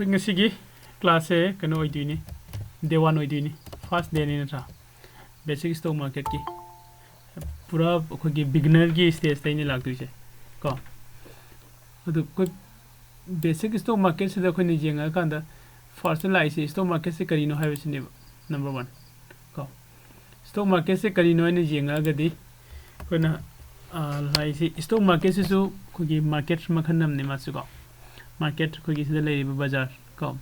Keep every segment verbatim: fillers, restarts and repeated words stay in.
ꯑꯩꯈꯣꯏ ꯉꯁꯤꯒꯤ ꯀ꯭ꯂꯥꯁꯁꯦ ꯀꯩꯅꯣ ꯑꯣꯏꯗꯣꯏꯅꯤ, ꯗꯦ ꯋꯥꯟ ꯑꯣꯏꯗꯣꯏꯅꯤ, ꯐꯥꯔꯁ ꯗꯦꯅꯤ ꯅꯠꯇ꯭ꯔꯥ? ꯕꯦꯁꯤꯛ ꯁ꯭ꯇꯣꯛ ꯃꯥꯔꯀꯦꯠꯀꯤ ꯄꯨꯔꯥ ꯑꯩꯈꯣꯏꯒꯤ ꯕꯤꯒꯤꯅꯔꯒꯤ ꯁ꯭ꯇꯦꯖꯇꯩꯅꯤ ꯂꯥꯛꯇꯣꯏꯁꯦ ꯀꯣ꯫ ꯑꯗꯨ ꯑꯩꯈꯣꯏ ꯕꯦꯁꯤꯛ ꯁ꯭ꯇꯣꯛ ꯃꯥꯔꯀꯦꯠꯁꯤꯗ ꯑꯩꯈꯣꯏꯅ ꯌꯦꯡꯉꯛꯑꯀꯥꯟꯗ ꯐꯥꯔꯁꯇ ꯂꯥꯛꯏꯁꯦ ꯁ꯭ꯇꯣꯛ ꯃꯥꯔꯀꯦꯠꯁꯦ ꯀꯔꯤꯅꯣ ꯍꯥꯏꯕꯁꯤꯅꯦꯕ, ꯅꯝꯕꯔ ꯋꯥꯟ ꯀꯣ꯫ ꯁ꯭ꯇꯣꯛ ꯃꯥꯔꯀꯦꯠꯁꯦ ꯀꯔꯤꯅꯣ ꯍꯥꯏꯅ ꯌꯦꯡꯉꯛꯑꯒꯗꯤ ꯑꯩꯈꯣꯏꯅ, ꯑ, ꯂꯥꯛꯏꯁꯤ ꯁ꯭ꯇꯣꯛ ꯃꯥꯔꯀꯦꯠꯁꯤꯁꯨ ꯑꯩꯈꯣꯏꯒꯤ ꯃꯥꯔꯀꯦꯠ ꯃꯈꯜ ꯑꯃꯅꯤ ꯃꯥꯁꯨ ꯀꯣ꯫ ꯃꯥꯔꯀꯦꯠ ꯑꯩꯈꯣꯏꯒꯤ ꯁꯤꯗ ꯂꯩꯔꯤꯕ ꯕꯖꯥꯔ ꯀꯣ,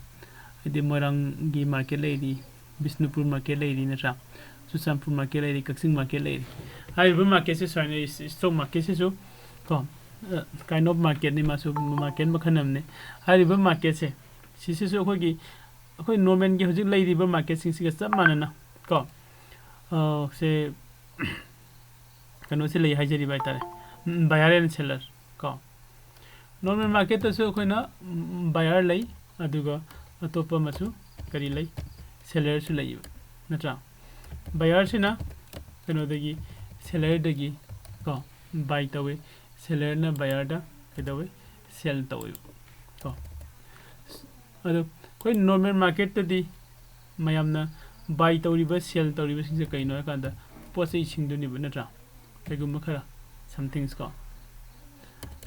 ꯍꯥꯏꯗꯤ ꯃꯣꯏꯔꯥꯡꯒꯤ ꯃꯥꯔꯀꯦꯠ ꯂꯩꯔꯤ, ꯕꯤꯁꯅꯨꯄꯨꯔ ꯃꯥꯔꯀꯦꯠ ꯂꯩꯔꯤ ꯅꯠꯇ꯭ꯔꯥ, ꯆꯨꯔꯆꯥꯟꯄꯨꯔ ꯃꯥꯔꯀꯦꯠ ꯂꯩꯔꯤ, ꯀꯛꯆꯤꯡ ꯃꯥꯔꯀꯦꯠ ꯂꯩꯔꯤ꯫ ꯍꯥꯏꯔꯤꯕ ꯃꯥꯔꯀꯦꯠꯁꯦ ꯁꯨꯃꯥꯏꯅ ꯁ꯭ꯇꯣꯛ ꯃꯥꯔꯀꯦꯠꯁꯤꯁꯨ ꯀꯣ, ꯀꯥꯏꯟ ꯑꯣꯐ ꯃꯥꯔꯀꯦꯠꯅꯤ ꯃꯥꯁꯨ, ꯃꯥꯔꯀꯦꯠ ꯃꯈꯜ ꯑꯃꯅꯤ꯫ ꯍꯥꯏꯔꯤꯕ ꯃꯥꯔꯀꯦꯠꯁꯦ ꯁꯤꯁꯤꯁꯨ ꯑꯩꯈꯣꯏꯒꯤ, ꯑꯩꯈꯣꯏ ꯅꯣꯔꯃꯦꯜꯒꯤ ꯍꯧꯖꯤꯛ ꯂꯩꯔꯤꯕ ꯃꯥꯔꯀꯦꯠꯁꯤꯡꯁꯤꯒ ꯆꯞ ꯃꯥꯟꯅꯅ ꯀꯣ, ꯑ, ꯁꯦ ꯀꯩꯅꯣꯁꯦ ꯂꯩ ꯍꯥꯏꯖꯔꯤꯕ ꯍꯥꯏꯇꯥꯔꯦ, ꯕꯥꯌꯔ ꯑꯦꯟ ꯁꯦꯂꯔ ꯀꯣ꯫ ꯅꯣꯔꯃꯦꯜ ꯃꯥꯔꯀꯦꯠꯇꯁꯨ ꯑꯩꯈꯣꯏꯅ ꯕꯥꯌꯔ ꯂꯩ, ꯑꯗꯨꯒ ꯑꯇꯣꯞꯄ ꯑꯃꯁꯨ ꯀꯔꯤ ꯂꯩ, ꯁꯦꯂꯔꯁꯨ ꯂꯩꯌꯦꯕ ꯅꯠꯇ꯭ꯔꯥ? ꯕꯥꯌꯔꯁꯤꯅ ꯀꯩꯅꯣꯗꯒꯤ, ꯁꯦꯂꯔꯗꯒꯤ ꯀꯣ ꯕꯥꯏ ꯇꯧꯋꯤ, ꯁꯦꯂꯔꯅ ꯕꯥꯌꯔꯗ ꯀꯩꯗꯧꯋꯤ, ꯁꯦꯜ ꯇꯧꯋꯦꯕ ꯀꯣ꯫ ꯑꯗꯣ ꯑꯩꯈꯣꯏ ꯅꯣꯔꯃꯦꯜ ꯃꯥꯔꯀꯦꯠꯇꯗꯤ ꯃꯌꯥꯝꯅ ꯕꯥꯏ ꯇꯧꯔꯤꯕ, ꯁꯦꯜ ꯇꯧꯔꯤꯕꯁꯤꯡꯁꯦ ꯀꯩꯅꯣ ꯍꯥꯏꯀꯥꯟꯗ ꯄꯣꯠ ꯆꯩꯁꯤꯡꯗꯨꯅꯦꯕ ꯅꯠꯇ꯭ꯔꯥ? ꯀꯩꯒꯨꯝꯕ ꯈꯔ, ꯁꯝꯊꯤꯡꯁ ꯀꯣ꯫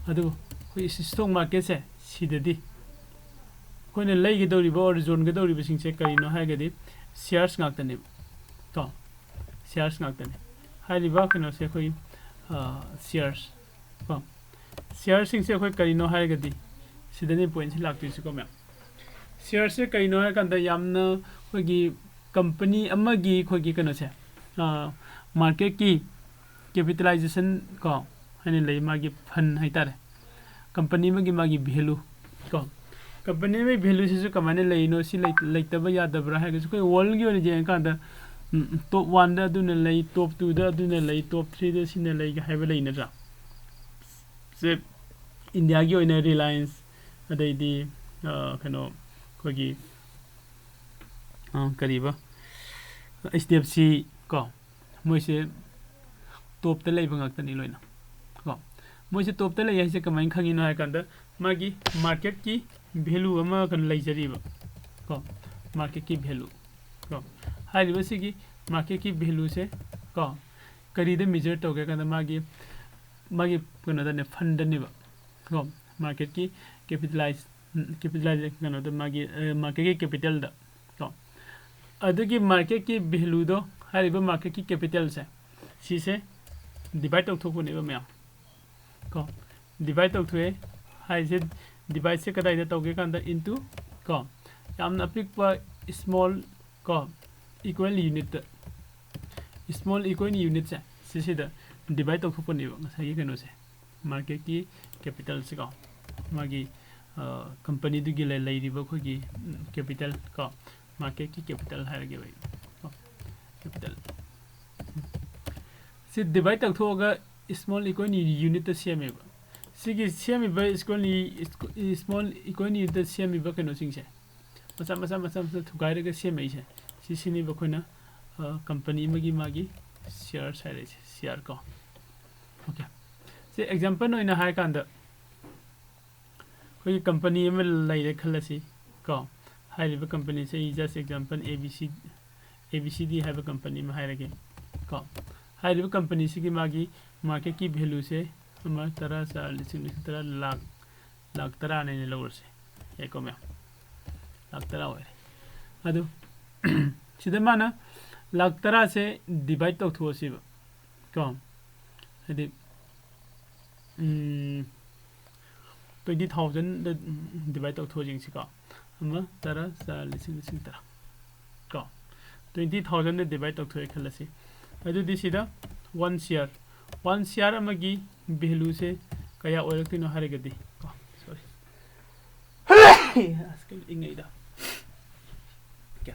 ꯑꯗꯨꯕꯨ ꯑꯩꯈꯣꯏ ꯁ꯭ꯇꯣꯛ ꯃꯥꯔꯀꯦꯠꯁꯦ ꯁꯤꯗꯗꯤ ꯑꯩꯈꯣꯏꯅ ꯂꯩꯒꯗꯧꯔꯤꯕ or ꯌꯣꯟꯒꯗꯧꯔꯤꯕꯁꯤꯡꯁꯦ ꯀꯔꯤꯅꯣ ꯍꯥꯏꯔꯒꯗꯤ ꯁꯤꯌꯔꯁ ꯉꯥꯛꯇꯅꯦꯕ ꯀꯣ꯫ ꯁꯤꯌꯔꯁ ꯉꯥꯛꯇꯅꯤ꯫ ꯍꯥꯏꯔꯤꯕ ꯀꯩꯅꯣꯁꯦ ꯑꯩꯈꯣꯏ, ꯑ, ꯁꯤꯌꯔꯁ ꯀꯣ꯫ ꯁꯤꯌꯔꯁꯤꯡꯁꯦ ꯑꯩꯈꯣꯏ ꯀꯔꯤꯅꯣ ꯍꯥꯏꯔꯒꯗꯤ ꯁꯤꯗꯅꯤ ꯄꯣꯏꯟꯁꯦ ꯂꯥꯛꯇꯣꯏꯁꯤꯀꯣ ꯃꯌꯥꯝ꯫ ꯁꯤꯌꯔꯁꯦ ꯀꯔꯤꯅꯣ ꯍꯥꯏꯔꯀꯥꯟꯗ ꯌꯥꯝꯅ ꯑꯩꯈꯣꯏꯒꯤ ꯀꯝꯄꯅꯤ ꯑꯃꯒꯤ ꯑꯩꯈꯣꯏꯒꯤ ꯀꯩꯅꯣꯁꯦ, ꯑ, ꯃꯥꯔꯀꯦꯠꯀꯤ ꯀꯦꯄꯤꯇꯦꯂꯥꯏꯖꯦꯁꯟ ꯀꯣ ꯍꯥꯏꯅ ꯂꯩ, ꯃꯥꯒꯤ ꯐꯟ ꯍꯥꯏꯇꯥꯔꯦ꯫ ꯀꯝꯄꯅꯤ ꯑꯃꯒꯤ ꯃꯥꯒꯤ ꯚꯦꯂꯨ ꯀꯣ, ꯀꯝꯄꯅꯤ ꯑꯃꯒꯤ ꯚꯦꯂꯨꯁꯤꯁꯨ ꯀꯃꯥꯏꯅ ꯂꯩꯔꯤꯅꯣ, ꯁꯤ ꯂꯩ-, ꯂꯩꯇꯕ ꯌꯥꯗꯕ꯭ꯔꯥ ꯍꯥꯏꯔꯒꯁꯨ ꯑꯩꯈꯣꯏ ꯋꯥꯔꯜꯒꯤ ꯑꯣꯏꯅ ꯌꯦꯡꯉꯀꯥꯟꯗ, ꯎꯝ, ꯇꯣꯞ ꯋꯥꯟꯗ ꯑꯗꯨꯅ ꯂꯩ, ꯇꯣꯞ ꯇꯨꯗ ꯑꯗꯨꯅ ꯂꯩ, ꯇꯣꯞ ꯊ꯭ꯔꯤꯗ ꯁꯤꯅ ꯂꯩꯒ ꯍꯥꯏꯕ ꯂꯩ ꯅꯠꯇ꯭ꯔꯥ? ꯁꯦ ꯏꯟꯗꯤꯌꯥꯒꯤ ꯑꯣꯏꯅ ꯔꯤꯂꯥꯌꯟꯁ, ꯑꯗꯩꯗꯤ, ꯑ, ꯀꯩꯅꯣ ꯑꯩꯈꯣꯏꯒꯤ, ꯑ, ꯀꯔꯤꯕ, ꯑꯩꯆ ꯗꯤ ꯑꯦꯐ ꯁꯤ ꯀꯣ, ꯃꯣꯏꯁꯦ ꯇꯣꯞꯇ ꯂꯩꯕ ꯉꯥꯛꯇꯅꯤ ꯂꯣꯏꯅ ꯀꯣ꯫ ꯃꯣꯏꯁꯦ ꯇꯣꯞꯇ ꯂꯩ ꯍꯥꯏꯁꯦ ꯀꯃꯥꯏꯅ ꯈꯪꯉꯤꯅꯣ ꯍꯥꯏ ꯀꯥꯟꯗ ꯃꯥꯒꯤ ꯃꯥꯔꯀꯦꯠꯀꯤ ꯚꯦꯂꯨ ꯑꯃ ꯀꯩꯅꯣ ꯂꯩꯖꯔꯤꯕ ꯀꯣ, ꯃꯥꯔꯀꯦꯠꯀꯤ ꯚꯦꯂꯨ ꯀꯣ꯫ ꯍꯥꯏꯔꯤꯕꯁꯤꯒꯤ ꯃꯥꯔꯀꯦꯠꯀꯤ ꯚꯦꯂꯨꯁꯦ ꯀꯣ, ꯀꯔꯤꯗ ꯃꯦꯖꯔ ꯇꯧꯒꯦ ꯀꯥꯟꯗ ꯃꯥꯒꯤ ꯃꯥꯒꯤ ꯀꯩꯅꯣꯗꯅꯦ, ꯐꯟꯗꯅꯦꯕ ꯀꯣ, ꯃꯥꯔꯀꯦꯠꯀꯤ ꯀꯦꯄꯤꯇꯦꯂꯥꯏꯖ ꯀꯦꯄꯤꯇꯦꯂꯥꯏꯖ ꯀꯩꯅꯣꯗ ꯃꯥꯒꯤ ꯃꯥꯔꯀꯦꯠꯀꯤ ꯀꯦꯄꯤꯇꯦꯜꯗ ꯀꯣ꯫ ꯑꯗꯨꯒꯤ ꯃꯥꯔꯀꯦꯠꯀꯤ ꯚꯦꯂꯨꯗꯣ, ꯍꯥꯏꯔꯤꯕ ꯃꯥꯔꯀꯦꯠꯀꯤ ꯀꯦꯄꯤꯇꯦꯜꯁꯦ, ꯁꯤꯁꯦ ꯗꯤꯚꯥꯏꯠ ꯇꯧꯊꯣꯛꯄꯅꯦꯕ ꯃꯌꯥꯝ ꯀꯣ꯫ ꯗꯤꯚꯥꯏꯠ ꯇꯧꯊꯣꯛꯑꯦ ꯍꯥꯏꯁꯦ, ꯗꯤꯚꯥꯏꯠꯁꯦ ꯀꯗꯥꯏꯗ ꯇꯧꯒꯦ ꯀꯥꯟꯗ, ꯏꯟꯇꯨ ꯀꯣ, ꯌꯥꯝꯅ ꯑꯄꯤꯛꯄ ꯏꯁꯃꯣꯜ ꯀꯣ, ꯏꯀ꯭ꯋꯦꯜ ꯌꯨꯅꯤꯠꯇ, ꯏꯁꯃꯣꯜ ꯏꯀ꯭ꯋꯦꯜ ꯌꯨꯅꯤꯠꯁꯦ ꯁꯤꯁꯤꯗ ꯗꯤꯚꯥꯏꯠ ꯇꯧꯊꯣꯛꯄꯅꯦꯕ ꯉꯁꯥꯏꯒꯤ ꯀꯩꯅꯣꯁꯦ, ꯃꯥꯔꯀꯦꯠꯀꯤ ꯀꯦꯄꯤꯇꯦꯜꯁꯦ ꯀꯣ, ꯃꯥꯒꯤ ꯀꯝꯄꯅꯤꯗꯨꯒꯤ ꯂꯩ-, ꯂꯩꯔꯤꯕ ꯑꯩꯈꯣꯏꯒꯤ ꯀꯦꯄꯤꯇꯦꯜ ꯀꯣ, ꯃꯥꯔꯀꯦꯠꯀꯤ ꯀꯦꯄꯤꯇꯦꯜ ꯍꯥꯏꯔꯒꯦꯕ ꯑꯩ ꯀꯣ, ꯀꯦꯄꯤꯇꯦꯜ꯫ ꯁꯤ ꯗꯤꯚꯥꯏꯠ ꯇꯧꯊꯣꯛꯑꯒ ꯏꯁꯃꯣꯜ ꯏꯀ꯭ꯋꯦꯜ ꯌꯨꯅꯤꯠꯇ ꯁꯦꯝꯃꯦꯕ꯫ ꯁꯤꯒꯤ ꯁꯦꯝꯃꯤꯕ ꯏꯁꯀ꯭ꯋꯦꯜ ꯏꯁꯃꯣꯜ ꯏꯀ꯭ꯋꯦꯜ ꯌꯨꯅꯤꯠꯇ ꯁꯦꯝꯃꯤꯕ ꯀꯩꯅꯣꯁꯤꯡꯁꯦ, ꯃꯆꯥ ꯃꯆꯥ ꯃꯆꯥ ꯃꯆꯥ ꯊꯨꯒꯥꯏꯔꯒ ꯁꯦꯝꯃꯛꯏꯁꯦ, ꯁꯤꯁꯤꯅꯦꯕ ꯑꯩꯈꯣꯏꯅ ꯀꯝꯄꯅꯤ ꯑꯃꯒꯤ ꯃꯥꯒꯤ ꯁꯤꯌꯔꯁ ꯍꯥꯏꯔꯛꯏꯁꯦ, ꯁꯤꯌꯔ ꯀꯣ꯫ ꯑꯣꯀꯦ, ꯁꯤ ꯑꯦꯛꯖꯥꯝꯄꯜ ꯑꯣꯏꯅ ꯍꯥꯏꯔꯀꯥꯟꯗ, ꯑꯩꯈꯣꯏꯒꯤ ꯀꯝꯄꯅꯤ ꯑꯃ ꯂꯩꯔꯦ ꯈꯜꯂꯁꯤ ꯀꯣ꯫ ꯍꯥꯏꯔꯤꯕ ꯀꯝꯄꯅꯤꯁꯦ ꯑꯩ just example A B C, A B C ꯗꯤ ꯍꯥꯏꯕ ꯀꯝꯄꯅꯤ ꯑꯃ ꯍꯥꯏꯔꯒꯦ ꯀꯣ꯫ ꯍꯥꯏꯔꯤꯕ ꯀꯝꯄꯅꯤꯁꯤꯒꯤ ꯃꯥꯒꯤ ꯃꯥꯔꯀꯦꯠꯀꯤ ꯚꯦꯂꯨꯁꯦ ꯑꯃ, ꯇꯔꯥ, ꯆꯥ, ꯂꯤꯁꯤꯡ, ꯂꯤꯁꯤꯡ ꯇꯔꯥ, ꯂꯥꯛ, ꯂꯥꯛ ꯇꯔꯥꯅꯦꯅ ꯂꯧꯔꯁꯦ꯫ ꯌꯥꯏꯀꯣ ꯃꯌꯥꯝ? ꯂꯥꯛ ꯇꯔꯥ ꯑꯣꯏꯔꯦ꯫ ꯑꯗꯨ ꯁꯤꯗ ꯃꯥꯅ ꯂꯥꯛ ꯇꯔꯥꯁꯦ ꯗꯤꯚꯥꯏꯠ ꯇꯧꯊꯣꯛꯑꯁꯤꯕ ꯀꯣ꯫ ꯍꯥꯏꯗꯤ, ꯎꯝ, ꯇ꯭ꯋꯦꯟꯇꯤ ꯊꯥꯎꯖꯟꯗ ꯗꯤꯚꯥꯏꯠ ꯇꯧꯊꯣꯛꯑꯁꯤ ꯌꯦꯡꯁꯤꯀꯣ꯫ ꯑꯃ, ꯇꯔꯥ, ꯆꯥ, ꯂꯤꯁꯤꯡ, ꯂꯤꯁꯤꯡ ꯇꯔꯥ ꯀꯣ꯫ ꯇ꯭ꯋꯦꯟꯇꯤ ꯊꯥꯎꯖꯟꯗ ꯗꯤꯚꯥꯏꯠ ꯇꯧꯊꯣꯛꯑꯦ ꯈꯜꯂꯁꯤ꯫ ꯑꯗꯨꯗꯤ ꯁꯤꯗ ꯋꯥꯟ ꯁꯤꯌꯥꯔ, ꯋꯥꯟ ꯁꯤꯌꯥꯔ ꯑꯃꯒꯤ ꯚꯦꯂꯨꯁꯦ ꯀꯌꯥ ꯑꯣꯏꯔꯛꯇꯣꯏꯅꯣ ꯍꯥꯏꯔꯒꯗꯤ ꯀꯣ, ꯁꯣꯔꯤ, ꯑꯁ, ꯀꯩꯅꯣ ꯏꯪꯉꯛꯏꯗ꯫ ꯑꯣꯀꯦ,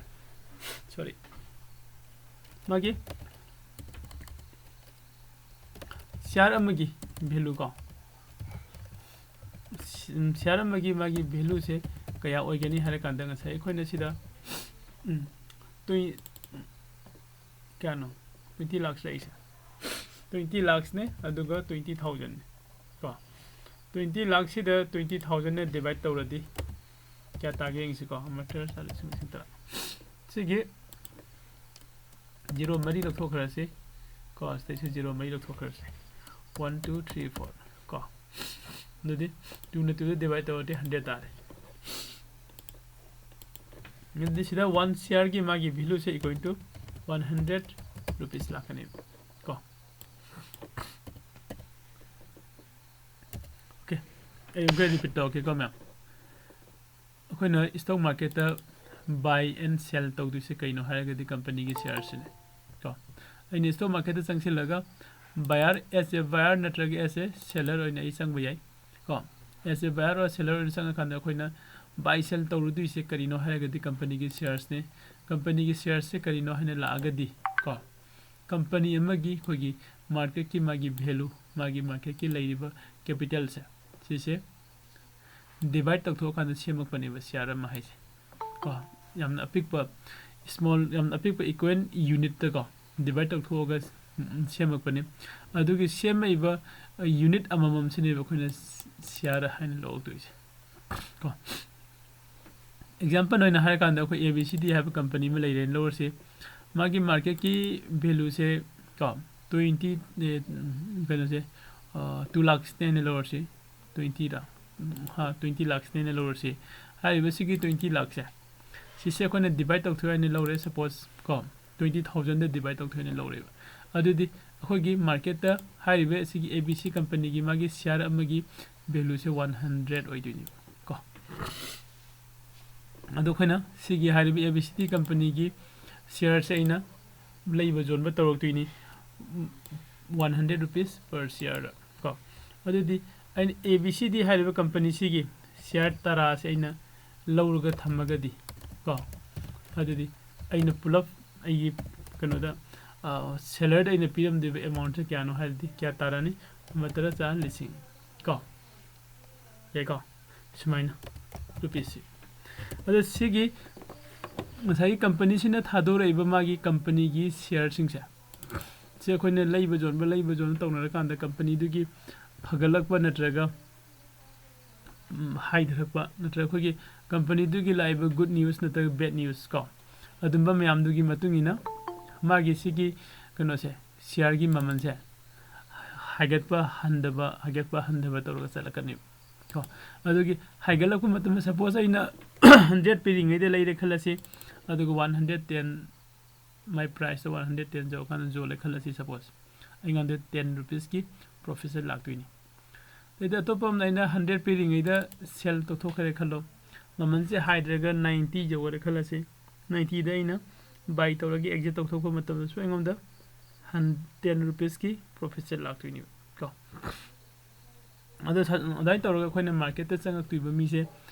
ꯁꯣꯔꯤ꯫ ꯃꯥꯒꯤ ꯁꯤꯌꯥꯔ ꯑꯃꯒꯤ ꯚꯦꯂꯨ ꯀꯣ, ꯁꯤ-, ꯎꯝ, ꯁꯤꯌꯥꯔ ꯑꯃꯒꯤ ꯃꯥꯒꯤ ꯚꯦꯂꯨꯁꯦ ꯀꯌꯥ ꯑꯣꯏꯒꯅꯤ ꯍꯥꯏꯔꯀꯥꯟꯗ, ꯉꯁꯥꯏ ꯑꯩꯈꯣꯏꯅ ꯁꯤꯗ, ꯎꯝ, ꯇ꯭ꯋꯦꯟ-, ꯀꯌꯥꯅꯣ? ꯇ꯭ꯋꯦꯟꯇꯤ ꯂꯥꯛꯁ ꯂꯩꯁꯦ꯫ ꯇ꯭ꯋꯦꯟꯇꯤ ꯂꯥꯛꯁꯅꯦ, ꯑꯗꯨꯒ ꯇ꯭ꯋꯦꯟꯇꯤ ꯊꯥꯎꯖꯟꯅꯦ ꯀꯣ꯫ ꯇ꯭ꯋꯦꯟꯇꯤ ꯂꯥꯛꯁꯤꯗ ꯇ꯭ꯋꯦꯟꯇꯤ ꯊꯥꯎꯖꯟꯅ ꯗꯤꯚꯥꯏꯠ ꯇꯧꯔꯗꯤ ꯀꯌꯥ ꯇꯥꯒꯦ ꯌꯦꯡꯁꯤꯀꯣ꯫ ꯑꯃ ꯇꯦꯔꯥ ꯁꯥ ꯂꯤꯁꯤꯡ ꯂꯤꯁꯤꯡ ꯇꯔꯥ꯫ ꯁꯤꯒꯤ ꯖꯤꯔꯣ ꯃꯔꯤ ꯂꯧꯊꯣꯛꯈ꯭ꯔꯁꯤ ꯀꯣ꯫ ꯁꯤꯗꯩꯁꯤ ꯖꯤꯔꯣ ꯃꯔꯤ ꯂꯧꯊꯣꯛꯈ꯭ꯔꯁꯤ꯫ One, two, three, four ꯀꯣ꯫ ꯑꯗꯨꯗꯤ ꯇꯨꯅ ꯇꯨꯗ ꯗꯤꯚꯥꯏꯠ ꯇꯧꯔꯗꯤ ꯍꯟꯗ꯭ꯔꯦꯠ ꯇꯥꯔꯦ꯫ ꯑꯗꯨꯗꯤ ꯁꯤꯗ ꯋꯥꯟ ꯁꯤꯌꯥꯔꯒꯤ ꯃꯥꯒꯤ ꯚꯦꯂꯨꯁꯦ equal to one hundred rupees ꯂꯥꯛꯀꯅꯦꯕ ꯀꯣ꯫ ꯑꯣꯀꯦ, ꯑꯩ ꯑꯃꯨꯛꯀ ꯔꯤꯄꯤꯠ ꯇꯧꯔꯛꯀꯦꯀꯣ ꯃꯌꯥꯝ꯫ ꯑꯩꯈꯣꯏꯅ ꯏꯁꯇꯣꯛ ꯃꯥꯔꯀꯦꯠꯇ ꯕꯥꯏ ꯑꯦꯟ ꯁꯦꯜ ꯇꯧꯗꯣꯏꯁꯦ ꯀꯩꯅꯣ ꯍꯥꯏꯔꯒꯗꯤ ꯀꯝꯄꯅꯤꯒꯤ ꯁꯤꯌꯥꯔꯁꯤꯅꯦ ꯀꯣ꯫ ꯑꯩꯅ ꯏꯁꯇꯣꯛ ꯃꯥꯔꯀꯦꯠꯇ ꯆꯪꯁꯤꯜꯂꯒ ꯕꯥꯌꯔ, as a buyer ꯅꯠꯇ꯭ꯔꯒ as a seller ꯑꯣꯏꯅ ꯑꯩ ꯆꯪꯕ ꯌꯥꯏ ꯀꯣ꯫ As a buyer or seller ꯑꯣꯏꯅ ꯆꯪꯉꯀꯥꯟꯗ ꯑꯩꯈꯣꯏꯅ ꯕꯥꯏ ꯁꯦꯜ ꯇꯧꯔꯨꯗꯣꯏꯁꯦ ꯀꯔꯤꯅꯣ ꯍꯥꯏꯔꯒꯗꯤ ꯀꯝꯄꯅꯤꯒꯤ ꯁꯤꯌꯥꯔꯁꯅꯦ꯫ ꯀꯝꯄꯅꯤꯒꯤ ꯁꯤꯌꯥꯔꯁꯁꯦ ꯀꯔꯤꯅꯣ ꯍꯥꯏꯅ ꯂꯥꯛꯑꯒꯗꯤ ꯀꯣ, ꯀꯝꯄꯅꯤ ꯑꯃꯒꯤ ꯑꯩꯈꯣꯏꯒꯤ ꯃꯥꯔꯀꯦꯠꯀꯤ ꯃꯥꯒꯤ ꯚꯦꯂꯨ, ꯃꯥꯒꯤ ꯃꯥꯔꯀꯦꯠꯀꯤ ꯂꯩꯔꯤꯕ ꯀꯦꯄꯤꯇꯦꯜꯁꯦ, ꯁꯤꯁꯦ ꯗꯤꯚꯥꯏꯠ ꯇꯧꯊꯣꯛꯑꯀꯥꯟꯗ ꯁꯦꯝꯃꯛꯄꯅꯦꯕ ꯁꯤꯌꯥꯔ ꯑꯃ ꯍꯥꯏꯁꯦ ꯀꯣ꯫ ꯌꯥꯝꯅ ꯑꯄꯤꯛꯄ, ꯁ꯭ꯃꯣꯜ, ꯌꯥꯝꯅ ꯑꯄꯤꯛꯄ ꯏꯀ꯭ꯋꯦꯟ ꯌꯨꯅꯤꯠꯇ ꯀꯣ, ꯗꯤꯚꯥꯏꯠ ꯇꯧꯊꯣꯛꯑꯒ, ꯎꯝ, ꯁꯦꯝꯃꯛꯄꯅꯤ꯫ ꯑꯗꯨꯒꯤ ꯁꯦꯝꯃꯛꯏꯕ, ꯑ, ꯌꯨꯅꯤꯠ ꯑꯃꯃꯝꯁꯤꯅꯦꯕ ꯑꯩꯈꯣꯏꯅ ꯁꯤꯌꯥꯔ ꯍꯥꯏꯅ ꯂꯧꯔꯛꯇꯣꯏꯁꯦ ꯀꯣ꯫ ꯑꯦꯛꯖꯥꯝꯄꯜ ꯑꯣꯏꯅ ꯍꯥꯏꯔꯀꯥꯟꯗ ꯑꯩꯈꯣꯏ ꯑꯦ ꯕꯤ ꯁꯤ ꯗꯤ ꯍꯥꯏꯕ ꯀꯝꯄꯅꯤ ꯑꯃ ꯂꯩꯔꯦꯅ ꯂꯧꯔꯁꯤ꯫ ꯃꯥꯒꯤ ꯃꯥꯔꯀꯦꯠꯀꯤ ꯚꯦꯂꯨꯁꯦ ꯀꯣ, ꯇ꯭ꯋꯦꯟꯇꯤ, ꯑꯦ, ꯎꯝ, ꯀꯩꯅꯣꯁꯦ, ꯑ, ꯇꯨ ꯂꯥꯛꯁꯅꯦꯅ ꯂꯧꯔꯁꯤ꯫ ꯇ꯭ꯋꯦꯟꯇꯤꯗ, ꯎꯝ, ꯍꯥ, ꯇ꯭ꯋꯦꯟꯇꯤ ꯂꯥꯛꯁꯅꯦꯅ ꯂꯧꯔꯁꯤ꯫ ꯍꯥꯏꯔꯤꯕ ꯁꯤꯒꯤ ꯇ꯭ꯋꯦꯟꯇꯤ ꯂꯥꯛꯁꯦ, ꯁꯤꯁꯦ ꯑꯩꯈꯣꯏꯅ ꯗꯤꯚꯥꯏꯠ ꯇꯧꯊꯣꯛꯑꯦꯅ ꯂꯧꯔꯦ, ꯁꯄꯣꯁ ꯀꯣ, ꯇ꯭ꯋꯦꯟꯇꯤ ꯊꯥꯎꯖꯟꯗ ꯗꯤꯚꯥꯏꯠ ꯇꯧꯊꯣꯛꯑꯦꯅ ꯂꯧꯔꯦꯕ꯫ ꯑꯗꯨꯗꯤ ꯑꯩꯈꯣꯏꯒꯤ ꯃꯥꯔꯀꯦꯠꯇ ꯍꯥꯏꯔꯤꯕ ꯑꯁꯤꯒꯤ ꯑꯦ ꯕꯤ ꯁꯤ ꯀꯝꯄꯅꯤꯒꯤ ꯃꯥꯒꯤ ꯁꯤꯌꯥꯔ ꯑꯃꯒꯤ ꯚꯦꯂꯨꯁꯦ ꯋꯥꯟ ꯍꯟꯗ꯭ꯔꯦꯠ ꯑꯣꯏꯗꯣꯏꯅꯦꯕ ꯀꯣ꯫ ꯑꯗꯣ ꯑꯩꯈꯣꯏꯅ ꯁꯤꯒꯤ ꯍꯥꯏꯔꯤꯕ ꯑꯦ ꯕꯤ ꯁꯤ ꯗꯤ ꯀꯝꯄꯅꯤꯒꯤ ꯁꯤꯌꯥꯔꯁꯦ ꯑꯩꯅ ꯂꯩꯕ ꯌꯣꯟꯕ ꯇꯧꯔꯛꯇꯣꯏꯅꯤ, ꯋꯥꯟ ꯍꯟꯗ꯭ꯔꯦꯠ ꯔꯨꯄꯤꯁ ꯄꯔ ꯁꯤꯌꯥꯔꯗ ꯀꯣ꯫ ꯑꯗꯨꯗꯤ ꯑꯩꯅ ꯑꯦ ꯕꯤ ꯁꯤ ꯗꯤ ꯍꯥꯏꯔꯤꯕ ꯀꯝꯄꯅꯤꯁꯤꯒꯤ ꯁꯤꯌꯥꯔ ꯇꯔꯥꯁꯦ ꯑꯩꯅ ꯂꯧꯔꯒ ꯊꯝꯃꯒꯗꯤ ꯀꯣ, ꯑꯗꯨꯗꯤ ꯑꯩꯅ ꯄꯨꯂꯞ ꯑꯩꯒꯤ ꯀꯩꯅꯣꯗ, ꯑ, ꯁꯦꯂꯔꯗ ꯑꯩꯅ ꯄꯤꯔꯝꯗꯣꯏꯕ ꯑꯦꯃꯥꯎꯟꯁꯦ ꯀꯌꯥꯅꯣ ꯍꯥꯏꯔꯗꯤ ꯀꯌꯥ ꯇꯥꯔꯅꯤ? ꯑꯃ ꯇꯔꯥ ꯆꯥ ꯂꯤꯁꯤꯡ ꯀꯣ꯫ ꯌꯥꯏꯀꯣ? ꯁꯨꯃꯥꯏꯅ ꯔꯨꯄꯤꯁꯁꯤ꯫ ꯑꯗꯣ ꯁꯤꯒꯤ ꯉꯁꯥꯏꯒꯤ ꯀꯝꯄꯅꯤꯁꯤꯅ ꯊꯥꯗꯣꯔꯛꯏꯕ ꯃꯥꯒꯤ ꯀꯝꯄꯅꯤꯒꯤ ꯁꯤꯌꯥꯔꯁꯤꯡꯁꯦ, ꯁꯤ ꯑꯩꯈꯣꯏꯅ ꯂꯩꯕ ꯌꯣꯟꯕ, ꯂꯩꯕ ꯌꯣꯟꯕ ꯇꯧꯅꯔꯀꯥꯟꯗ ꯀꯝꯄꯅꯤꯗꯨꯒꯤ ꯐꯒꯠꯂꯛꯄ ꯅꯠꯇ꯭ꯔꯒ ꯎꯝ, ꯍꯥꯏꯊꯔꯛꯄ ꯅꯠꯇ꯭ꯔꯒ ꯑꯩꯈꯣꯏꯒꯤ ꯀꯝꯄꯅꯤꯗꯨꯒꯤ ꯂꯥꯛꯏꯕ good news ꯅꯠꯇ꯭ꯔꯒ bad news ꯀꯣ, ꯑꯗꯨꯝꯕ ꯃꯌꯥꯝꯗꯨꯒꯤ ꯃꯇꯨꯡ ꯏꯟꯅ ꯃꯥꯒꯤ ꯁꯤꯒꯤ ꯀꯩꯅꯣꯁꯦ, ꯁꯤꯌꯥꯔꯒꯤ ꯃꯃꯜꯁꯦ ꯍꯥꯏꯒꯠꯄ ꯍꯟꯊꯕ, ꯍꯥꯏꯒꯠꯄ ꯍꯟꯊꯕ ꯇꯧꯔꯒ ꯆꯠꯂꯛꯀꯅꯦꯕ ꯀꯣ꯫ ꯑꯗꯨꯒꯤ ꯍꯥꯏꯒꯠꯂꯛꯄ ꯃꯇꯝꯗ, ꯁꯄꯣꯁ ꯑꯩꯅ ꯍꯟꯗ꯭ꯔꯦꯠ ꯄꯤꯔꯤꯉꯩꯗ ꯂꯩꯔꯦ ꯈꯜꯂꯁꯤ, ꯑꯗꯨꯒ ꯋꯥꯟ ꯍꯟꯗ꯭ꯔꯦꯠ ꯇꯦꯟ, ꯃꯥꯏ ꯄ꯭ꯔꯥꯏꯁꯇꯣ ꯋꯥꯟ ꯍꯟꯗ꯭ꯔꯦꯠ ꯇꯦꯟ ꯌꯧꯔꯀꯥꯟꯗ ꯌꯣꯜꯂꯦ ꯈꯜꯂꯁꯤ, ꯁꯄꯣꯁ ꯑꯩꯉꯣꯟꯗ ꯇꯦꯟ ꯔꯨꯄꯤꯁꯀꯤ ꯄ꯭ꯔꯣꯐꯤꯠꯁꯦ ꯂꯥꯛꯇꯣꯏꯅꯤ꯫ ꯑꯗꯩꯗꯤ ꯑꯇꯣꯞꯄ ꯑꯃꯅ ꯑꯩꯅ ꯍꯟꯗ꯭ꯔꯦꯠ ꯄꯤꯔꯤꯉꯩꯗ ꯁꯦꯜ ꯇꯧꯊꯣꯛꯈ꯭ꯔꯦ ꯈꯜꯂꯣ, ꯃꯃꯜꯁꯦ ꯍꯥꯏꯗ꯭ꯔꯒ ꯅꯥꯏꯟꯇꯤ ꯌꯧꯔꯦ ꯈꯜꯂꯁꯤ, ꯅꯥꯏꯟꯇꯤꯗ ꯑꯩꯅ ꯕꯥꯏ ꯇꯧꯔꯒ ꯑꯦꯛꯖꯤꯠ ꯇꯧꯊꯣꯛꯄ ꯃꯇꯝꯗꯁꯨ ꯑꯩꯉꯣꯟꯗ ꯍꯟ ꯇꯦꯟ ꯔꯨꯄꯤꯁꯀꯤ ꯄ꯭ꯔꯣꯐꯤꯠꯁꯦ ꯂꯥꯛꯇꯣꯏꯅꯦꯕ ꯀꯣ꯫ ꯑꯗꯣ ꯁ-, ꯑꯗꯨꯃꯥꯏꯅ ꯇꯧꯔꯒ ꯑꯩꯈꯣꯏꯅ ꯃꯥꯔꯀꯦꯠꯇ ꯆꯪꯉꯛꯇꯣꯏꯕ ꯃꯤꯁꯦ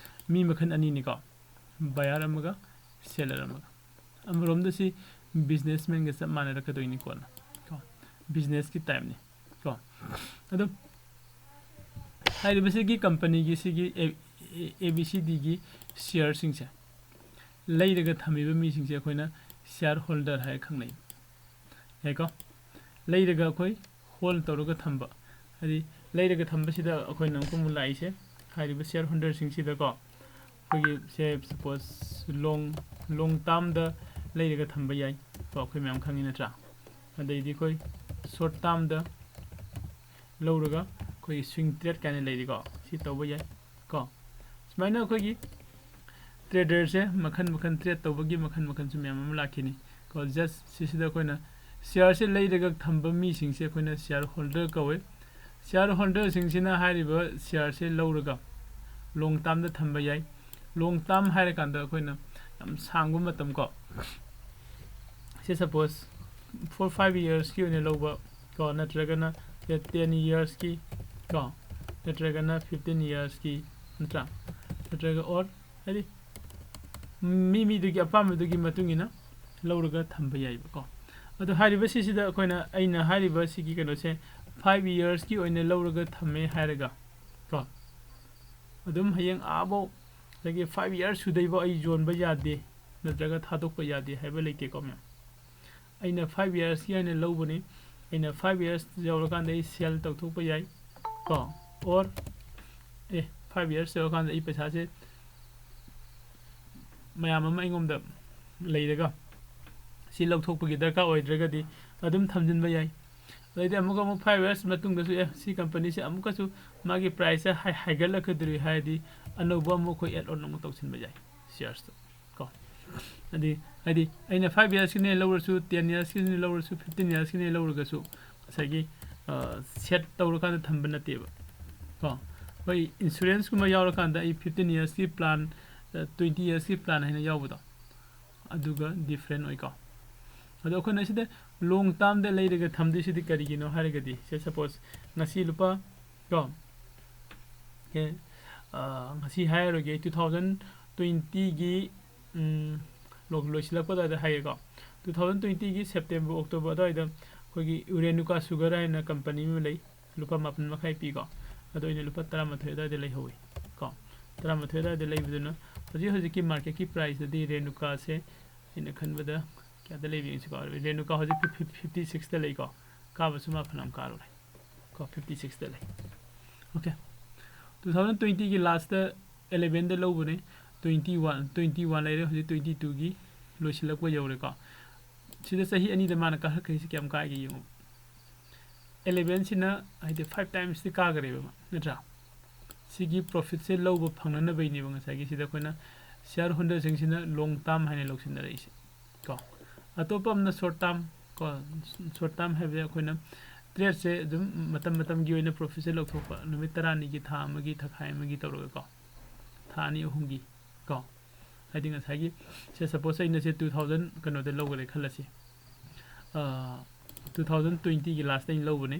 ꯃꯤ ꯃꯈꯜ ꯑꯅꯤꯅꯤꯀꯣ, ꯕꯌꯥꯔ ꯑꯃꯒ ꯁꯦꯂꯔ ꯑꯃꯒ꯫ ꯑꯃꯔꯣꯝꯗ ꯁꯤ ꯕꯤꯖꯤꯅꯦꯁꯃꯦꯟꯒ ꯆꯞ ꯃꯥꯟꯅꯔꯛꯀꯗꯣꯏꯅꯤ ꯀꯣꯟꯅ ꯀꯣ, ꯕꯤꯖꯤꯅꯦꯁꯀꯤ ꯇꯥꯏꯞꯅꯤ ꯀꯣ꯫ ꯑꯗꯣ ꯍꯥꯏꯔꯤꯕꯁꯤꯒꯤ ꯀꯝꯄꯅꯤꯒꯤ ꯁꯤꯒꯤ ꯑꯦ ꯕꯤ ꯁꯤ ꯗꯤꯒꯤ ꯁꯤꯌꯥꯔꯁꯤꯡꯁꯦ ꯂꯩꯔꯒ ꯊꯝꯃꯤꯕ ꯃꯤꯁꯤꯡꯁꯦ ꯑꯩꯈꯣꯏꯅ ꯁꯤꯌꯥꯔ ꯍꯣꯜꯗꯔ ꯍꯥꯏꯔ ꯈꯪꯅꯩ, ꯌꯥꯏꯀꯣ꯫ ꯂꯩꯔꯒ ꯑꯩꯈꯣꯏ ꯍꯣꯜ ꯇꯧꯔꯒ ꯊꯝꯕ, ꯍꯥꯏꯗꯤ ꯂꯩꯔꯒ ꯊꯝꯕꯁꯤꯗ ꯑꯩꯈꯣꯏꯅ ꯑꯃꯨꯛꯀ ꯑꯃꯨꯛ ꯂꯥꯛꯏꯁꯦ, ꯍꯥꯏꯔꯤꯕ ꯁꯤꯌꯥꯔ ꯍꯣꯜꯗꯔꯁꯤꯡꯁꯤꯗꯀꯣ, ꯑꯩꯈꯣꯏꯒꯤ ꯁꯦ ꯁꯄꯣꯁ ꯂꯣꯡ, ꯂꯣꯡ ꯇꯥꯔꯝꯗ ꯂꯩꯔꯒ ꯊꯝꯕ ꯌꯥꯏ ꯀꯣ, ꯑꯩꯈꯣꯏ ꯃꯌꯥꯝ ꯈꯪꯉꯤ ꯅꯠꯇ꯭ꯔꯥ? ꯑꯗꯩꯗꯤ ꯑꯩꯈꯣꯏ ꯁꯣꯔꯠ ꯇꯥꯔꯝꯗ ꯂꯧꯔꯒ ꯑꯩꯈꯣꯏꯒꯤ ꯁ꯭ꯋꯤꯡ ꯇ꯭ꯔꯦꯠ ꯀꯥꯏꯅ ꯂꯩꯔꯤꯀꯣ, ꯁꯤ ꯇꯧꯕ ꯌꯥꯏ ꯀꯣ꯫ ꯁꯨꯃꯥꯏꯅ ꯑꯩꯈꯣꯏꯒꯤ ꯇ꯭ꯔꯦꯗꯔꯁꯦ ꯃꯈꯜ ꯃꯈꯜ, ꯇ꯭ꯔꯦꯠ ꯇꯧꯕꯒꯤ ꯃꯈꯜ ꯃꯈꯜꯁꯨ ꯃꯌꯥꯝ ꯑꯃ ꯂꯥꯛꯈꯤꯅꯤ ꯀꯣ꯫ ꯖꯁ ꯁꯤꯁꯤꯗ ꯑꯩꯈꯣꯏꯅ ꯁꯤꯌꯥꯔꯁꯦ ꯂꯩꯔꯒ ꯊꯝꯕ ꯃꯤꯁꯤꯡꯁꯦ ꯑꯩꯈꯣꯏꯅ ꯁꯤꯌꯥꯔ ꯍꯣꯜꯗꯔ ꯀꯧꯋꯦ꯫ ꯁꯤꯌꯥꯔ ꯍꯣꯜꯗꯔꯁꯤꯡꯁꯤꯅ ꯍꯥꯏꯔꯤꯕ ꯁꯤꯌꯥꯔꯁꯦ ꯂꯧꯔꯒ ꯂꯣꯡ ꯇꯥꯔꯝꯗ ꯊꯝꯕ ꯌꯥꯏ꯫ ꯂꯣꯡ ꯇꯥꯔꯝ ꯍꯥꯏꯔꯀꯥꯟꯗ ꯑꯩꯈꯣꯏꯅ ꯌꯥꯝ ꯁꯥꯡꯕ ꯃꯇꯝ ꯀꯣ, ꯁꯦ ꯁꯄꯣꯁ ꯐꯣꯔ ꯐꯥꯏꯚ ꯏꯌꯔꯁꯀꯤ ꯑꯣꯏꯅ ꯂꯧꯕ ꯀꯣ, ꯅꯠꯇ꯭ꯔꯒꯅ ꯇꯦꯟ ꯏꯌꯔꯁꯀꯤ ꯀꯣ, ꯅꯠꯇ꯭ꯔꯒꯅ ꯐꯤꯐꯇꯤꯟ ꯏꯌꯔꯁꯀꯤ ꯅꯠꯇ꯭ꯔꯥ, ꯅꯠꯇ꯭ꯔꯒ ꯑꯣꯔ ꯍꯥꯏꯗꯤ ꯃꯤ ꯃꯤꯗꯨꯒꯤ ꯑꯄꯥꯝꯕꯗꯨꯒꯤ ꯃꯇꯨꯡ ꯏꯟꯅ ꯂꯧꯔꯒ ꯊꯝꯕ ꯌꯥꯏꯕꯀꯣ꯫ ꯑꯗꯣ ꯍꯥꯏꯔꯤꯕ ꯁꯤꯁꯤꯗ ꯑꯩꯈꯣꯏꯅ, ꯑꯩꯅ ꯍꯥꯏꯔꯤꯕ ꯁꯤꯒꯤ ꯀꯩꯅꯣꯁꯦ ꯐꯥꯏꯚ ꯏꯌꯔꯁꯀꯤ ꯑꯣꯏꯅ ꯂꯧꯔꯒ ꯊꯝꯃꯦ ꯍꯥꯏꯔꯒ ꯀꯣ, ꯑꯗꯨꯝ ꯍꯌꯦꯡ ꯑꯥꯕꯧ, ꯉꯁꯥꯏꯒꯤ ꯐꯥꯏꯚ ꯏꯌꯔꯁ ꯁꯨꯗꯩꯕꯧ ꯑꯩ ꯌꯣꯟꯕ ꯌꯥꯗꯦ ꯅꯠꯇ꯭ꯔꯒ ꯊꯥꯗꯣꯛꯄ ꯌꯥꯗꯦ ꯍꯥꯏꯕ ꯂꯩꯇꯦꯀꯣ ꯃꯌꯥꯝ꯫ ꯑꯩꯅ ꯐꯥꯏꯚ ꯏꯌꯔꯁꯀꯤ ꯑꯣꯏꯅ ꯂꯧꯕꯅꯤ, ꯑꯩꯅ ꯐꯥꯏꯚ ꯏꯌꯔꯁ ꯌꯧꯔꯀꯥꯟꯗ ꯑꯩ ꯁꯦꯜ ꯇꯧꯊꯣꯛꯄ ꯌꯥꯏ ꯀꯣ, ꯑꯣꯔ ꯑꯦ five years ꯌꯧꯔꯀꯥꯟꯗ ꯑꯩ ꯄꯩꯁꯥꯁꯦ ꯃꯌꯥꯝ ꯑꯃ ꯑꯩꯉꯣꯟꯗ ꯂꯩꯔꯒ ꯁꯤ ꯂꯧꯊꯣꯛꯄꯒꯤ ꯗꯔꯀꯥꯔ ꯑꯣꯏꯗ꯭ꯔꯒꯗꯤ ꯑꯗꯨꯝ ꯊꯝꯖꯤꯟꯕ ꯌꯥꯏ꯫ ꯑꯗꯩꯗꯤ ꯑꯃꯨꯛꯀ ꯑꯃꯨꯛ five years ꯃꯇꯨꯡꯗꯁꯨ ꯑꯦ ꯁꯤ ꯀꯝꯄꯅꯤꯁꯦ ꯑꯃꯨꯛꯀꯁꯨ ꯃꯥꯒꯤ priceꯁꯦ ꯍꯥꯏ ꯍꯥꯏꯒꯠꯂꯛꯀꯗꯧꯔꯤ ꯍꯥꯏꯔꯗꯤ ꯑꯅꯧꯕ ꯑꯃꯨꯛ ꯑꯩꯈꯣꯏ add on ꯑꯃꯨꯛ ꯇꯧꯁꯤꯟꯕ ꯌꯥꯏ sharesꯇꯣ ꯀꯣ꯫ ꯍꯥꯏꯗꯤ ꯍꯥꯏꯗꯤ ꯑꯩꯅ five yearsꯀꯤꯅꯦ ꯂꯧꯔꯁꯨ, ten yearsꯀꯤꯅꯦ ꯂꯧꯔꯁꯨ, fifteen yearsꯀꯤꯅꯦ ꯂꯧꯔꯒꯁꯨ ꯉꯁꯥꯏꯒꯤ set ꯇꯧꯔꯀꯥꯟꯗ ꯊꯝꯕ ꯅꯠꯇꯦꯕ ꯀꯣ꯫ ꯑꯩꯈꯣꯏ insuranceꯀꯨꯝꯕ ꯌꯥꯎꯔꯀꯥꯟꯗ ꯑꯩ fifteen yearsꯀꯤ plan, twenty yearsꯀꯤ plan ꯍꯥꯏꯅ ꯌꯥꯎꯕꯗꯣ ꯑꯗꯨꯒ different ꯑꯣꯏꯀꯣ꯫ ꯑꯗꯣ ꯑꯩꯈꯣꯏꯅ ꯁꯤꯗ long termꯗ ꯂꯩꯔꯒ ꯊꯝꯗꯣꯏꯁꯤꯗꯤ ꯀꯔꯤꯒꯤꯅꯣ ꯍꯥꯏꯔꯒꯗꯤ ꯁꯦ suppose ꯉꯁꯤ ꯂꯨꯄꯥ ꯀꯣ ꯑꯦ ꯉꯁꯤ ꯍꯥꯏꯔꯔꯣꯏꯒꯦ two thousand twentyꯒꯤ ꯂꯣꯏꯁꯤꯜꯂꯛꯄ ꯑꯗꯨꯋꯥꯏꯗ ꯍꯥꯏꯒꯦꯀꯣ꯫ Two thousand twentyꯒꯤ September October ꯑꯗꯨꯋꯥꯏꯗ ꯑꯩꯈꯣꯏꯒꯤ ꯔꯦꯅꯨꯀꯥ sugar ꯍꯥꯏꯅ company ꯑꯃ ꯂꯩ꯫ ꯂꯨꯄꯥ ꯃꯥꯄꯟ ꯃꯈꯥꯏ ꯄꯤꯀꯣ꯫ ꯑꯗꯣ ꯑꯩꯅ ꯂꯨꯄꯥ ꯇꯔꯥꯃꯥꯊꯣꯏ ꯑꯗꯨꯋꯥꯏꯗ ꯂꯩꯍꯧꯋꯤ ꯀꯣ꯫ ꯇꯔꯥꯃꯥꯊꯣꯏ ꯑꯗꯨꯋꯥꯏꯗ ꯂꯩꯕꯗꯨꯅ ꯍꯧꯖꯤꯛ ꯍꯧꯖꯤꯛꯀꯤ marketꯀꯤ priceꯇꯗꯤ ꯔꯦꯅꯨꯀꯥꯁꯦ ꯑꯩꯅ ꯈꯟꯕꯗ ꯀꯌꯥꯗ ꯂꯩꯕ ꯌꯦꯡꯁꯤꯀꯣ꯫ ꯔꯦꯅꯨꯀꯥ ꯍꯧꯖꯤꯛ fifty sixꯇ ꯂꯩꯀꯣ꯫ ꯀꯥꯕꯁꯨ ꯃꯥ ꯐꯅꯌꯥꯝ ꯀꯥꯔꯨꯔꯦ ꯀꯣ꯫ Fifty sixꯇ ꯂꯩ꯫ Okay, two thousand twentyꯒꯤ lastꯇ elevenꯗ ꯂꯧꯕꯅꯦ꯫ Twenty one, twenty one ꯂꯩꯔꯦ, ꯍꯧꯖꯤꯛ twenty-twoꯒꯤ ꯂꯣꯏꯁꯤꯜꯂꯛꯄ ꯌꯧꯔꯦꯀꯣ꯫ ꯁꯤꯗ ꯆꯍꯤ ꯑꯅꯤꯗ ꯃꯥꯅ ꯀꯥꯈꯠꯈ꯭ꯔꯤꯁꯤ ꯀꯌꯥꯝ ꯀꯥꯏꯒꯦ ꯌꯦꯡꯉꯨ꯫ Elevenꯁꯤꯅ ꯍꯥꯏꯗꯤ five timesꯇꯤ ꯀꯥꯈ꯭ꯔꯦꯕ ꯃꯥ, ꯅꯠꯇ꯭ꯔꯥ? ꯁꯤꯒꯤ profitꯁꯦ ꯂꯧꯕ ꯐꯪꯅꯅꯕꯩꯅꯦꯕ ꯉꯁꯥꯏꯒꯤ ꯁꯤꯗ ꯑꯩꯈꯣꯏꯅ shareholderꯁꯤꯡꯁꯤꯅ long term ꯍꯥꯏꯅ ꯂꯧꯁꯤꯟꯅꯔꯛꯏꯁꯦ ꯀꯣ꯫ ꯑꯇꯣꯞꯄ ꯑꯃꯅ short term ꯀꯣ꯫ Short term ꯍꯥꯏꯕꯁꯦ ꯑꯩꯈꯣꯏꯅ tradeꯁꯦ ꯑꯗꯨꯝ ꯃꯇꯝ ꯃꯇꯝꯒꯤ ꯑꯣꯏꯅ profitꯁꯦ ꯂꯧꯊꯣꯛꯄ, ꯅꯨꯃꯤꯠ ꯇꯔꯥꯅꯤꯒꯤ, ꯊꯥ ꯑꯃꯒꯤ, ꯊꯥꯈꯥꯏ ꯑꯃꯒꯤ ꯇꯧꯔꯒꯀꯣ, ꯊꯥ ꯑꯅꯤ ꯑꯍꯨꯝꯒꯤ ꯀꯣ꯫ ꯍꯥꯏꯗꯤ ꯉꯁꯥꯏꯒꯤ ꯁꯦ suppose ꯑꯩꯅ ꯁꯦ two thousand ꯀꯩꯅꯣꯗ ꯂꯧꯈꯔꯦ ꯈꯜꯂꯁꯤ, two thousand twentyꯒꯤ lastꯇ ꯑꯩꯅ ꯂꯧꯕꯅꯦ꯫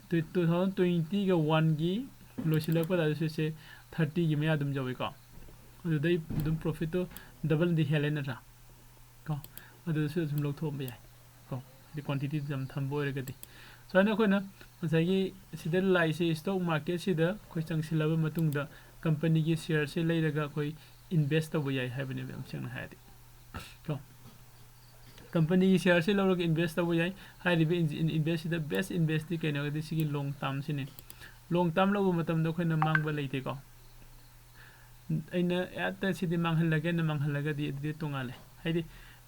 Two thousand twentyꯒ oneꯒꯤ ꯂꯣꯏꯁꯤꯜꯂꯛꯄꯗ ꯁꯤꯁꯦ thirtyꯒꯤ ꯃꯌꯥ ꯑꯗꯨꯝ ꯌꯧꯋꯤꯀꯣ꯫ ꯑꯗꯨꯗꯩ ꯑꯗꯨꯝ profitꯇꯣ doubleꯗꯤ ꯍꯦꯜꯂꯦ ꯅꯠꯇ꯭ꯔꯥ? ꯀꯣ, ꯑꯗꯨꯗꯁꯨ ꯑꯗꯨꯝ ꯂꯧꯊꯣꯛꯑꯝꯕ ꯌꯥꯏ ꯀꯣ, ꯍꯥꯏꯗꯤ quantityꯗ ꯌꯥꯝ ꯊꯝꯕ ꯑꯣꯏꯔꯒꯗꯤ꯫ ꯁꯨꯃꯥꯏꯅ ꯑꯩꯈꯣꯏꯅ ꯉꯁꯥꯏꯒꯤ ꯁꯤꯗ ꯂꯥꯛꯏꯁꯦ stock marketꯁꯤꯗ ꯑꯩꯈꯣꯏ ꯆꯪꯁꯤꯜꯂꯕ ꯃꯇꯨꯡꯗ companyꯒꯤ shareꯁꯦ ꯂꯩꯔꯒ ꯑꯩꯈꯣꯏ invest ꯇꯧꯕ ꯌꯥꯏ ꯍꯥꯏꯕꯅꯦꯕ, ꯌꯥꯝ ꯁꯦꯡꯅ ꯍꯥꯏꯔꯗꯤ ꯀꯣ꯫ Companyꯒꯤ shareꯁꯦ ꯂꯧꯔꯒ invest ꯇꯧꯕ ꯌꯥꯏ꯫ ꯍꯥꯏꯔꯤꯕ investꯁꯤꯗ best investꯇꯤ ꯀꯩꯅꯣ ꯍꯥꯏꯔꯗꯤ ꯁꯤꯒꯤ long termꯁꯤꯅꯤ꯫ Long term ꯂꯧꯕ ꯃꯇꯝꯗ ꯑꯩꯈꯣꯏꯅ ꯃꯥꯡꯕ ꯂꯩꯇꯦꯀꯣ꯫ ꯑꯩꯅ ꯍꯦꯛꯇ ꯁꯤꯗꯤ ꯃꯥꯡꯍꯜꯂꯒꯦꯅ ꯃꯥꯡꯍꯜꯂꯒꯗꯤ ꯑꯗꯨꯗꯤ ꯇꯣꯉꯥꯜꯂꯦ꯫ ꯍꯥꯏꯗꯤ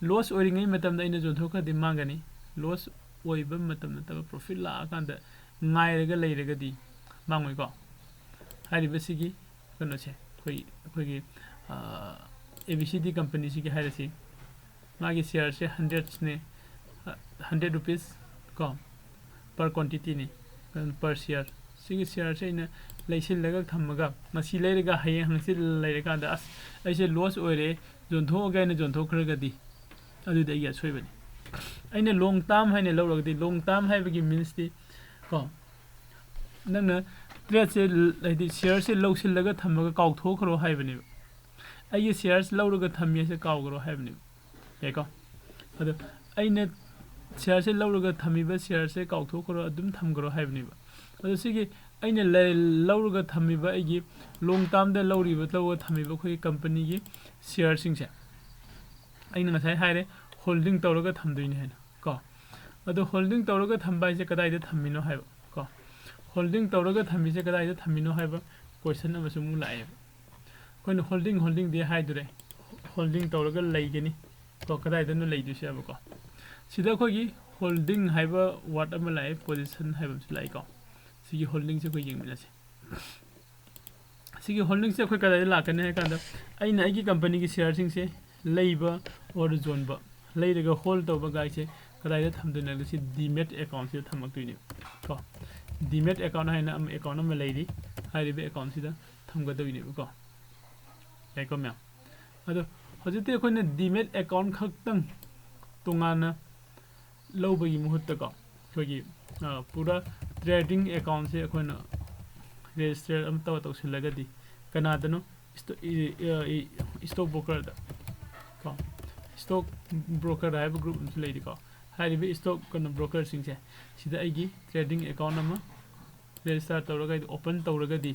loss ꯑꯣꯏꯔꯤꯉꯩ ꯃꯇꯝꯗ ꯑꯩꯅ ꯌꯣꯟꯊꯣꯛꯈ꯭ꯔꯗꯤ ꯃꯥꯡꯒꯅꯤ, loss ꯑꯣꯏꯕ ꯃꯇꯝ ꯅꯠꯇꯕ profit ꯂꯥꯛꯑꯀꯥꯟꯗ ꯉꯥꯏꯔꯒ ꯂꯩꯔꯒꯗꯤ ꯃꯥꯡꯉꯣꯏꯀꯣ꯫ ꯍꯥꯏꯔꯤꯕꯁꯤꯒꯤ ꯀꯩꯅꯣꯁꯦ ꯑꯩꯈꯣꯏ ꯑꯩꯈꯣꯏꯒꯤ ꯑꯦ ꯕꯤ ꯁꯤ ꯗꯤ ꯀꯝꯄꯅꯤꯁꯤꯒꯤ ꯍꯥꯏꯔꯁꯤ, ꯃꯥꯒꯤ ꯁꯤꯌꯥꯔꯁꯦ ꯍꯟꯗ꯭ꯔꯦꯠꯅꯦ, ꯍꯟꯗ꯭ꯔꯦꯠ ꯔꯨꯄꯤꯁ ꯀꯣ, per quantityꯅꯤ, per share꯫ ꯁꯤꯒꯤ ꯁꯤꯌꯥꯔꯁꯦ ꯑꯩꯅ ꯂꯩꯁꯤꯜꯂꯒ ꯊꯝꯃꯒ ꯉꯁꯤ ꯂꯩꯔꯒ ꯍꯌꯦꯡ ꯍꯪꯆꯤꯠ ꯂꯩꯔꯀꯥꯟꯗ ꯑꯁ ꯑꯩꯁꯦ loss ꯑꯣꯏꯔꯦ, ꯌꯣꯟꯊꯣꯛꯑꯒꯦ ꯍꯥꯏꯅ ꯌꯣꯟꯊꯣꯛꯈ꯭ꯔꯒꯗꯤ ꯑꯗꯨꯗꯤ ꯑꯩꯒꯤ ꯑꯁꯣꯏꯕꯅꯤ꯫ ꯑꯩꯅ long term ꯍꯥꯏꯅ ꯂꯧꯔꯒꯗꯤ, long term ꯍꯥꯏꯕꯒꯤ meansꯇꯤ ꯀꯣ, ꯅꯪꯅ tradeꯁꯦ ꯍꯥꯏꯗꯤ ꯁꯤꯌꯥꯔꯁꯦ ꯂꯧꯁꯤꯜꯂꯒ ꯊꯝꯃꯒ ꯀꯥꯎꯊꯣꯛꯈ꯭ꯔꯣ ꯍꯥꯏꯕꯅꯦꯕ꯫ ꯑꯩꯒꯤ ꯁꯤꯌꯥꯔꯁꯦ ꯂꯧꯔꯒ ꯊꯝꯃꯤ ꯍꯥꯏꯁꯦ ꯀꯥꯎꯈ꯭ꯔꯣ ꯍꯥꯏꯕꯅꯦꯕ꯫ ꯌꯥꯏꯀꯣ? ꯑꯗꯣ ꯑꯩꯅ ꯁꯤꯌꯥꯔꯁꯦ ꯂꯧꯔꯒ ꯊꯝꯃꯤꯕ ꯁꯤꯌꯥꯔꯁꯦ ꯀꯥꯎꯊꯣꯛꯈ꯭ꯔꯣ, ꯑꯗꯨꯝ ꯊꯝꯈ꯭ꯔꯣ ꯍꯥꯏꯕꯅꯦꯕ꯫ ꯑꯗꯣ ꯁꯤꯒꯤ ꯑꯩꯅ ꯂꯩ- ꯂꯧꯔꯒ ꯊꯝꯃꯤꯕ ꯑꯩꯒꯤ long termꯗ ꯂꯧꯔꯤꯕ ꯂꯧꯔꯒ ꯊꯝꯃꯤꯕ ꯑꯩꯈꯣꯏꯒꯤ ꯀꯝꯄꯅꯤꯒꯤ ꯁꯤꯌꯥꯔꯁꯤꯡꯁꯦ ꯑꯩꯅ ꯉꯁꯥꯏ ꯍꯥꯏꯔꯦ holding ꯇꯧꯔꯒ ꯊꯝꯗꯣꯏꯅꯤ ꯍꯥꯏꯅ ꯀꯣ꯫ ꯑꯗꯣ holding ꯇꯧꯔꯒ ꯊꯝꯕ ꯍꯥꯏꯁꯦ ꯀꯗꯥꯏꯗ ꯊꯝꯃꯤꯅꯣ ꯍꯥꯏꯕ ꯀꯣ꯫ Holding ꯇꯧꯔꯒ ꯊꯝꯃꯤꯁꯦ ꯀꯗꯥꯏꯗ ꯊꯝꯃꯤꯅꯣ ꯍꯥꯏꯕ question ꯑꯃꯁꯨ ꯑꯃꯨꯛ ꯂꯥꯛꯑꯦꯕ꯫ ꯑꯩꯈꯣꯏꯅ holding holdingꯗꯤ ꯍꯥꯏꯗꯨꯔꯦ, holding ꯇꯧꯔꯒ ꯂꯩꯒꯅꯤ ꯀꯣ꯫ ꯀꯗꯥꯏꯗꯅꯣ ꯂꯩꯗꯣꯏꯁꯦ ꯍꯥꯏꯕꯀꯣ꯫ ꯁꯤꯗ ꯑꯩꯈꯣꯏꯒꯤ holding ꯍꯥꯏꯕ word ꯑꯃ ꯂꯥꯛꯑꯦ, position ꯍꯥꯏꯕ ꯑꯃꯁꯨ ꯂꯥꯛꯑꯦꯀꯣ꯫ ꯁꯤꯒꯤ holdingꯁꯦ ꯑꯩꯈꯣꯏ ꯌꯦꯡꯃꯤꯟꯅꯁꯦ꯫ ꯁꯤꯒꯤ holdingꯁꯦ ꯑꯩꯈꯣꯏ ꯀꯗꯥꯏꯗ ꯂꯥꯛꯀꯅꯤ ꯍꯥꯏ ꯀꯥꯟꯗ, ꯑꯩꯅ ꯑꯩꯒꯤ ꯀꯝꯄꯅꯤꯒꯤ ꯁꯤꯌꯥꯔꯁꯤꯡꯁꯦ ꯂꯩꯕ or ꯌꯣꯟꯕ, ꯂꯩꯔꯒ hold ꯇꯧꯕ guideꯁꯦ ꯀꯗꯥꯏꯗ ꯊꯝꯗꯣꯏꯅꯣ ꯍꯥꯏꯕꯗ ꯁꯤ demat accountꯁꯤꯗ ꯊꯝꯃꯛꯇꯣꯏꯅꯦꯕ ꯀꯣ꯫ Demat account ꯍꯥꯏꯅ ꯑꯃ account ꯑꯃ ꯂꯩꯔꯤ, ꯍꯥꯏꯔꯤꯕ accountꯁꯤꯗ ꯊꯝꯒꯗꯣꯏꯅꯦꯕꯀꯣ꯫ ꯌꯥꯏꯀꯣ ꯃꯌꯥꯝ? ꯑꯗꯣ ꯍꯧꯖꯤꯛꯇꯤ ꯑꯩꯈꯣꯏꯅ demat account ꯈꯛꯇꯪ ꯇꯣꯉꯥꯟꯅ ꯂꯧꯕꯒꯤ ꯃꯍꯨꯠꯇꯀꯣ, ꯑꯩꯈꯣꯏꯒꯤ ꯑ, ꯄꯨꯔꯥ trading accountꯁꯦ ꯑꯩꯈꯣꯏꯅ register ꯑꯃ ꯇꯧ ꯇꯧꯁꯤꯜꯂꯒꯗꯤ ꯀꯅꯥꯗꯅꯣ ꯏꯁꯇꯣ- ꯏ- ꯑ- ꯏ- stock brokerꯗ ꯀꯣ, stock broker ꯍꯥꯏꯕ group ꯑꯃꯁꯨ ꯂꯩꯔꯤꯀꯣ꯫ ꯍꯥꯏꯔꯤꯕ stock ꯀꯩꯅꯣ brokerꯁꯤꯡꯁꯦ ꯁꯤꯗ ꯑꯩꯒꯤ trading account ꯑꯃ register ꯇꯧꯔꯒ ꯑꯩ open ꯇꯧꯔꯒꯗꯤ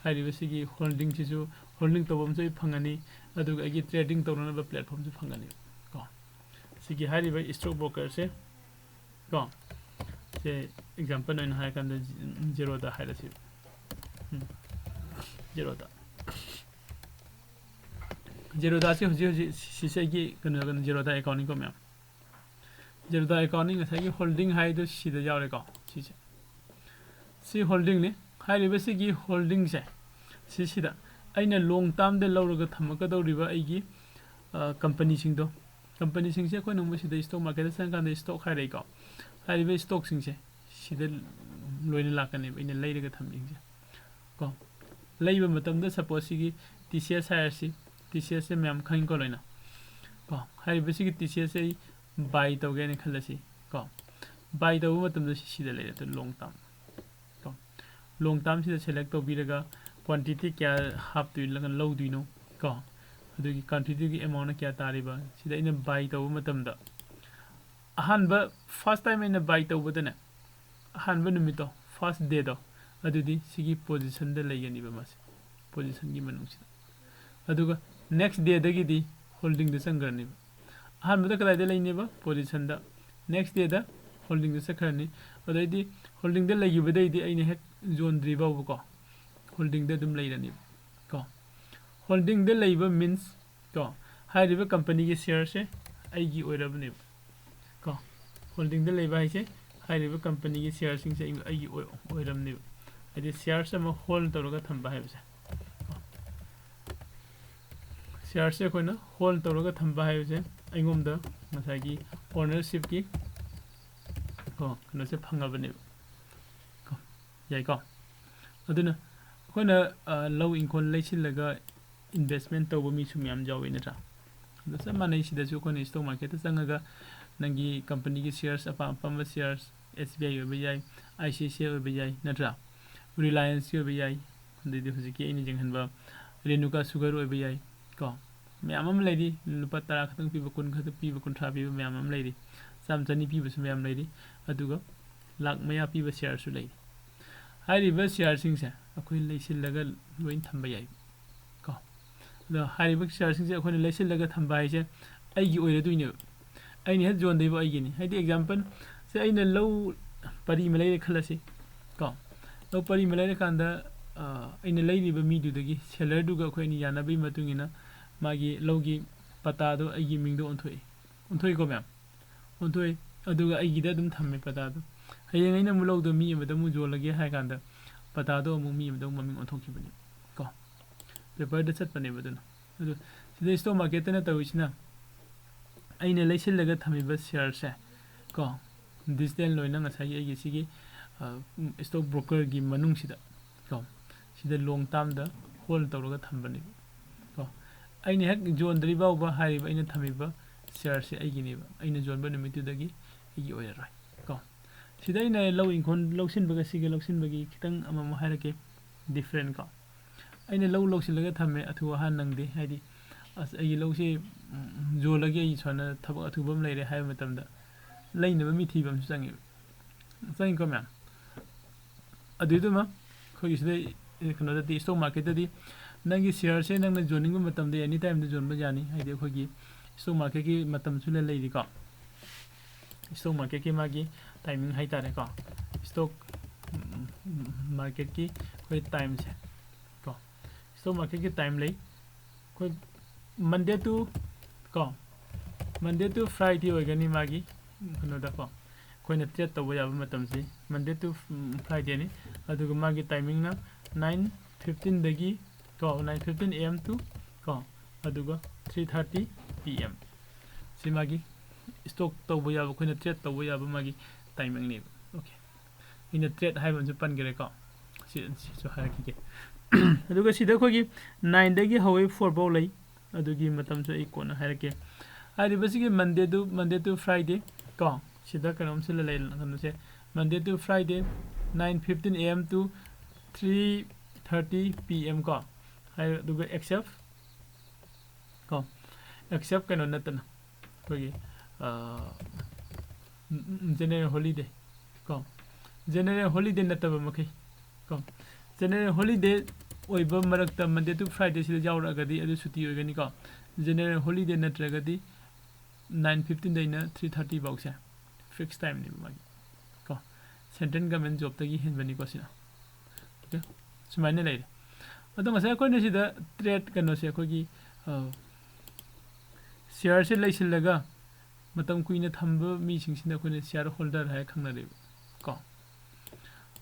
ꯍꯥꯏꯔꯤꯕꯁꯤꯒꯤ holdingꯁꯤꯁꯨ holding ꯇꯧꯐꯝꯁꯨ ꯑꯩ ꯐꯪꯒꯅꯤ, ꯑꯗꯨꯒ ꯑꯩꯒꯤ trading ꯇꯧꯅꯅꯕ platformꯁꯨ ꯐꯪꯒꯅꯤ ꯀꯣ꯫ ꯁꯤꯒꯤ ꯍꯥꯏꯔꯤꯕ stock brokerꯁꯦ ꯀꯣ, ꯁꯦ example ꯑꯣꯏꯅ ꯍꯥꯏꯔꯀꯥꯟꯗ ꯖꯤꯔꯣꯗ ꯍꯥꯏꯔꯁꯤ꯫ ꯎꯝ, ꯖꯤꯔꯣꯗ꯫ ꯖꯦꯔꯣꯗꯥꯁꯤ ꯍꯧꯖꯤꯛ ꯍꯧꯖꯤꯛ ꯁꯤꯁꯦ ꯑꯩꯒꯤ ꯀꯩꯅꯣ ꯀꯩꯅꯣ ꯖꯦꯔꯣꯗꯥ ꯑꯦꯀꯥꯎꯟꯅꯤꯀꯣ ꯃꯌꯥꯝ꯫ ꯖꯦꯔꯣꯗꯥ ꯑꯦꯀꯥꯎꯟꯅꯤ, ꯉꯁꯥꯏꯒꯤ ꯍꯣꯜꯗꯤꯡ ꯍꯥꯏꯗꯣ ꯁꯤꯗ ꯌꯥꯎꯔꯦꯀꯣ꯫ ꯁꯤꯁꯦ ꯁꯤ ꯍꯣꯜꯗꯤꯡꯅꯤ꯫ ꯍꯥꯏꯔꯤꯕꯁꯤꯒꯤ ꯍꯣꯜꯗꯤꯡꯁꯦ ꯁꯤꯁꯤꯗ ꯑꯩꯅ ꯂꯣꯡ ꯇꯥꯝꯗ ꯂꯧꯔꯒ ꯊꯝꯃꯛꯀꯗꯧꯔꯤꯕ ꯑꯩꯒꯤ ꯀꯝꯄꯅꯤꯁꯤꯡꯗꯣ, ꯀꯝꯄꯅꯤꯁꯤꯡꯁꯦ ꯑꯩꯈꯣꯏꯅ ꯑꯃꯨꯛ ꯁꯤꯗ ꯏꯁꯇꯣꯛ ꯃꯥꯔꯀꯦꯠꯇ ꯆꯪꯉꯀꯥꯟꯗ ꯏꯁꯇꯣꯛ ꯍꯥꯏꯔꯛꯏꯀꯣ꯫ ꯍꯥꯏꯔꯤꯕ ꯏꯁꯇꯣꯛꯁꯤꯡꯁꯦ ꯁꯤꯗ ꯂꯣꯏꯅ ꯂꯥꯛꯀꯅꯦꯕ ꯑꯩꯅ ꯂꯩꯔꯒ ꯊꯝꯃꯤꯁꯤꯡꯁꯦ ꯀꯣ꯫ ꯂꯩꯕ ꯃꯇꯝꯗ ꯁꯄꯣꯁ ꯁꯤꯒꯤ T C S ꯍꯥꯏꯔꯁꯤ, T C ꯑꯦꯁꯁꯦ ꯃꯌꯥꯝ ꯈꯪꯉꯤꯀꯣ ꯂꯣꯏꯅ ꯀꯣ꯫ ꯍꯥꯏꯔꯤꯕꯁꯤꯒꯤ ꯇꯤ ꯁꯤ ꯑꯦꯁꯁꯦ ꯑꯩ ꯕꯥꯏ ꯇꯧꯒꯦꯅ ꯈꯜꯂꯁꯤ ꯀꯣ꯫ ꯕꯥꯏ ꯇꯧꯕ ꯃꯇꯝꯗ ꯁꯤ ꯁꯤꯗ ꯂꯩꯔꯦ ꯂꯣꯡ ꯇꯥꯝ ꯀꯣ꯫ ꯂꯣꯡ ꯇꯥꯝꯁꯤꯗ ꯁꯦꯂꯦꯛ ꯇꯧꯕꯤꯔꯒ ꯀ꯭ꯋꯥꯟꯇꯤꯇꯤ ꯀꯌꯥ ꯍꯥꯞꯇꯣꯏꯅꯣ ꯂꯧꯗꯣꯏꯅꯣ ꯀꯣ꯫ ꯑꯗꯨꯒꯤ ꯀ꯭ꯋꯥꯟꯇꯤꯇꯤꯒꯤ ꯑꯦꯃꯥꯎꯟꯅ ꯀꯌꯥ ꯇꯥꯔꯤꯕ ꯁꯤꯗ ꯑꯩꯅ ꯕꯥꯏ ꯇꯧꯕ ꯃꯇꯝꯗ ꯑꯍꯥꯟꯕ ꯐꯥꯔꯁ ꯇꯥꯏꯝ ꯑꯩꯅ ꯕꯥꯏ ꯇꯧꯕꯗꯅꯦ, ꯑꯍꯥꯟꯕ ꯅꯨꯃꯤꯠꯇꯣ, ꯐꯥꯔꯁ ꯗꯦꯗꯣ, ꯑꯗꯨꯗꯤ ꯁꯤꯒꯤ ꯄꯣꯖꯤꯁꯟꯗ ꯂꯩꯒꯅꯤꯕ ꯃꯥꯁꯦ, ꯄꯣꯖꯤꯁꯟꯒꯤ ꯃꯅꯨꯡꯁꯤꯗ꯫ ꯑꯗꯨꯒ ꯅꯦꯛꯁ ꯗꯦꯗꯒꯤꯗꯤ ꯍꯣꯜꯗꯤꯡꯗ ꯆꯪꯈ꯭ꯔꯅꯦꯕ꯫ ꯑꯍꯥꯟꯕꯗ ꯀꯗꯥꯏꯗ ꯂꯩꯅꯦꯕ? ꯄꯣꯖꯤꯁꯟꯗ꯫ ꯅꯦꯛꯁ ꯗꯦꯗ ꯍꯣꯜꯗꯤꯡꯗ ꯆꯠꯈ꯭ꯔꯅꯤ꯫ ꯑꯗꯩꯗꯤ ꯍꯣꯜꯗꯤꯡꯗ ꯂꯩꯈꯤꯕꯗꯩꯗꯤ ꯑꯩꯅ ꯍꯦꯛ ꯌꯣꯟꯗ꯭ꯔꯤ ꯐꯥꯎꯕꯀꯣ ꯍꯣꯜꯗꯤꯡꯗ ꯑꯗꯨꯝ ꯂꯩꯔꯅꯦꯕ ꯀꯣ꯫ ꯍꯣꯜꯗꯤꯡꯗ ꯂꯩꯕ ꯃꯤꯟꯁ ꯀꯣ, ꯍꯥꯏꯔꯤꯕ ꯀꯝꯄꯅꯤꯒꯤ ꯁꯤꯌꯔꯁꯦ ꯑꯩꯒꯤ ꯑꯣꯏꯔꯕꯅꯦꯕ ꯀꯣ꯫ ꯍꯣꯜꯗꯤꯡꯗ ꯂꯩꯕ ꯍꯥꯏꯁꯦ ꯍꯥꯏꯔꯤꯕ ꯀꯝꯄꯅꯤꯒꯤ ꯁꯤꯌꯔꯁꯤꯡꯁꯦ ꯑꯩ-, ꯑꯩꯒꯤ ꯑꯣꯏ-, ꯑꯣꯏꯔꯝꯅꯦꯕ꯫ ꯍꯥꯏꯗꯤ ꯁꯤꯌꯔꯁ ꯑꯃ ꯍꯣꯜ ꯇꯧꯔꯒ ꯊꯝꯕ ꯍꯥꯏꯕꯁꯦ ꯀꯣ꯫ ꯁꯤꯌꯔꯁꯦ ꯑꯩꯈꯣꯏꯅ ꯍꯣꯜ ꯇꯧꯔꯒ ꯊꯝꯕ ꯍꯥꯏꯕꯁꯦ ꯑꯩꯉꯣꯟꯗ ꯉꯁꯥꯏꯒꯤ ꯑꯣꯅꯔꯁꯤꯞꯀꯤ ꯀꯣ ꯀꯩꯅꯣꯁꯦ ꯐꯪꯉꯕꯅꯦꯕ ꯀꯣ꯫ ꯌꯥꯏꯀꯣ꯫ ꯑꯗꯨꯅ ꯑꯩꯈꯣꯏꯅ, ꯑ, ꯂꯧ ꯏꯪꯈꯣꯜ ꯂꯩꯁꯤꯜꯂꯒ ꯏꯟꯚꯦꯁꯃꯦꯟ ꯇꯧꯕ ꯃꯤꯁꯨ ꯃꯌꯥꯝ ꯌꯥꯎꯏ ꯅꯠꯇ꯭ꯔꯥ? ꯑꯗꯣ ꯆꯞ ꯃꯥꯟꯅꯩ, ꯁꯤꯗꯁꯨ ꯑꯩꯈꯣꯏꯅ ꯏꯁꯇꯣꯛ ꯃꯥꯔꯀꯦꯠꯇ ꯆꯪꯉꯒ ꯅꯪꯒꯤ ꯀꯝꯄꯅꯤꯒꯤ ꯁꯤꯌꯔꯁ, ꯑꯄꯥꯝ ꯑꯄꯥꯝꯕ ꯁꯤꯌꯔꯁ, ꯑꯦꯁ ꯕꯤ ꯑꯥꯏ ꯑꯣꯏꯕ ꯌꯥꯏ, I C I C I ꯑꯣꯏꯕ ꯌꯥꯏ ꯅꯠꯇ꯭ꯔꯥ? ꯔꯤꯂꯥꯌꯟꯁꯀꯤ ꯑꯣꯏꯕ ꯌꯥꯏ, ꯑꯗꯩꯗꯤ ꯍꯧꯖꯤꯛꯀꯤ ꯑꯩꯅ ꯌꯦꯡꯍꯟꯕ ꯔꯦꯅꯨꯀꯥ ꯁꯨꯒꯔ ꯑꯣꯏꯕ ꯌꯥꯏ ꯀꯣ꯫ ꯃꯌꯥꯝ ꯑꯃ ꯂꯩꯔꯤ, ꯂꯨꯄꯥ ꯇꯔꯥ ꯈꯛꯇꯪ ꯄꯤꯕ, ꯀꯨꯟ ꯈꯛꯇꯪ ꯄꯤꯕ, ꯀꯨꯟꯊ꯭ꯔꯥ ꯄꯤꯕ ꯃꯌꯥꯝ ꯑꯃ ꯂꯩꯔꯤ, ꯆꯥꯝꯃ ꯆꯅꯤ ꯄꯤꯕꯁꯨ ꯃꯌꯥꯝ ꯂꯩꯔꯤ, ꯑꯗꯨꯒ ꯂꯥꯛ ꯃꯌꯥ ꯄꯤꯕ ꯁꯤꯌꯔꯁꯨ ꯂꯩꯔꯤ꯫ ꯍꯥꯏꯔꯤꯕ ꯁꯤꯌꯔꯁꯤꯡꯁꯦ ꯑꯩꯈꯣꯏ ꯂꯩꯁꯤꯜꯂꯒ ꯂꯣꯏꯅ ꯊꯝꯕ ꯌꯥꯏ ꯀꯣ꯫ ꯑꯗꯣ ꯍꯥꯏꯔꯤꯕ ꯁꯤꯌꯔꯁꯤꯡꯁꯦ ꯑꯩꯈꯣꯏꯅ ꯂꯩꯁꯤꯜꯂꯒ ꯊꯝꯕ ꯍꯥꯏꯁꯦ ꯑꯩꯒꯤ ꯑꯣꯏꯔꯗꯣꯏꯅꯦꯕ꯫ ꯑꯩꯅ ꯍꯦꯛ ꯌꯣꯟꯗꯣꯏꯕ ꯑꯩꯒꯤꯅꯤ꯫ ꯍꯥꯏꯗꯤ ꯑꯦꯛꯖꯥꯝꯄꯜꯁꯦ ꯑꯩꯅ ꯂꯧ ꯄꯔꯤ ꯑꯃ ꯂꯩꯔꯦ ꯈꯜꯂꯁꯤ ꯀꯣ꯫ ꯂꯧ ꯄꯔꯤ ꯑꯃ ꯂꯩꯔꯀꯥꯟꯗ, ꯑ, ꯑꯩꯅ ꯂꯩꯔꯤꯕ ꯃꯤꯗꯨꯗꯒꯤ, ꯁꯦꯂꯔꯗꯨꯒ ꯑꯩꯈꯣꯏ ꯑꯅꯤ ꯌꯥꯅꯕꯒꯤ ꯃꯇꯨꯡ ꯏꯟꯅ ꯃꯥꯒꯤ ꯂꯧꯒꯤ ꯄꯇꯥꯗꯣ ꯑꯩꯒꯤ ꯃꯤꯡꯗ ꯑꯣꯟꯊꯣꯛꯏ꯫ ꯑꯣꯟꯊꯣꯛꯏꯀꯣ ꯃꯌꯥꯝ? ꯑꯣꯟꯊꯣꯛꯏ꯫ ꯑꯗꯨꯒ ꯑꯩꯒꯤꯗ ꯑꯗꯨꯝ ꯊꯝꯃꯦ ꯄꯇꯥꯗꯣ꯫ ꯍꯌꯦꯡ ꯑꯩꯅ ꯑꯃꯨꯛ ꯂꯧꯗꯣ ꯃꯤ ꯑꯃꯗ ꯑꯃꯨꯛ ꯌꯣꯜꯂꯒꯦ ꯍꯥꯏ ꯀꯥꯟꯗ ꯄꯇꯥꯗꯣ ꯑꯃꯨꯛ ꯃꯤ ꯑꯃꯗ ꯑꯃꯨꯛ ꯃꯃꯤꯡ ꯑꯣꯟꯊꯣꯛꯈꯤꯕꯅꯦ ꯀꯣ꯫ ꯄꯦꯄꯔꯗ ꯆꯠꯄꯅꯦꯕ ꯑꯗꯨꯅ꯫ ꯑꯗꯨ ꯁꯤꯗ ꯏꯁꯇꯣꯛ ꯃꯥꯔꯀꯦꯠꯇꯅ ꯇꯧꯔꯤꯁꯤꯅ ꯑꯩꯅ ꯂꯩꯁꯤꯜꯂꯒ ꯊꯝꯃꯤꯕ ꯁꯤꯌꯔꯁꯦ ꯀꯣ, ꯗꯤꯖꯤꯇꯦꯜ ꯑꯣꯏꯅ ꯉꯁꯥꯏꯒꯤ ꯑꯩꯒꯤ ꯁꯤꯒꯤ ꯏꯁꯇꯣꯛ ꯕ꯭ꯔꯣꯀꯔꯒꯤ ꯃꯅꯨꯡꯁꯤꯗ ꯀꯣ, ꯁꯤꯗ ꯂꯣꯡ ꯇꯥꯝꯗ ꯍꯣꯜ ꯇꯧꯔꯒ ꯊꯝꯕꯅꯦꯕ ꯀꯣ꯫ ꯑꯩꯅ ꯍꯦꯛ ꯌꯣꯟꯗ꯭ꯔꯤ ꯐꯥꯎꯕ ꯍꯥꯏꯔꯤꯕ ꯑꯩꯅ ꯊꯝꯃꯤꯕ ꯁꯤꯌꯔꯁꯦ ꯑꯩꯒꯤꯅꯦꯕ꯫ ꯑꯩꯅ ꯌꯣꯟꯕ ꯅꯨꯃꯤꯠꯇꯨꯗꯒꯤ ꯑꯩꯒꯤ ꯑꯣꯏꯔꯔꯣꯏ ꯀꯣ꯫ ꯁꯤꯗ ꯑꯩꯅ ꯂꯧ ꯏꯪꯈꯣꯜ ꯂꯧꯁꯤꯟꯕꯒ ꯁꯤꯒ ꯂꯧꯁꯤꯟꯕꯒꯤ ꯈꯤꯇꯪ ꯑꯃꯃꯨꯛ ꯍꯥꯏꯔꯛꯀꯦ, ꯗꯤꯐ꯭ꯔꯦꯟ ꯀꯣ꯫ ꯑꯩꯅ ꯂꯧ ꯂꯧꯁꯤꯜꯂꯒ ꯊꯝꯃꯦ, ꯑꯊꯨ ꯑꯍꯥꯟ ꯅꯪꯗꯦ, ꯍꯥꯏꯗꯤ ꯑꯁ ꯑꯩꯒꯤ ꯂꯧꯁꯤ ꯎꯝ, ꯌꯣꯜꯂꯒꯦ, ꯑꯩ ꯁꯨꯃꯥꯏꯅ ꯊꯕꯛ ꯑꯊꯨꯕ ꯑꯃ ꯂꯩꯔꯦ ꯍꯥꯏꯕ ꯃꯇꯝꯗ ꯂꯩꯅꯕ ꯃꯤ ꯊꯤꯕ ꯑꯃꯁꯨ ꯆꯪꯉꯦꯕ꯫ ꯆꯪꯉꯤꯀꯣ ꯃꯌꯥꯝ? ꯑꯗꯨꯏꯗꯨꯃ ꯑꯩꯈꯣꯏꯒꯤ ꯁꯤꯗ, ꯑꯦ, ꯀꯩꯅꯣꯗꯗꯤ, ꯏꯁꯇꯣꯛ ꯃꯥꯔꯀꯦꯠꯇꯗꯤ ꯅꯪꯒꯤ ꯁꯤꯌꯔꯁꯦ ꯅꯪꯅ ꯌꯣꯟꯅꯤꯡꯕ ꯃꯇꯝꯗ ꯑꯦꯅꯤ ꯇꯥꯏꯝꯗ ꯌꯣꯟꯕ ꯌꯥꯅꯤ꯫ ꯍꯥꯏꯗꯤ ꯑꯩꯈꯣꯏꯒꯤ ꯏꯁꯇꯣꯛ ꯃꯥꯔꯀꯦꯠꯀꯤ ꯃꯇꯝꯁꯨ ꯂꯩ-, ꯂꯩꯔꯤꯀꯣ꯫ ꯏꯁꯇꯣꯛ ꯃꯥꯔꯀꯦꯠꯀꯤ ꯃꯥꯒꯤ ꯇꯥꯏꯃꯤꯡ ꯍꯥꯏꯇꯥꯔꯦꯀꯣ꯫ ꯏꯁꯇꯣꯛ, ꯎꯝ, ꯃꯥꯔꯀꯦꯠꯀꯤ ꯑꯩꯈꯣꯏ ꯇꯥꯏꯝꯁꯦ ꯀꯣ, ꯏꯁꯇꯣꯛ ꯃꯥꯔꯀꯦꯠꯀꯤ ꯇꯥꯏꯝ ꯂꯩ꯫ ꯑꯩꯈꯣꯏ Monday to ꯀꯣ, Monday to Friday ꯑꯣꯏꯒꯅꯤ ꯃꯥꯒꯤ ꯀꯩꯅꯣꯗꯀꯣ, ꯑꯩꯈꯣꯏꯅ ꯇ꯭ꯔꯦꯠ ꯇꯧꯕ ꯌꯥꯕ ꯃꯇꯝꯁꯤ Monday to Fridayꯅꯤ꯫ ꯑꯗꯨꯒ ꯃꯥꯒꯤ ꯇꯥꯏꯃꯤꯡꯅ nine fifteenꯗꯒꯤ ꯀꯣ, nine fifteen A M to ꯀꯣ, ꯑꯗꯨꯒ three thirty P M꯫ ꯁꯤ ꯃꯥꯒꯤ ꯏꯁꯇꯣꯛ ꯇꯧꯕ ꯌꯥꯕ, ꯑꯩꯈꯣꯏꯅ ꯇ꯭ꯔꯦꯠ ꯇꯧꯕ ꯌꯥꯕ ꯃꯥꯒꯤ ꯇꯥꯏꯃꯤꯡꯅꯦꯕ꯫ ꯑꯣꯀꯦ, ꯑꯩꯅ ꯇ꯭ꯔꯦꯠ ꯍꯥꯏꯕ ꯑꯃꯁꯨ ꯄꯟꯈ꯭ꯔꯦꯀꯣ꯫ ꯁꯤ, ꯁꯤꯁꯨ ꯍꯥꯏꯔꯛꯈꯤꯒꯦ꯫ ꯑꯗꯨꯒ ꯁꯤꯗ ꯑꯩꯈꯣꯏꯒꯤ nineꯗꯒꯤ ꯍꯧꯋꯤ, four ꯐꯥꯎ ꯂꯩ꯫ ꯑꯗꯨꯒꯤ ꯃꯇꯝꯁꯨ ꯑꯩ ꯀꯣꯟꯅ ꯍꯥꯏꯔꯛꯀꯦ꯫ ꯍꯥꯏꯔꯤꯕꯁꯤꯒꯤ Monday to, Monday to Friday ꯀꯣ, ꯁꯤꯗ ꯀꯩꯅꯣꯝꯁꯤ ꯂꯩ, ꯀꯩꯅꯣꯁꯦ, Monday to Friday, nine fifteen A M to three thirty P M ꯀꯣ꯫ ꯍꯥꯏ-, ꯑꯗꯨꯒ except ꯀꯣ, except ꯀꯩꯅꯣ ꯅꯠꯇꯅ, ꯑꯩꯈꯣꯏꯒꯤ, ꯑ, general holiday ꯀꯣ, general holiday ꯅꯠꯇꯕ ꯃꯈꯩ ꯀꯣ, general holiday ꯑꯣꯏꯕ ꯃꯔꯛꯇ Monday to Fridayꯁꯤꯗ ꯌꯥꯎꯔꯛꯑꯒꯗꯤ ꯑꯗꯨ ꯁꯨꯇꯤ ꯑꯣꯏꯒꯅꯤꯀꯣ꯫ General holiday ꯅꯠꯇ꯭ꯔꯒꯗꯤ nine fifteenꯗꯩꯅ three thirty ꯐꯥꯎꯁꯦ fixed timeꯅꯦꯕ ꯃꯥꯒꯤ ꯀꯣ꯫ Central government jobꯇꯒꯤ ꯍꯦꯟꯕꯅꯤꯀꯣ ꯁꯤꯅ꯫ ꯑꯣꯀꯦ, ꯁꯨꯃꯥꯏꯅ ꯂꯩꯔꯦ꯫ ꯑꯗꯣ ꯉꯁꯥꯏ ꯑꯩꯈꯣꯏꯅ ꯁꯤꯗ ꯇ꯭ꯔꯦꯠ ꯀꯩꯅꯣꯁꯦ, ꯑꯩꯈꯣꯏꯒꯤ, ꯁꯤꯌꯥꯔꯁꯦ ꯂꯩꯁꯤꯜꯂꯒ ꯃꯇꯝ ꯀꯨꯏꯅ ꯊꯝꯕ ꯃꯤꯁꯤꯡꯁꯤꯅ ꯑꯩꯈꯣꯏꯅ ꯁꯤꯌꯥꯔ ꯍꯣꯜꯗꯔ ꯍꯥꯏꯔ ꯈꯪꯅꯔꯤꯕ ꯀꯣ꯫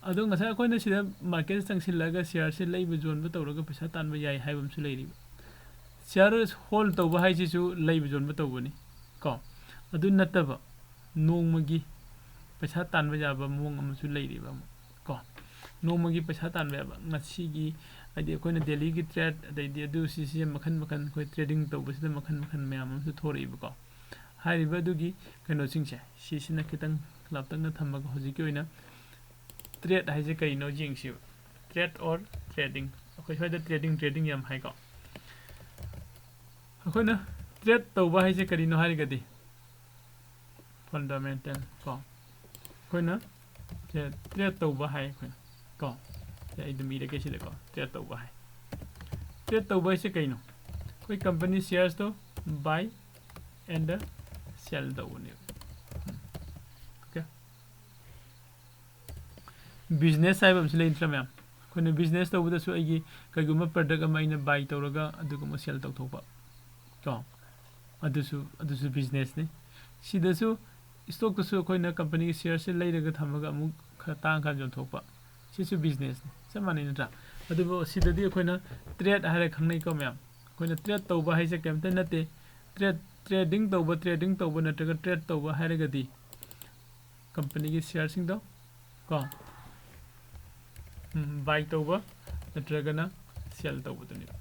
ꯑꯗꯣ ꯉꯁꯥꯏ ꯑꯩꯈꯣꯏꯅ ꯁꯤꯗ ꯃꯥꯔꯀꯦꯠ ꯆꯪꯁꯤꯜꯂꯒ ꯁꯤꯌꯥꯔꯁꯦ ꯂꯩꯕ ꯌꯣꯟꯕ ꯇꯧꯔꯒ ꯄꯩꯁꯥ ꯇꯥꯟꯕ ꯌꯥꯏ ꯍꯥꯏꯕ ꯑꯃꯁꯨ ꯂꯩꯔꯤꯕ꯫ ꯁꯤꯌꯥꯔ ꯍꯣꯜ ꯇꯧꯕ ꯍꯥꯏꯁꯤꯁꯨ ꯂꯩꯕ ꯌꯣꯟꯕ ꯇꯧꯕꯅꯤ ꯀꯣ꯫ ꯑꯗꯨ ꯅꯠꯇꯕ ꯅꯣꯡꯃꯒꯤ ꯄꯩꯁꯥ ꯇꯥꯟꯕ ꯌꯥꯕ ꯃꯑꯣꯡ ꯑꯃꯁꯨ ꯂꯩꯔꯤꯕ ꯑꯃꯨꯛ ꯀꯣ꯫ ꯅꯣꯡꯃꯒꯤ ꯄꯩꯁꯥ ꯇꯥꯟꯕ ꯌꯥꯕ ꯉꯁꯤꯒꯤ, ꯍꯥꯏꯗꯤ ꯑꯩꯈꯣꯏꯅ ꯗꯦꯂꯤꯒꯤ ꯇ꯭ꯔꯦꯠ, ꯑꯗꯩꯗꯤ ꯑꯗꯨ ꯁꯤꯁꯦ ꯃꯈꯟ ꯃꯈꯟ ꯑꯩꯈꯣꯏ ꯇ꯭ꯔꯦꯗꯤꯡ ꯇꯧꯕꯁꯤꯗ ꯃꯈꯟ ꯃꯈꯟ ꯃꯌꯥꯝ ꯑꯃꯁꯨ ꯊꯣꯔꯛꯏꯕꯀꯣ꯫ ꯍꯥꯏꯔꯤꯕ ꯑꯗꯨꯒꯤ ꯀꯩꯅꯣꯁꯤꯡꯁꯦ ꯁꯤꯁꯤꯅ ꯈꯤꯇꯪ ꯂꯥꯞꯇꯛꯅ ꯊꯝꯃꯒ ꯍꯧꯖꯤꯛꯀꯤ ꯑꯣꯏꯅ ꯇ꯭ꯔꯦꯠ ꯍꯥꯏꯁꯦ ꯀꯩꯅꯣ ꯌꯦꯡꯁꯤꯕ꯫ Trade or trading. ꯑꯩꯈꯣꯏ ꯁ꯭ꯋꯥꯏꯗ ꯇ꯭ꯔꯦꯗꯤꯡ ꯇ꯭ꯔꯦꯗꯤꯡ ꯌꯥꯝ ꯍꯥꯏꯀꯣ꯫ ꯑꯩꯈꯣꯏꯅ ꯇ꯭ꯔꯦꯠ ꯇꯧꯕ ꯍꯥꯏꯁꯦ ꯀꯔꯤꯅꯣ ꯍꯥꯏꯔꯒꯗꯤ ꯐꯟꯗꯥꯃꯦꯟꯇꯦꯜ ꯀꯣ꯫ ꯑꯩꯈꯣꯏꯅ ꯁꯦ ꯇ꯭ꯔꯦꯠ ꯇꯧꯕ ꯍꯥꯏ ꯑꯩꯈꯣꯏꯅ ꯀꯣ꯫ ꯁꯦ ꯑꯩ ꯑꯗꯨꯝ ꯏꯔꯒꯦ ꯁꯤꯗꯀꯣ, ꯇ꯭ꯔꯦꯠ ꯇꯧꯕ ꯍꯥꯏ꯫ ꯇ꯭ꯔꯦꯠ ꯇꯧꯕ ꯍꯥꯏꯁꯦ ꯀꯩꯅꯣ? ꯑꯩꯈꯣꯏ ꯀꯝꯄꯅꯤ ꯁꯤꯌꯥꯔꯁꯇꯣ ꯕꯥꯏ ꯑꯦꯟꯗ ꯁꯦꯜ ꯇꯧꯕꯅꯦꯕ꯫ ꯑꯣꯀꯦ꯫ ꯕꯤꯖꯤꯅꯦꯁ ꯍꯥꯏꯕ ꯑꯃꯁꯨ ꯂꯩ ꯅꯠꯇ꯭ꯔꯥ ꯃꯌꯥꯝ? ꯑꯩꯈꯣꯏꯅ ꯕꯤꯖꯤꯅꯦꯁ ꯇꯧꯕꯗꯁꯨ ꯑꯩꯒꯤ ꯀꯩꯒꯨꯝꯕ ꯄ꯭ꯔꯗꯛ ꯑꯃ ꯑꯩꯅ ꯕꯥꯏ ꯇꯧꯔꯒ ꯑꯗꯨꯒꯨꯝꯕ ꯁꯦꯜ ꯇꯧꯊꯣꯛꯄ ꯀꯣ꯫ ꯑꯗꯨꯁꯨ, ꯑꯗꯨꯁꯨ ꯕꯤꯖꯤꯅꯦꯁꯅꯤ꯫ ꯁꯤꯗꯁꯨ ꯏꯁꯇꯣꯛꯇꯁꯨ ꯑꯩꯈꯣꯏꯅ ꯀꯝꯄꯅꯤꯒꯤ ꯁꯤꯌꯔꯁꯦ ꯂꯩꯔꯒ ꯊꯝꯃꯒ ꯑꯃꯨꯛ ꯈꯔ ꯇꯥꯡꯉꯀꯥꯟꯗ ꯌꯣꯟꯊꯣꯛꯄ꯫ ꯁꯤꯁꯨ ꯕꯤꯖꯤꯅꯦꯁꯅꯤ꯫ ꯆꯞ ꯃꯥꯟꯅꯩ ꯅꯠꯇ꯭ꯔꯥ? ꯑꯗꯨꯕꯨ ꯁꯤꯗꯗꯤ ꯑꯩꯈꯣꯏꯅ ꯇ꯭ꯔꯦꯠ ꯍꯥꯏꯔ ꯈꯪꯅꯩꯀꯣ ꯃꯌꯥꯝ꯫ ꯑꯩꯈꯣꯏꯅ ꯇ꯭ꯔꯦꯠ ꯇꯧꯕ ꯍꯥꯏꯁꯦ ꯀꯩꯝꯇ ꯅꯠꯇꯦ꯫ ꯇ꯭ꯔꯦꯠ, ꯇ꯭ꯔꯦꯗꯤꯡ ꯇꯧꯕ, ꯇ꯭ꯔꯦꯗꯤꯡ ꯇꯧꯕ ꯅꯠꯇ꯭ꯔꯒ ꯇ꯭ꯔꯦꯠ ꯇꯧꯕ ꯍꯥꯏꯔꯒꯗꯤ ꯀꯝꯄꯅꯤꯒꯤ ꯁꯤꯌꯔꯁꯤꯡꯗꯣ ꯀꯣ, ꯎꯝ, ꯕꯥꯏ ꯇꯧꯕ ꯅꯠꯇ꯭ꯔꯒꯅ ꯁꯦꯜ ꯇꯧꯕꯗꯨꯅꯦꯕ꯫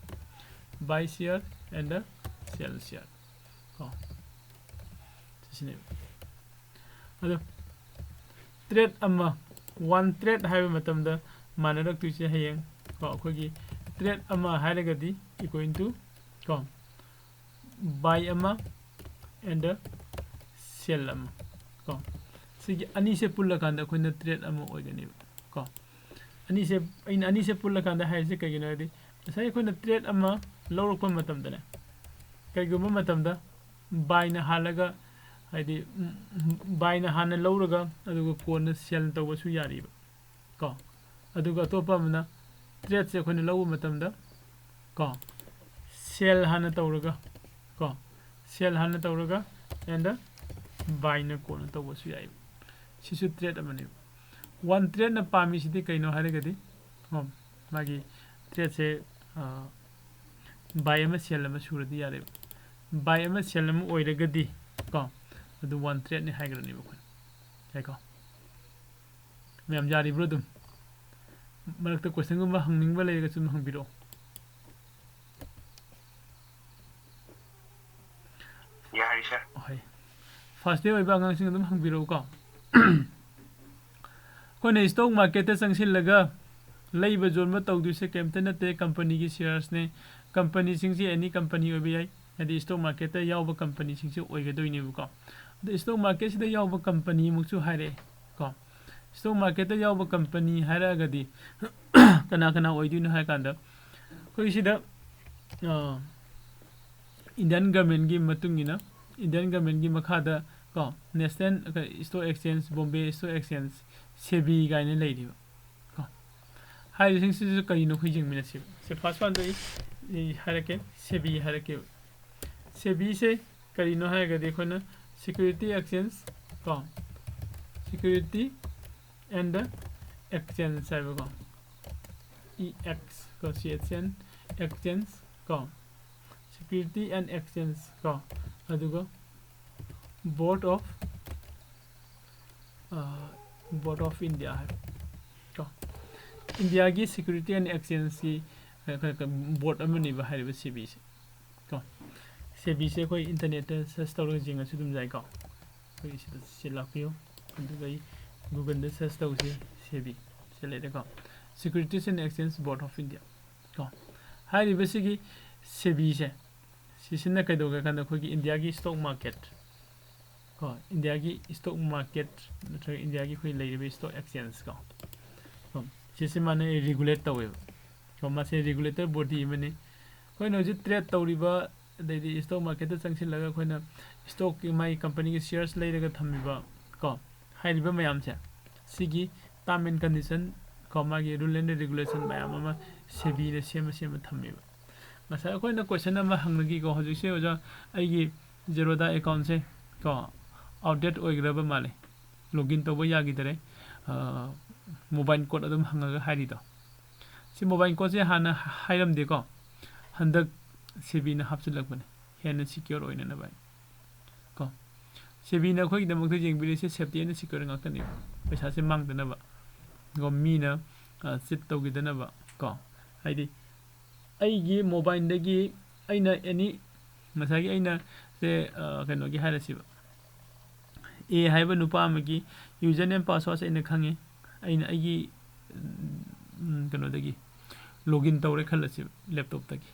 Buy share and sell share ꯀꯣ, ꯁꯤꯁꯤꯅꯦꯕ꯫ ꯑꯗꯣ ꯇ꯭ꯔꯦꯠ ꯑꯃ, ꯋꯥꯟ ꯇ꯭ꯔꯦꯠ ꯍꯥꯏꯕ ꯃꯇꯝꯗ ꯃꯥꯟꯅꯔꯛꯇꯣꯏꯁꯦ ꯍꯌꯦꯡ ꯀꯣ, ꯑꯩꯈꯣꯏꯒꯤ ꯇ꯭ꯔꯦꯠ ꯑꯃ ꯍꯥꯏꯔꯒꯗꯤ equal to ꯀꯣ, ꯕꯥꯏ ꯑꯃ ꯑꯦꯟꯗ ꯁꯦꯜ ꯑꯃ ꯀꯣ꯫ ꯁꯤꯒꯤ ꯑꯅꯤꯁꯦ ꯄꯨꯜꯂꯀꯥꯟꯗ ꯑꯩꯈꯣꯏꯅ ꯇ꯭ꯔꯦꯠ ꯑꯃ ꯑꯣꯏꯒꯅꯦꯕ ꯀꯣ꯫ ꯑꯅꯤꯁꯦ, ꯑꯩꯅ ꯑꯅꯤꯁꯦ ꯄꯨꯜꯂꯀꯥꯟꯗ ꯍꯥꯏꯔꯤꯁꯦ ꯀꯩꯒꯤꯅꯣ ꯍꯥꯏꯗꯤ, ꯉꯁꯥꯏ ꯑꯩꯈꯣꯏꯅ ꯇ꯭ꯔꯦꯠ ꯑꯃ ꯂꯧꯔꯛꯄ ꯃꯇꯝꯗꯅꯦ, ꯀꯩꯒꯨꯝꯕ ꯃꯇꯝꯗ ꯕꯥꯏꯅ ꯍꯥꯜꯂꯒ, ꯍꯥꯏꯗꯤ, ꯎꯝ, ꯕꯥꯏꯅ ꯍꯥꯟꯅ ꯂꯧꯔꯒ ꯑꯗꯨꯒ ꯀꯣꯟꯅ ꯁꯦꯜ ꯇꯧꯕꯁꯨ ꯌꯥꯔꯤꯕ ꯀꯣ꯫ ꯑꯗꯨꯒ ꯑꯇꯣꯞꯄ ꯑꯃꯅ ꯇ꯭ꯔꯦꯠꯁꯦ ꯑꯩꯈꯣꯏꯅ ꯂꯧꯕ ꯃꯇꯝꯗ ꯀꯣ, Sell ꯍꯥꯟꯅ ꯇꯧꯔꯒ ꯀꯣ, sell ꯍꯥꯟꯅ ꯇꯧꯔꯒ and buyꯅ ꯀꯣꯟꯅ ꯇꯧꯕꯁꯨ ꯌꯥꯏ꯫ ꯁꯤꯁꯨ trade ꯑꯃꯅꯦꯕ꯫ One tradeꯅ ꯄꯥꯝꯃꯤꯁꯤꯗꯤ ꯀꯩꯅꯣ ꯍꯥꯏꯔꯒꯗꯤ, ꯑꯣ, ꯃꯥꯒꯤ tradeꯁꯦ buy ꯑꯃ sell ꯑꯃ ꯁꯨꯔꯗꯤ ꯌꯥꯔꯦꯕ꯫ Buy ꯑꯃ sell ꯑꯃ ꯑꯣꯏꯔꯒꯗꯤ ꯀꯣ, ꯑꯗꯨ one tradeꯅꯤ ꯍꯥꯏꯈ꯭ꯔꯅꯦꯕ ꯑꯩꯈꯣꯏꯅ꯫ ꯌꯥꯏꯀꯣ? ꯃꯌꯥꯝ ꯌꯥꯔꯤꯕ꯭ꯔꯣ? ꯑꯗꯨꯝ ꯃꯔꯛꯇ questionꯒꯨꯝꯕ ꯍꯪꯅꯤꯡꯕ ꯂꯩꯔꯒꯁꯨ ꯑꯗꯨꯝ ꯍꯪꯕꯤꯔꯛꯑꯣ꯫ ꯌꯥꯔꯤ, sir꯫ ꯍꯣꯏ, first day ꯑꯣꯏꯕ ꯑꯉꯥꯡꯁꯤꯡ ꯑꯗꯨꯝ ꯍꯪꯕꯤꯔꯛꯎꯀꯣ꯫ ꯑꯩꯈꯣꯏꯅ stock marketꯇ ꯆꯪꯁꯤꯜꯂꯒ ꯂꯩꯕ ꯌꯣꯟꯕ ꯇꯧꯗꯣꯏꯁꯦ ꯀꯩꯝꯇ ꯅꯠꯇꯦ, companyꯒꯤ sharesꯅꯦ꯫ Companyꯁꯤꯡꯁꯤ any company ꯑꯣꯏꯕ ꯌꯥꯏ, ꯍꯥꯏꯗꯤ stock marketꯇ ꯌꯥꯎꯕ companyꯁꯤꯡꯁꯦ ꯑꯣꯏꯒꯗꯣꯏꯅꯦꯕꯀꯣ꯫ ꯑꯗꯣ stock marketꯁꯤꯗ ꯌꯥꯎꯕ companyꯃꯛꯁꯨ ꯍꯥꯏꯔꯛꯑꯦ ꯀꯣ꯫ Stock marketꯇ ꯌꯥꯎꯕ company ꯍꯥꯏꯔꯛꯑꯒꯗꯤ ꯀꯅꯥ ꯀꯅꯥ ꯑꯣꯏꯗꯣꯏꯅꯣ ꯍꯥꯏ ꯀꯥꯟꯗ, ꯑꯩꯈꯣꯏ ꯁꯤꯗ Indian governmentꯀꯤ ꯃꯇꯨꯡ ꯏꯟꯅ, Indian governmentꯀꯤ ꯃꯈꯥꯗ ꯀꯣ, National Stock Exchange, Bombay Stock Exchange, SEBI ꯀꯥꯏꯅ ꯂꯩꯔꯤꯕ ꯀꯣ꯫ ꯍꯥꯏꯔꯤꯕꯁꯤꯡꯁꯤꯁꯨ ꯀꯔꯤꯅꯣ ꯑꯩꯈꯣꯏ ꯌꯦꯡꯃꯤꯟꯅꯁꯦꯕ꯫ ꯁꯦ, first oneꯗ ꯑꯩ, ꯑꯩ ꯍꯥꯏꯔꯛꯀꯦ, SEBI ꯍꯥꯏꯔꯛꯀꯦꯕ꯫ SEBIꯁꯦ ꯀꯔꯤꯅꯣ ꯍꯥꯏꯔꯒꯗꯤ ꯑꯩꯈꯣꯏꯅ security exchange ꯀꯣ, security and exchange ꯍꯥꯏꯕꯀꯣ, E X ꯀꯣ, C H N, exchange ꯀꯣ, security and exchange ꯀꯣ, ꯑꯗꯨꯒ Board of, Board of India ꯍꯥꯏꯕ ꯀꯣ, ꯏꯟꯗꯤꯌꯥꯒꯤ security and exchangeꯀꯤ board ꯑꯃꯅꯦꯕ ꯍꯥꯏꯔꯤꯕ SEBIꯁꯦ ꯀꯣ꯫ SEBIꯁꯦ ꯑꯩꯈꯣꯏ internetꯇ search ꯇꯧꯔꯒ ꯌꯦꯡꯉꯁꯨ ꯑꯗꯨꯝ ꯌꯥꯏꯀꯣ꯫ ꯑꯩꯈꯣꯏ ꯁꯤꯗ ꯁꯤ ꯂꯥꯛꯄꯤꯌꯨ, ꯑꯗꯨꯒ ꯑꯩ Googleꯗ search ꯇꯧꯁꯤ꯫ SEBI ꯁꯤ ꯂꯩꯔꯦꯀꯣ, Securities and Exchange Board of India ꯀꯣ꯫ ꯍꯥꯏꯔꯤꯕꯁꯤꯒꯤ SEBIꯁꯦ, ꯁꯤꯁꯤꯅ ꯀꯩꯗꯧꯒꯦ ꯍꯥꯏ ꯀꯥꯟꯗ ꯑꯩꯈꯣꯏꯒꯤ ꯏꯟꯗꯤꯌꯥꯒꯤ stock market ꯀꯣ, ꯏꯟꯗꯤꯌꯥꯒꯤ stock market ꯅꯠꯇ꯭ꯔꯒ ꯏꯟꯗꯤꯌꯥꯒꯤ ꯑꯩꯈꯣꯏ ꯂꯩꯔꯤꯕ stock exchange ꯀꯣ, ꯀꯣ, ꯁꯤꯁꯤ ꯃꯥꯅ regulate ꯇꯧꯋꯦꯕ ꯀꯣ꯫ ꯃꯥꯁꯦ regulator body ꯑꯃꯅꯤ꯫ ꯑꯩꯈꯣꯏꯅ ꯍꯧꯖꯤꯛ trade ꯇꯧꯔꯤꯕ, ꯑꯗꯩꯗꯤ stock marketꯇ ꯆꯪꯁꯤꯜꯂꯒ ꯑꯩꯈꯣꯏꯅ stockꯀꯤ, ꯃꯥꯒꯤ companyꯒꯤ shares ꯂꯩꯔꯒ ꯊꯝꯃꯤꯕ ꯀꯣ, ꯍꯥꯏꯔꯤꯕ ꯃꯌꯥꯝꯁꯦ, ꯁꯤꯒꯤ term and condition ꯀꯣ, ꯃꯥꯒꯤ rule and regulation ꯃꯌꯥꯝ ꯑꯃ SEBIꯅ ꯁꯦꯝꯃ ꯁꯦꯝꯃ ꯊꯝꯃꯦꯕ꯫ ꯉꯁꯥꯏ ꯑꯩꯈꯣꯏꯅ ꯀꯣꯏꯁꯟ ꯑꯃ ꯍꯪꯅꯈꯤꯀꯣ, ꯍꯧꯖꯤꯛꯁꯦ ꯑꯣꯖꯥ, ꯑꯩꯒꯤ ꯖꯦꯔꯣꯗꯥ ꯑꯦꯀꯥꯎꯟꯁꯦ ꯀꯣ ꯑꯥꯎꯠꯗꯦꯠ ꯑꯣꯏꯈ꯭ꯔꯕ ꯃꯥꯜꯂꯦ, ꯂꯣꯒꯏꯟ ꯇꯧꯕ ꯌꯥꯈꯤꯗꯔꯦ, ꯃꯣꯕꯥꯏꯜ ꯀꯣꯗ ꯑꯗꯨꯝ ꯍꯪꯉꯒ ꯍꯥꯏꯔꯤꯗꯣ꯫ ꯁꯤ ꯃꯣꯕꯥꯏꯜ ꯀꯣꯗꯁꯦ ꯍꯥꯟꯅ ꯍꯥꯏꯔꯝꯗꯦꯀꯣ, ꯍꯟꯗꯛ ꯁꯦꯕꯤꯅ ꯍꯥꯞꯆꯤꯜꯂꯛꯄꯅꯦ ꯍꯦꯟꯅ ꯁꯤꯀ꯭ꯌꯣꯔ ꯑꯣꯏꯅꯅꯕ ꯍꯥꯏꯅ ꯀꯣ꯫ ꯁꯦꯕꯤꯅ ꯑꯩꯈꯣꯏꯒꯤꯗꯃꯛꯇ ꯌꯦꯡꯕꯤꯔꯤꯁꯦ ꯁꯦꯐꯇꯤ ꯑꯦꯟ ꯁꯤꯀ꯭ꯌꯣꯔ ꯉꯥꯛꯇꯅꯦꯕ, ꯄꯩꯁꯥꯁꯦ ꯃꯥꯡꯗꯅꯕ ꯀꯣ, ꯃꯤꯅ ꯆꯤꯠ ꯇꯧꯈꯤꯗꯅꯕ ꯀꯣ꯫ ꯍꯥꯏꯗꯤ ꯑꯩꯒꯤ ꯃꯣꯕꯥꯏꯜꯗꯒꯤ ꯑꯩꯅ ꯑꯦꯅꯤ, ꯉꯁꯥꯏꯒꯤ ꯑꯩꯅ ꯁꯦ ꯀꯩꯅꯣꯒꯤ ꯍꯥꯏꯔꯁꯤꯕ, ꯑꯦ ꯍꯥꯏꯕ ꯅꯨꯄꯥ ꯑꯃꯒꯤ ꯌꯨꯖꯔ ꯅꯦꯝ ꯄꯥꯁꯋꯥꯔꯗꯁꯦ ꯑꯩꯅ ꯈꯪꯉꯤ, ꯑꯩꯅ ꯑꯩꯒꯤ ꯀꯩꯅꯣꯗꯒꯤ ꯂꯣꯒꯏꯟ ꯇꯧꯔꯦ ꯈꯜꯂꯁꯤ ꯂꯦꯞꯇꯣꯞꯇꯒꯤ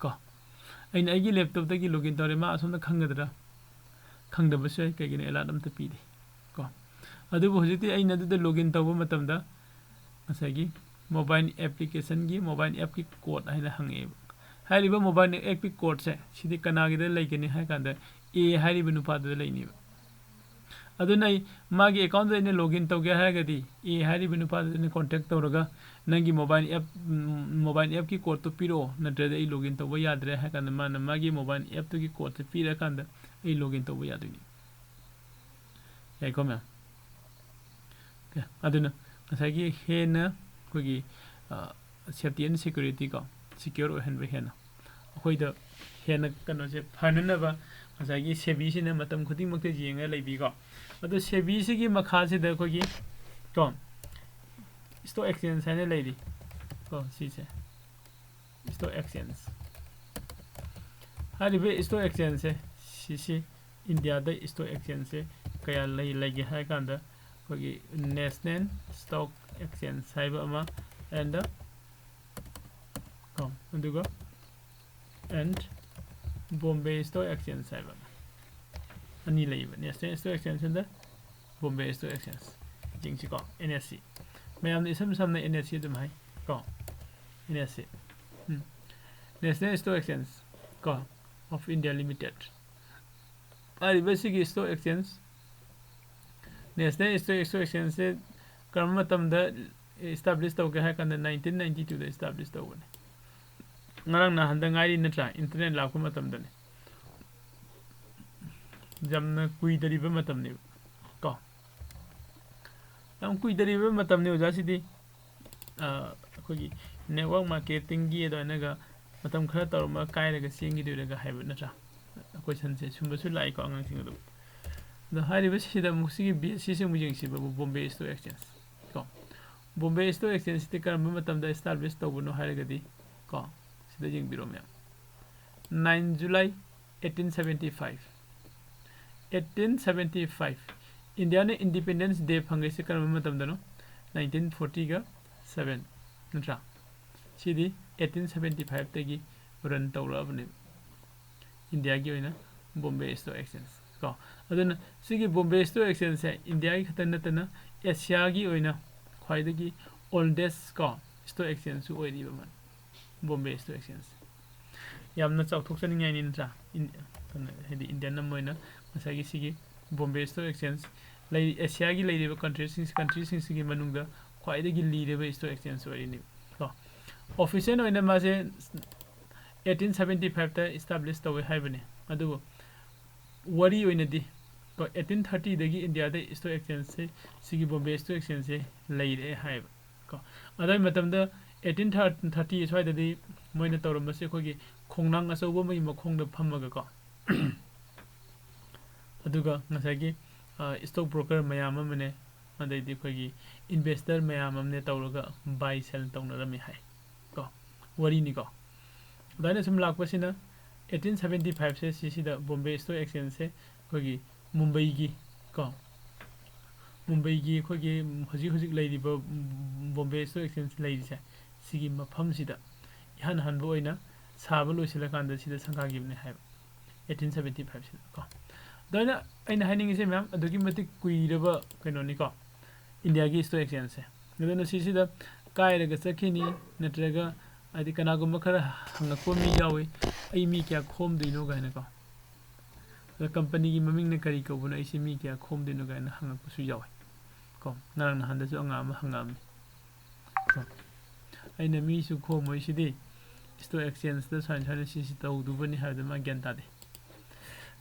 ꯀꯣ꯫ ꯑꯩꯅ ꯑꯩꯒꯤ ꯂꯦꯞꯇꯣꯞꯇꯒꯤ ꯂꯣꯒꯏꯟ ꯇꯧꯔꯦ, ꯃꯥ ꯑꯁꯣꯝꯗ ꯈꯪꯒꯗ꯭ꯔꯥ? ꯈꯪꯗꯕꯁꯨ ꯌꯥꯏ, ꯀꯩꯒꯤꯅꯣ ꯑꯦꯂꯥꯔꯠ ꯑꯝꯇ ꯄꯤꯗꯦ ꯀꯣ꯫ ꯑꯗꯨꯕꯨ ꯍꯧꯖꯤꯛꯇꯤ ꯑꯩꯅ ꯑꯗꯨꯗ ꯂꯣꯒꯏꯟ ꯇꯧꯕ ꯃꯇꯝꯗ ꯉꯁꯥꯏꯒꯤ ꯃꯣꯕꯥꯏꯜ ꯑꯦꯄ꯭ꯂꯤꯀꯦꯁꯟꯒꯤ ꯃꯣꯕꯥꯏꯜ ꯑꯦꯞꯀꯤ ꯀꯣꯗ ꯍꯥꯏꯅ ꯍꯪꯉꯛꯑꯦꯕ꯫ ꯍꯥꯏꯔꯤꯕ ꯃꯣꯕꯥꯏꯜ ꯑꯦꯞꯀꯤ ꯀꯣꯗꯁꯦ ꯁꯤꯗꯤ ꯀꯅꯥꯒꯤꯗ ꯂꯩꯒꯅꯤ ꯍꯥꯏ ꯀꯥꯟꯗ ꯑꯦ ꯍꯥꯏꯔꯤꯕ ꯅꯨꯄꯥꯗꯨꯗ ꯂꯩꯅꯦꯕ꯫ ꯑꯗꯨꯅ ꯑꯩ ꯃꯥꯒꯤ ꯑꯦꯀꯥꯎꯟꯗꯨꯗ ꯑꯩꯅ ꯂꯣꯒꯏꯟ ꯇꯧꯒꯦ ꯍꯥꯏꯔꯒꯗꯤ ꯑꯦ ꯍꯥꯏꯔꯤꯕ ꯅꯨꯄꯥꯗꯨꯗ ꯑꯩꯅ ꯀꯣꯟꯇꯦꯛ ꯇꯧꯔꯒ ꯅꯪꯒꯤ ꯃꯣꯕꯥꯏꯜ ꯑꯦꯞ ꯃꯣꯕꯥꯏꯜ ꯑꯦꯞꯀꯤ ꯀꯣꯗꯇꯨ ꯄꯤꯔꯛꯑꯣ, ꯅꯠꯇ꯭ꯔꯗꯤ ꯑꯩ ꯂꯣꯒꯏꯟ ꯇꯧꯕ ꯌꯥꯗ꯭ꯔꯦ ꯍꯥꯏ ꯀꯥꯟꯗ ꯃꯥꯅ ꯃꯥꯒꯤ ꯃꯣꯕꯥꯏꯜ ꯑꯦꯞꯇꯨꯒꯤ ꯀꯣꯗꯁꯦ ꯄꯤꯔꯀꯥꯟꯗ ꯑꯩ ꯂꯣꯒꯏꯟ ꯇꯧꯕ ꯌꯥꯗꯣꯏꯅꯤ꯫ ꯌꯥꯏꯀꯣ ꯃꯌꯥꯝ? ꯑꯣꯀꯦ, ꯑꯗꯨꯅ ꯉꯁꯥꯏꯒꯤ ꯍꯦꯟꯅ ꯑꯩꯈꯣꯏꯒꯤ ꯁꯦꯐꯇꯤ ꯑꯦꯟ ꯁꯦꯀ꯭ꯌꯨꯔꯤꯇꯤ ꯀꯣ, ꯁꯤꯀ꯭ꯌꯣꯔ ꯑꯣꯏꯍꯟꯕ ꯍꯦꯟꯅ ꯑꯩꯈꯣꯏꯗ ꯍꯦꯟꯅ ꯀꯩꯅꯣꯁꯦ ꯐꯅꯅꯕ ꯉꯁꯥꯏꯒꯤ ꯁꯦꯕꯤꯁꯤꯅ ꯃꯇꯝ ꯈꯨꯗꯤꯡꯃꯛꯇ ꯌꯦꯡꯉ ꯂꯩꯕꯤꯀꯣ꯫ ꯑꯗꯣ ꯁꯦꯕꯤꯁꯤꯒꯤ ꯃꯈꯥꯁꯤꯗ ꯑꯩꯈꯣꯏꯒꯤ ꯀꯣ ꯏꯁꯇꯣꯛ ꯑꯦꯛꯁꯆꯦꯟꯖ ꯍꯥꯏꯅ ꯂꯩꯔꯤ ꯀꯣ, ꯁꯤꯁꯦ ꯏꯁꯇꯣꯛ ꯑꯦꯛꯁꯆꯦꯟꯖ꯫ ꯍꯥꯏꯔꯤꯕ ꯏꯁꯇꯣꯛ ꯑꯦꯛꯁꯆꯦꯟꯖꯁꯦ ꯁꯤꯁꯤ ꯏꯟꯗꯤꯌꯥꯗ ꯏꯁꯇꯣꯛ ꯑꯦꯛꯁꯆꯦꯟꯖꯁꯦ ꯀꯌꯥ ꯂꯩ ꯂꯩꯒꯦ ꯍꯥꯏ ꯀꯥꯟꯗ ꯑꯩꯈꯣꯏꯒꯤ ꯅꯦꯁꯅꯦꯜ ꯏꯁꯇꯣꯛ ꯑꯦꯛꯁꯆꯦꯟꯖ ꯍꯥꯏꯕ ꯑꯃ and ꯀꯣ ꯑꯗꯨꯒ and ꯕꯣꯝꯕꯦ ꯏꯁꯇꯣꯛ ꯑꯦꯛꯁꯆꯦꯟꯖ ꯍꯥꯏꯕ ꯑꯅꯤ ꯂꯩꯌꯦꯕ, national stock exchange and Bombay stock exchange. ꯌꯦꯡꯁꯤꯀꯣ, ꯑꯦꯟ ꯑꯦꯁ ꯁꯤ ꯃꯌꯥꯝꯅ ꯏꯁꯝ ꯁꯝꯅ ꯑꯦꯟ ꯑꯦꯁ ꯁꯤ ꯑꯗꯨꯝ ꯍꯥꯏ ꯀꯣ, N S C national stock exchange ꯀꯣ ꯑꯣꯐ ꯏꯟꯗꯤꯌꯥ ꯂꯤꯃꯤꯇꯦꯠ꯫ ꯍꯥꯏꯔꯤꯕ ꯁꯤꯒꯤ stock exchange national stock stock ꯑꯦꯛꯁꯆꯦꯟꯖꯁꯦ ꯀꯔꯝꯕ ꯃꯇꯝꯗ ꯏꯁꯇꯥꯕ꯭ꯂꯤꯁ ꯇꯧꯒꯦ ꯍꯥꯏ ꯀꯥꯟꯗ ꯅꯥꯏꯟꯇꯤꯟ ꯅꯥꯏꯟꯇꯤ ꯇꯨꯗ ꯏꯁꯇꯥꯕ꯭ꯂꯤꯁ ꯇꯧꯕꯅꯦ꯫ ꯉꯔꯥꯡ ꯅꯍꯥꯟꯗ ꯉꯥꯏꯔꯤ ꯅꯠꯇ꯭ꯔꯥ? ꯏꯟꯇꯔꯅꯦꯠ ꯂꯥꯛꯄ ꯃꯇꯝꯗꯅꯤ꯫ ꯌꯥꯝꯅ ꯀꯨꯏꯗꯔꯤꯕ ꯃꯇꯝꯅꯦꯕ ꯀꯣ꯫ ꯌꯥꯝ ꯀꯨꯏꯗꯔꯤꯕ ꯃꯇꯝꯅꯤ ꯑꯣꯖꯥ ꯁꯤꯗꯤ꯫ ꯑ, ꯑꯩꯈꯣꯏꯒꯤ network marketing ꯒꯤ ꯑꯗꯨꯃꯥꯏꯅꯒ ꯃꯇꯝ ꯈꯔ ꯇꯧꯔꯝꯃꯒ ꯀꯥꯏꯔꯒ ꯆꯦꯟꯈꯤꯗꯣꯏꯔꯒ ꯍꯥꯏꯕ ꯅꯠꯇ꯭ꯔꯥ? Question ꯁꯦ ꯁꯨꯝꯕꯁꯨ ꯂꯥꯛꯏꯀꯣ ꯑꯉꯥꯡꯁꯤꯡ ꯑꯗꯨꯝ꯫ ꯑꯗꯣ ꯍꯥꯏꯔꯤꯕꯁꯤꯗ ꯑꯃꯨꯛ ꯁꯤꯒꯤ base ꯁꯤꯁꯦ ꯑꯃꯨꯛ ꯌꯦꯡꯁꯤꯕ, Bombay Stock Exchange ꯀꯣ꯫ Bombay Stock Exchange ꯁꯤꯗꯤ ꯀꯔꯝꯕ ꯃꯇꯝꯗ establish ꯇꯧꯕꯅꯣ ꯍꯥꯏꯔꯒꯗꯤ ꯀꯣ, ꯁꯤꯗ ꯌꯦꯡꯕꯤꯔꯣ ꯃꯌꯥꯝ꯫ Nine July eighteen seventy five꯫ Eighteen seventy five꯫ India ꯅ Independence Day ꯐꯪꯉꯤꯁꯦ ꯀꯔꯝꯕ ꯃꯇꯝꯗꯅꯣ? Nineteen forty ꯒ seven ꯅꯠꯇ꯭ꯔꯥ? ꯁꯤꯗꯤ eighteen seventy five ꯇꯒꯤ run ꯇꯧꯔꯛꯑꯕꯅꯦꯕ India ꯒꯤ ꯑꯣꯏꯅ Bombay Stock Exchange ꯀꯣ꯫ ꯑꯗꯨꯅ ꯁꯤꯒꯤ Bombay Stock Exchange ꯁꯦ India ꯒꯤ ꯈꯛꯇ ꯅꯠꯇꯅ Asia ꯒꯤ ꯑꯣꯏꯅ ꯈ꯭ꯋꯥꯏꯗꯒꯤ oldest ꯀꯣ stock exchange ꯁꯨ ꯑꯣꯏꯔꯤꯕ ꯑꯃꯅꯤ Bombay Stock Exchange꯫ ꯌꯥꯝꯅ ꯆꯥꯎꯊꯣꯛꯆꯅꯤꯡꯉꯥꯏꯅꯤ ꯅꯠꯇ꯭ꯔꯥ? ꯏꯟ-, ꯀꯩꯅꯣ, ꯍꯥꯏꯗꯤ Indian ꯑꯃ ꯑꯣꯏꯅ ꯉꯁꯥꯏꯒꯤ ꯁꯤꯒꯤ Bombay Stock Exchange ꯂꯩ, Asia ꯒꯤ ꯂꯩꯔꯤꯕ country ꯁꯤꯡ, country ꯁꯤꯡꯁꯤꯒꯤ ꯃꯅꯨꯡꯗ ꯈ꯭ꯋꯥꯏꯗꯒꯤ ꯂꯤꯔꯕ stock exchange ꯑꯣꯏꯔꯤꯅꯤ ꯀꯣ꯫ Official ꯑꯣꯏꯅ ꯃꯥꯁꯦ eighteen seventy five ꯇ establish ꯇꯧꯋꯦ ꯍꯥꯏꯕꯅꯤ, ꯑꯗꯨꯕꯨ ꯋꯥꯔꯤ ꯑꯣꯏꯅꯗꯤ ꯀꯣ, eighteen thirty ꯗꯒꯤ India ꯗ stock exchange ꯁꯦ, ꯁꯤꯒꯤ Bombay Stock Exchange ꯁꯦ ꯂꯩꯔꯦ ꯍꯥꯏꯌꯦꯕ ꯀꯣ꯫ ꯑꯗꯨꯋꯥꯏ ꯃꯇꯝꯗ eighteen thirty ꯁ꯭ꯋꯥꯏꯗꯗꯤ ꯃꯣꯏꯅ ꯇꯧꯔꯝꯕꯁꯦ ꯑꯩꯈꯣꯏꯒꯤ ꯈꯣꯡꯅꯥꯡ ꯑꯆꯧꯕ ꯑꯃꯒꯤ ꯃꯈꯣꯡꯗ ꯐꯝꯃꯒꯀꯣ, ꯑꯗꯨꯒ ꯉꯁꯥꯏꯒꯤ, ꯑ, stock broker ꯃꯌꯥꯝ ꯑꯃꯅꯦ, ꯑꯗꯩꯗꯤ ꯑꯩꯈꯣꯏꯒꯤ investor ꯃꯌꯥꯝ ꯑꯃꯅꯦ ꯇꯧꯔꯒ buy sell ꯇꯧꯅꯔꯝꯃꯤ ꯍꯥꯏ ꯀꯣ, ꯋꯥꯔꯤꯅꯤꯀꯣ꯫ ꯑꯗꯨꯃꯥꯏꯅ ꯁꯨꯝ ꯂꯥꯛꯄꯁꯤꯅ eighteen seventy five ꯁꯦ ꯁꯤꯁꯤꯗ Bombay Stock Exchange ꯁꯦ ꯑꯩꯈꯣꯏꯒꯤ ꯃꯨꯝꯕꯩꯒꯤ ꯀꯣ, ꯃꯨꯝꯕꯩꯒꯤ ꯑꯩꯈꯣꯏꯒꯤ ꯍꯧꯖꯤꯛ ꯍꯧꯖꯤꯛ ꯂꯩꯔꯤꯕ Bombay Stock Exchange ꯂꯩꯔꯤꯁꯦ, ꯁꯤꯒꯤ ꯃꯐꯝꯁꯤꯗ ꯏꯍꯥꯟ ꯍꯥꯟꯕ ꯑꯣꯏꯅ ꯁꯥꯕ ꯂꯣꯏꯁꯤꯜꯂꯀꯥꯟꯗ ꯁꯤꯗ ꯁꯪꯒꯥꯈꯤꯕꯅꯦ ꯍꯥꯏꯕ, eighteen seventy five ꯁꯤꯗ ꯀꯣ꯫ ꯑꯗꯨꯃꯥꯏꯅ ꯑꯩꯅ ꯍꯥꯏꯅꯤꯡꯉꯤꯁꯦ ꯃꯌꯥꯝ ꯑꯗꯨꯛꯀꯤ ꯃꯇꯤꯛ ꯀꯨꯏꯔꯕ ꯀꯩꯅꯣꯅꯤꯀꯣ, India ꯒꯤ stock exchange ꯁꯦ꯫ ꯑꯗꯨꯅ ꯁꯤꯁꯤꯗ ꯀꯥꯏꯔꯒ ꯆꯠꯈꯤꯅꯤ, ꯅꯠꯇ꯭ꯔꯒ ꯍꯥꯏꯗꯤ ꯀꯅꯥꯒꯨꯝꯕ ꯈꯔ ꯍꯪꯉꯛꯄ ꯃꯤ ꯌꯥꯎꯏ, "ꯑꯩ ꯃꯤ ꯀꯌꯥ ꯈꯣꯝꯗꯣꯏꯅꯣ?" ꯀꯥꯏꯅꯀꯣ꯫ ꯑꯗ company ꯒꯤ ꯃꯃꯤꯡꯅ ꯀꯔꯤ ꯀꯧꯕꯅꯣ, "ꯑꯩꯁꯦ ꯃꯤ ꯀꯌꯥ ꯈꯣꯝꯗꯣꯏꯅꯣ?" ꯀꯥꯏꯅ ꯍꯪꯉꯛꯄꯁꯨ ꯌꯥꯎꯏ ꯀꯣ꯫ ꯉꯔꯥꯡ ꯅꯍꯥꯟꯗꯁꯨ ꯑꯉꯥꯡ ꯑꯃ ꯍꯪꯉꯛꯑꯝꯃꯤ꯫ ꯑꯩꯅ ꯃꯤꯁꯨ ꯈꯣꯝꯃꯣꯏ ꯁꯤꯗꯤ, ꯏꯁꯇꯣꯛ ꯑꯦꯛꯁꯆꯦꯟꯖꯇ ꯁꯨꯃꯥꯏꯅ ꯁꯨꯃꯥꯏꯅ ꯁꯤꯁꯤ ꯇꯧꯗꯧꯕꯅꯤ ꯍꯥꯏꯕꯗꯨ ꯃꯥ ꯒ꯭ꯌꯥꯟ ꯇꯥꯗꯦ꯫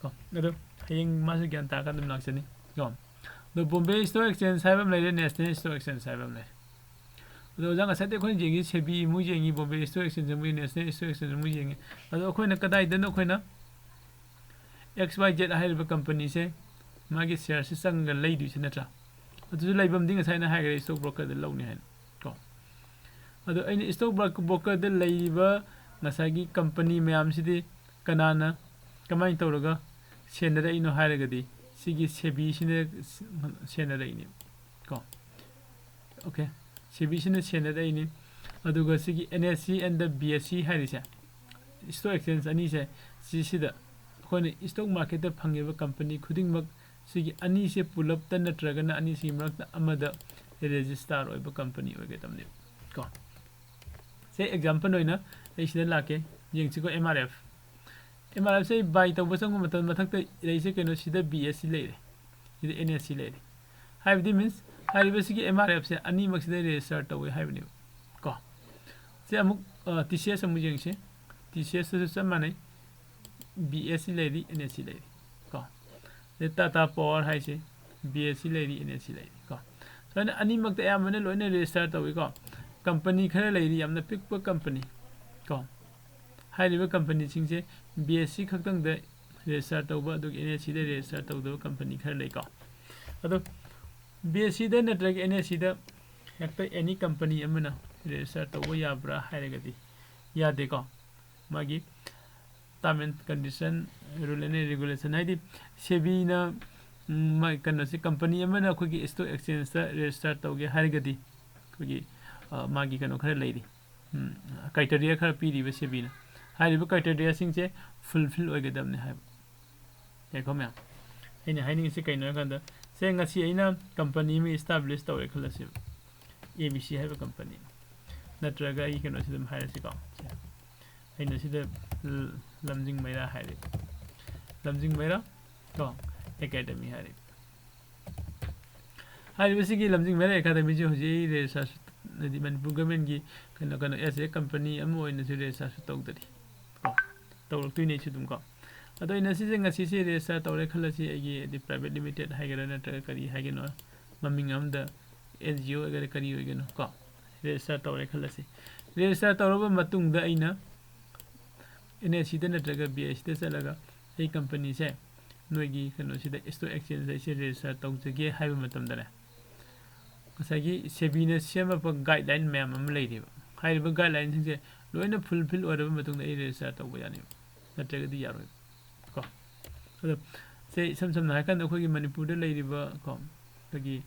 ꯀꯣ ꯑꯗꯣ ꯍꯌꯦꯡ ꯃꯥꯁꯨ ꯒ꯭ꯌꯥꯟ ꯇꯥꯔꯀꯥꯟꯗ ꯑꯗꯨꯝ ꯂꯥꯛꯆꯅꯤ꯫ ꯀꯣ ꯑꯗꯣ ꯕꯣꯝꯕꯦ ꯏꯁꯇꯣꯛ ꯑꯦꯛꯁꯆꯦꯟꯖ ꯍꯥꯏꯕ ꯑꯃ ꯂꯩꯔꯦ, ꯅꯦꯁꯅꯦꯜ ꯏꯁꯇꯣꯛ ꯑꯦꯛꯁꯆꯦꯟꯖ ꯍꯥꯏꯕ ꯑꯃ ꯂꯩꯔꯦ꯫ ꯑꯗꯣ ꯑꯣꯖꯥ, ꯉꯁꯥꯏꯗꯤ ꯑꯩꯈꯣꯏꯅ ꯌꯦꯡꯉꯤ ꯁꯦꯕꯤ ꯑꯃꯨꯛ ꯌꯦꯡꯉꯤ, ꯕꯣꯝꯕꯦ ꯏꯁꯇꯣꯛ ꯑꯦꯛꯁꯆꯦꯟꯖ ꯑꯃꯨꯛ ꯌꯦꯡꯉꯤ, ꯅꯦꯁꯅꯦꯜ ꯏꯁꯇꯣꯛ ꯑꯦꯛꯁꯆꯦꯟꯖ ꯑꯃꯨꯛ ꯌꯦꯡꯉꯤ꯫ ꯑꯗꯣ ꯑꯩꯈꯣꯏꯅ ꯀꯗꯥꯏꯗꯅꯣ ꯑꯩꯈꯣꯏꯅ ꯑꯦꯛꯁ ꯋꯥꯏ ꯖꯦꯠ ꯍꯥꯏꯔꯤꯕ ꯀꯝꯄꯅꯤꯁꯦ ꯃꯥꯒꯤ ꯁꯤꯌꯔꯁꯦ ꯆꯪꯉꯒ ꯂꯩꯗꯣꯏꯁꯦ ꯅꯠꯇ꯭ꯔꯥ? ꯑꯗꯨꯁꯨ ꯂꯩꯐꯝꯗꯤ ꯉꯁꯥꯏ ꯑꯩꯅ ꯍꯥꯏꯈ꯭ꯔꯦ, ꯏꯁꯇꯣꯛ ꯕ꯭ꯔꯣꯀꯔꯗ ꯂꯧꯅꯤ ꯍꯥꯏꯅ꯫ ꯀꯣ ꯑꯗꯣ ꯑꯩꯅ ꯏꯁꯇꯣꯛ ꯕ꯭ꯔꯣꯀꯔꯗ ꯂꯩꯔꯤꯕ ꯉꯁꯥꯏꯒꯤ ꯀꯝꯄꯅꯤ ꯃꯌꯥꯝꯁꯤꯗꯤ ꯀꯅꯥꯅ ꯀꯃꯥꯏꯅ ꯇꯧꯔꯒ ꯁꯦꯟꯅꯔꯛꯏꯅꯣ ꯍꯥꯏꯔꯒꯗꯤ ꯁꯤꯒꯤ ꯁꯦꯕꯤꯁꯤꯅ ꯁꯦꯟꯅꯔꯛꯏꯅꯦ꯫ ꯀꯣ ꯑꯣꯀꯦ, ꯁꯦꯕꯤꯁꯤꯅ ꯁꯦꯟꯅꯔꯛꯏꯅꯤ꯫ ꯑꯗꯨꯒ ꯁꯤꯒꯤ ꯑꯦꯟ ꯑꯦꯁ ꯁꯤ and the B S C ꯍꯥꯏꯔꯤꯁꯦ, ꯏꯁꯇꯣꯛ ꯑꯦꯛꯁꯆꯦꯟꯖ ꯑꯅꯤꯁꯦ, ꯁꯤꯁꯤꯗ ꯑꯩꯈꯣꯏꯅ ꯏꯁꯇꯣꯛ ꯃꯥꯔꯀꯦꯠꯇ ꯐꯪꯉꯤꯕ ꯀꯝꯄꯅꯤ ꯈꯨꯗꯤꯡꯃꯛ ꯁꯤꯒꯤ ꯑꯅꯤꯁꯦ ꯄꯨꯂꯞꯇ ꯅꯠꯇ꯭ꯔꯒꯅ ꯑꯅꯤꯁꯤꯒꯤ ꯃꯔꯛꯇ ꯑꯃꯗ ꯔꯦꯖꯤꯁꯇꯥꯔ ꯑꯣꯏꯕ ꯀꯝꯄꯅꯤ ꯑꯣꯏꯒꯗꯕꯅꯦꯕ꯫ ꯀꯣ ꯁꯦ ꯑꯦꯛꯖꯥꯝꯄꯜ ꯑꯣꯏꯅ ꯑꯩ ꯁꯤꯗ ꯂꯥꯛꯀꯦ, ꯌꯦꯡꯁꯤꯀꯣ꯫ M R F, M R ꯑꯦꯐꯁꯦ ꯑꯩ ꯕꯥꯏ ꯇꯧꯕ ꯆꯪꯕ ꯃꯇꯝ ꯃꯊꯛꯇ ꯂꯩꯔꯤꯁꯦ ꯀꯩꯅꯣ? ꯁꯤꯗ ꯕꯤ ꯑꯦꯁ ꯁꯤ ꯂꯩꯔꯦ, ꯁꯤꯗ ꯑꯦꯟ ꯑꯦꯁ ꯁꯤ ꯂꯩꯔꯦ꯫ ꯍꯥꯏꯕꯗꯤ ꯃꯤꯟꯁ ꯍꯥꯏꯔꯤꯕꯁꯤꯒꯤ ꯑꯦꯝ ꯑꯥꯔ ꯑꯦꯐꯁꯦ ꯑꯅꯤꯃꯛꯁꯤꯗ ꯔꯦꯖꯤꯁꯇꯔ ꯇꯧꯋꯦ ꯍꯥꯏꯕꯅꯦꯕ꯫ ꯀꯣ ꯁꯦ ꯑꯃꯨꯛ ꯇꯤ ꯁꯤ ꯑꯦꯁ ꯑꯃꯨꯛ ꯌꯦꯡꯁꯤ꯫ ꯇꯤ ꯁꯤ ꯑꯦꯁꯇꯁꯨ ꯆꯞ ꯃꯥꯟꯅꯩ, ꯕꯤ ꯑꯦꯁ ꯁꯤ ꯂꯩꯔꯤ, ꯑꯦꯟ ꯑꯦꯁ ꯁꯤ ꯂꯩꯔꯤ꯫ ꯀꯣ ꯑꯗꯩ ꯇꯥꯇꯥ ꯄꯥꯋꯔ ꯍꯥꯏꯁꯦ ꯕꯤ ꯑꯦꯁ ꯁꯤ ꯂꯩꯔꯤ, ꯑꯦꯟ ꯑꯦꯁ ꯁꯤ ꯂꯩꯔꯤ꯫ ꯀꯣ ꯁꯨꯃꯥꯏꯅ ꯑꯅꯤꯃꯛꯇ ꯑꯌꯥꯝꯕꯅ ꯂꯣꯏꯅ ꯔꯦꯖꯤꯁꯇꯔ ꯇꯧꯋꯤꯀꯣ꯫ ꯀꯝꯄꯅꯤ ꯈꯔ ꯂꯩꯔꯤ, ꯌꯥꯝꯅ ꯄꯤꯛꯄ ꯀꯝꯄꯅꯤ꯫ ꯀꯣ ꯍꯥꯏꯔꯤꯕ ꯀꯝꯄꯅꯤꯁꯤꯡꯁꯦ ꯕꯤ ꯑꯦꯁ ꯁꯤ ꯈꯛꯇꯪꯗ ꯔꯦꯖꯤꯁꯇꯔ ꯇꯧꯕ, ꯑꯗꯨꯒ ꯑꯦꯟ ꯑꯦꯁ ꯁꯤꯗ ꯔꯦꯖꯤꯁꯇꯔ ꯇꯧꯗꯕ ꯀꯝꯄꯅꯤ ꯈꯔ ꯂꯩꯀꯣ꯫ ꯑꯗꯣ ꯕꯤ ꯑꯦꯁ ꯁꯤꯗ ꯅꯠꯇ꯭ꯔꯒ ꯑꯦꯟ ꯑꯦꯁ ꯁꯤꯗ ꯍꯦꯛꯇ ꯑꯦꯅꯤ ꯀꯝꯄꯅꯤ ꯑꯃꯅ ꯔꯦꯖꯤꯁꯇꯔ ꯇꯧꯕ ꯌꯥꯕ꯭ꯔꯥ ꯍꯥꯏꯔꯒꯗꯤ ꯌꯥꯗꯦꯀꯣ꯫ ꯃꯥꯒꯤ term and condition, rule and regulation, ꯍꯥꯏꯗꯤ ꯁꯦꯕꯤꯅ, ꯎꯝ, ꯃꯥ-, ꯀꯩꯅꯣꯁꯦ, ꯀꯝꯄꯅꯤ ꯑꯃꯅ ꯑꯩꯈꯣꯏꯒꯤ ꯏꯁꯇꯣꯛ ꯑꯦꯛꯁꯆꯦꯟꯖꯇ ꯔꯦꯖꯤꯁꯇꯔ ꯇꯧꯒꯦ ꯍꯥꯏꯔꯒꯗꯤ ꯑꯩꯈꯣꯏꯒꯤ, ꯑ, ꯃꯥꯒꯤ ꯀꯩꯅꯣ ꯈꯔ ꯂꯩꯔꯤ, ꯎꯝ, ꯀ꯭ꯔꯥꯏꯇꯦꯔꯤꯌꯥ ꯈꯔ ꯄꯤꯔꯤꯕ ꯁꯦꯕꯤꯅ꯫ ꯍꯥꯏꯔꯤꯕ ꯀ꯭ꯔꯥꯏꯇꯦꯔꯤꯌꯥꯁꯤꯡꯁꯦ ꯐꯨꯜꯐꯤꯜ ꯑꯣꯏꯒꯗꯕꯅꯤ ꯍꯥꯏꯕ꯫ ꯌꯥꯏꯀꯣ ꯃꯌꯥꯝ? ꯑꯩꯅ ꯍꯥꯏꯅꯤꯡꯉꯤꯁꯤ ꯀꯩꯅꯣ ꯍꯥꯏꯀꯥꯟꯗ, ꯁꯦ ꯉꯁꯤ ꯑꯩꯅ ꯀꯝꯄꯅꯤ ꯑꯃ ꯏꯁꯇꯥꯕ꯭ꯂꯤꯁ ꯇꯧꯔꯦ ꯈꯜꯂꯁꯦꯕ, ꯑꯦ ꯕꯤ ꯁꯤ ꯍꯥꯏꯕ ꯀꯝꯄꯅꯤ, ꯅꯠꯇ꯭ꯔꯒ ꯑꯩ ꯀꯩꯅꯣꯁꯤ ꯑꯗꯨꯝ ꯍꯥꯏꯔꯁꯤꯀꯣ꯫ ꯁꯦ ꯑꯩꯅ ꯁꯤꯗ ꯂ-, ꯂꯝꯖꯤꯡ ꯃꯩꯔꯥ ꯍꯥꯏꯔꯦ, ꯂꯝꯖꯤꯡ ꯃꯩꯔꯥ ꯀꯣ ꯑꯦꯀꯥꯗꯃꯤ ꯍꯥꯏꯔꯦ꯫ ꯍꯥꯏꯔꯤꯕꯁꯤꯒꯤ ꯂꯝꯖꯤꯡ ꯃꯩꯔꯥ ꯑꯦꯀꯥꯗꯃꯤꯁꯤ ꯍꯧꯖꯤꯛ ꯑꯩ ꯔꯦꯖꯤꯁꯇ꯭ꯔꯦꯁꯟ ꯍꯥꯏꯗꯤ ꯃꯅꯤꯄꯨꯔ ꯒꯣꯔꯃꯦꯟꯒꯤ ꯀꯩꯅꯣ ꯀꯩꯅꯣ ꯑꯦꯁ ꯑꯦ ꯀꯝꯄꯅꯤ ꯑꯃ ꯑꯣꯏꯅꯁꯨ ꯔꯦꯖꯤꯁꯇꯥꯔꯁꯨ ꯇꯧꯗꯔꯤ ꯀꯣ꯫ ꯇꯧꯔꯛꯇꯣꯏꯅꯦ ꯑꯩꯁꯨ ꯑꯗꯨꯝ ꯀꯣ꯫ ꯑꯗꯣ ꯑꯩꯅ ꯁꯤꯁꯦ ꯉꯁꯤꯁꯦ ꯔꯦꯖꯤꯁꯇꯥꯔ ꯇꯧꯔꯦ ꯈꯜꯂꯁꯤ, ꯑꯩꯒꯤ ꯍꯥꯏꯗꯤ ꯄ꯭ꯔꯥꯏꯚꯦꯠ ꯂꯤꯃꯤꯇꯦꯠ ꯍꯥꯏꯒꯦꯔꯥ ꯅꯠꯇ꯭ꯔꯒ ꯀꯔꯤ ꯍꯥꯏꯒꯅꯣ, ꯃꯃꯤꯡ ꯑꯃꯗ ꯑꯦꯟ ꯖꯤ ꯑꯣ ꯑꯣꯏꯒꯦꯔꯥ ꯀꯔꯤ ꯑꯣꯏꯒꯅꯣ ꯀꯣ, ꯔꯦꯖꯤꯁꯇꯥꯔ ꯇꯧꯔꯦ ꯈꯜꯂꯁꯤ꯫ ꯔꯦꯖꯤꯁꯇꯥꯔ ꯇꯧꯔꯕ ꯃꯇꯨꯡꯗ ꯑꯩꯅ ꯑꯦꯟ ꯑꯦꯁ ꯁꯤꯗ ꯅꯠꯇ꯭ꯔꯒ ꯕꯤ ꯑꯦꯁ ꯁꯤꯗ ꯆꯠꯂꯒ ꯑꯩ ꯀꯝꯄꯅꯤꯁꯦ ꯅꯣꯏꯒꯤ ꯀꯩꯅꯣꯁꯤꯗ ꯏꯁꯇꯣꯛ ꯑꯦꯛꯁꯆꯦꯟꯖ ꯑꯩꯁꯦ ꯔꯦꯖꯤꯁꯇꯥꯔ ꯇꯧꯖꯒꯦ ꯍꯥꯏꯕ ꯃꯇꯝꯗꯅꯦ, ꯉꯁꯥꯏꯒꯤ ꯁꯦꯕꯤꯅ ꯁꯦꯝꯃꯛꯄ ꯒꯥꯏꯗꯂꯥꯏꯟ ꯃꯌꯥꯝ ꯑꯃ ꯂꯩꯔꯤꯕ꯫ ꯍꯥꯏꯔꯤꯕ ꯒꯥꯏꯗꯂꯥꯏꯟꯁꯤꯡꯁꯦ ꯂꯣꯏꯅ ꯐꯨꯜꯐꯤꯜ ꯑꯣꯏꯔꯕ ꯃꯇꯨꯡꯗ ꯑꯩ ꯔꯦꯖꯤꯁꯇꯥꯔ ꯇꯧꯕ ꯌꯥꯅꯦꯕ, ꯅꯠꯇ꯭ꯔꯒꯗꯤ ꯌꯥꯔꯣꯏꯕ ꯀꯣ꯫ ꯑꯗꯣ ꯁꯦ ꯏꯁꯝ ꯁꯝꯅ ꯍꯥꯏꯔꯀꯥꯟꯗ ꯑꯩꯈꯣꯏꯒꯤ ꯃꯅꯤꯄꯨꯔꯗ ꯂꯩꯔꯤꯕ ꯀꯣ, ꯑꯩꯈꯣꯏꯒꯤ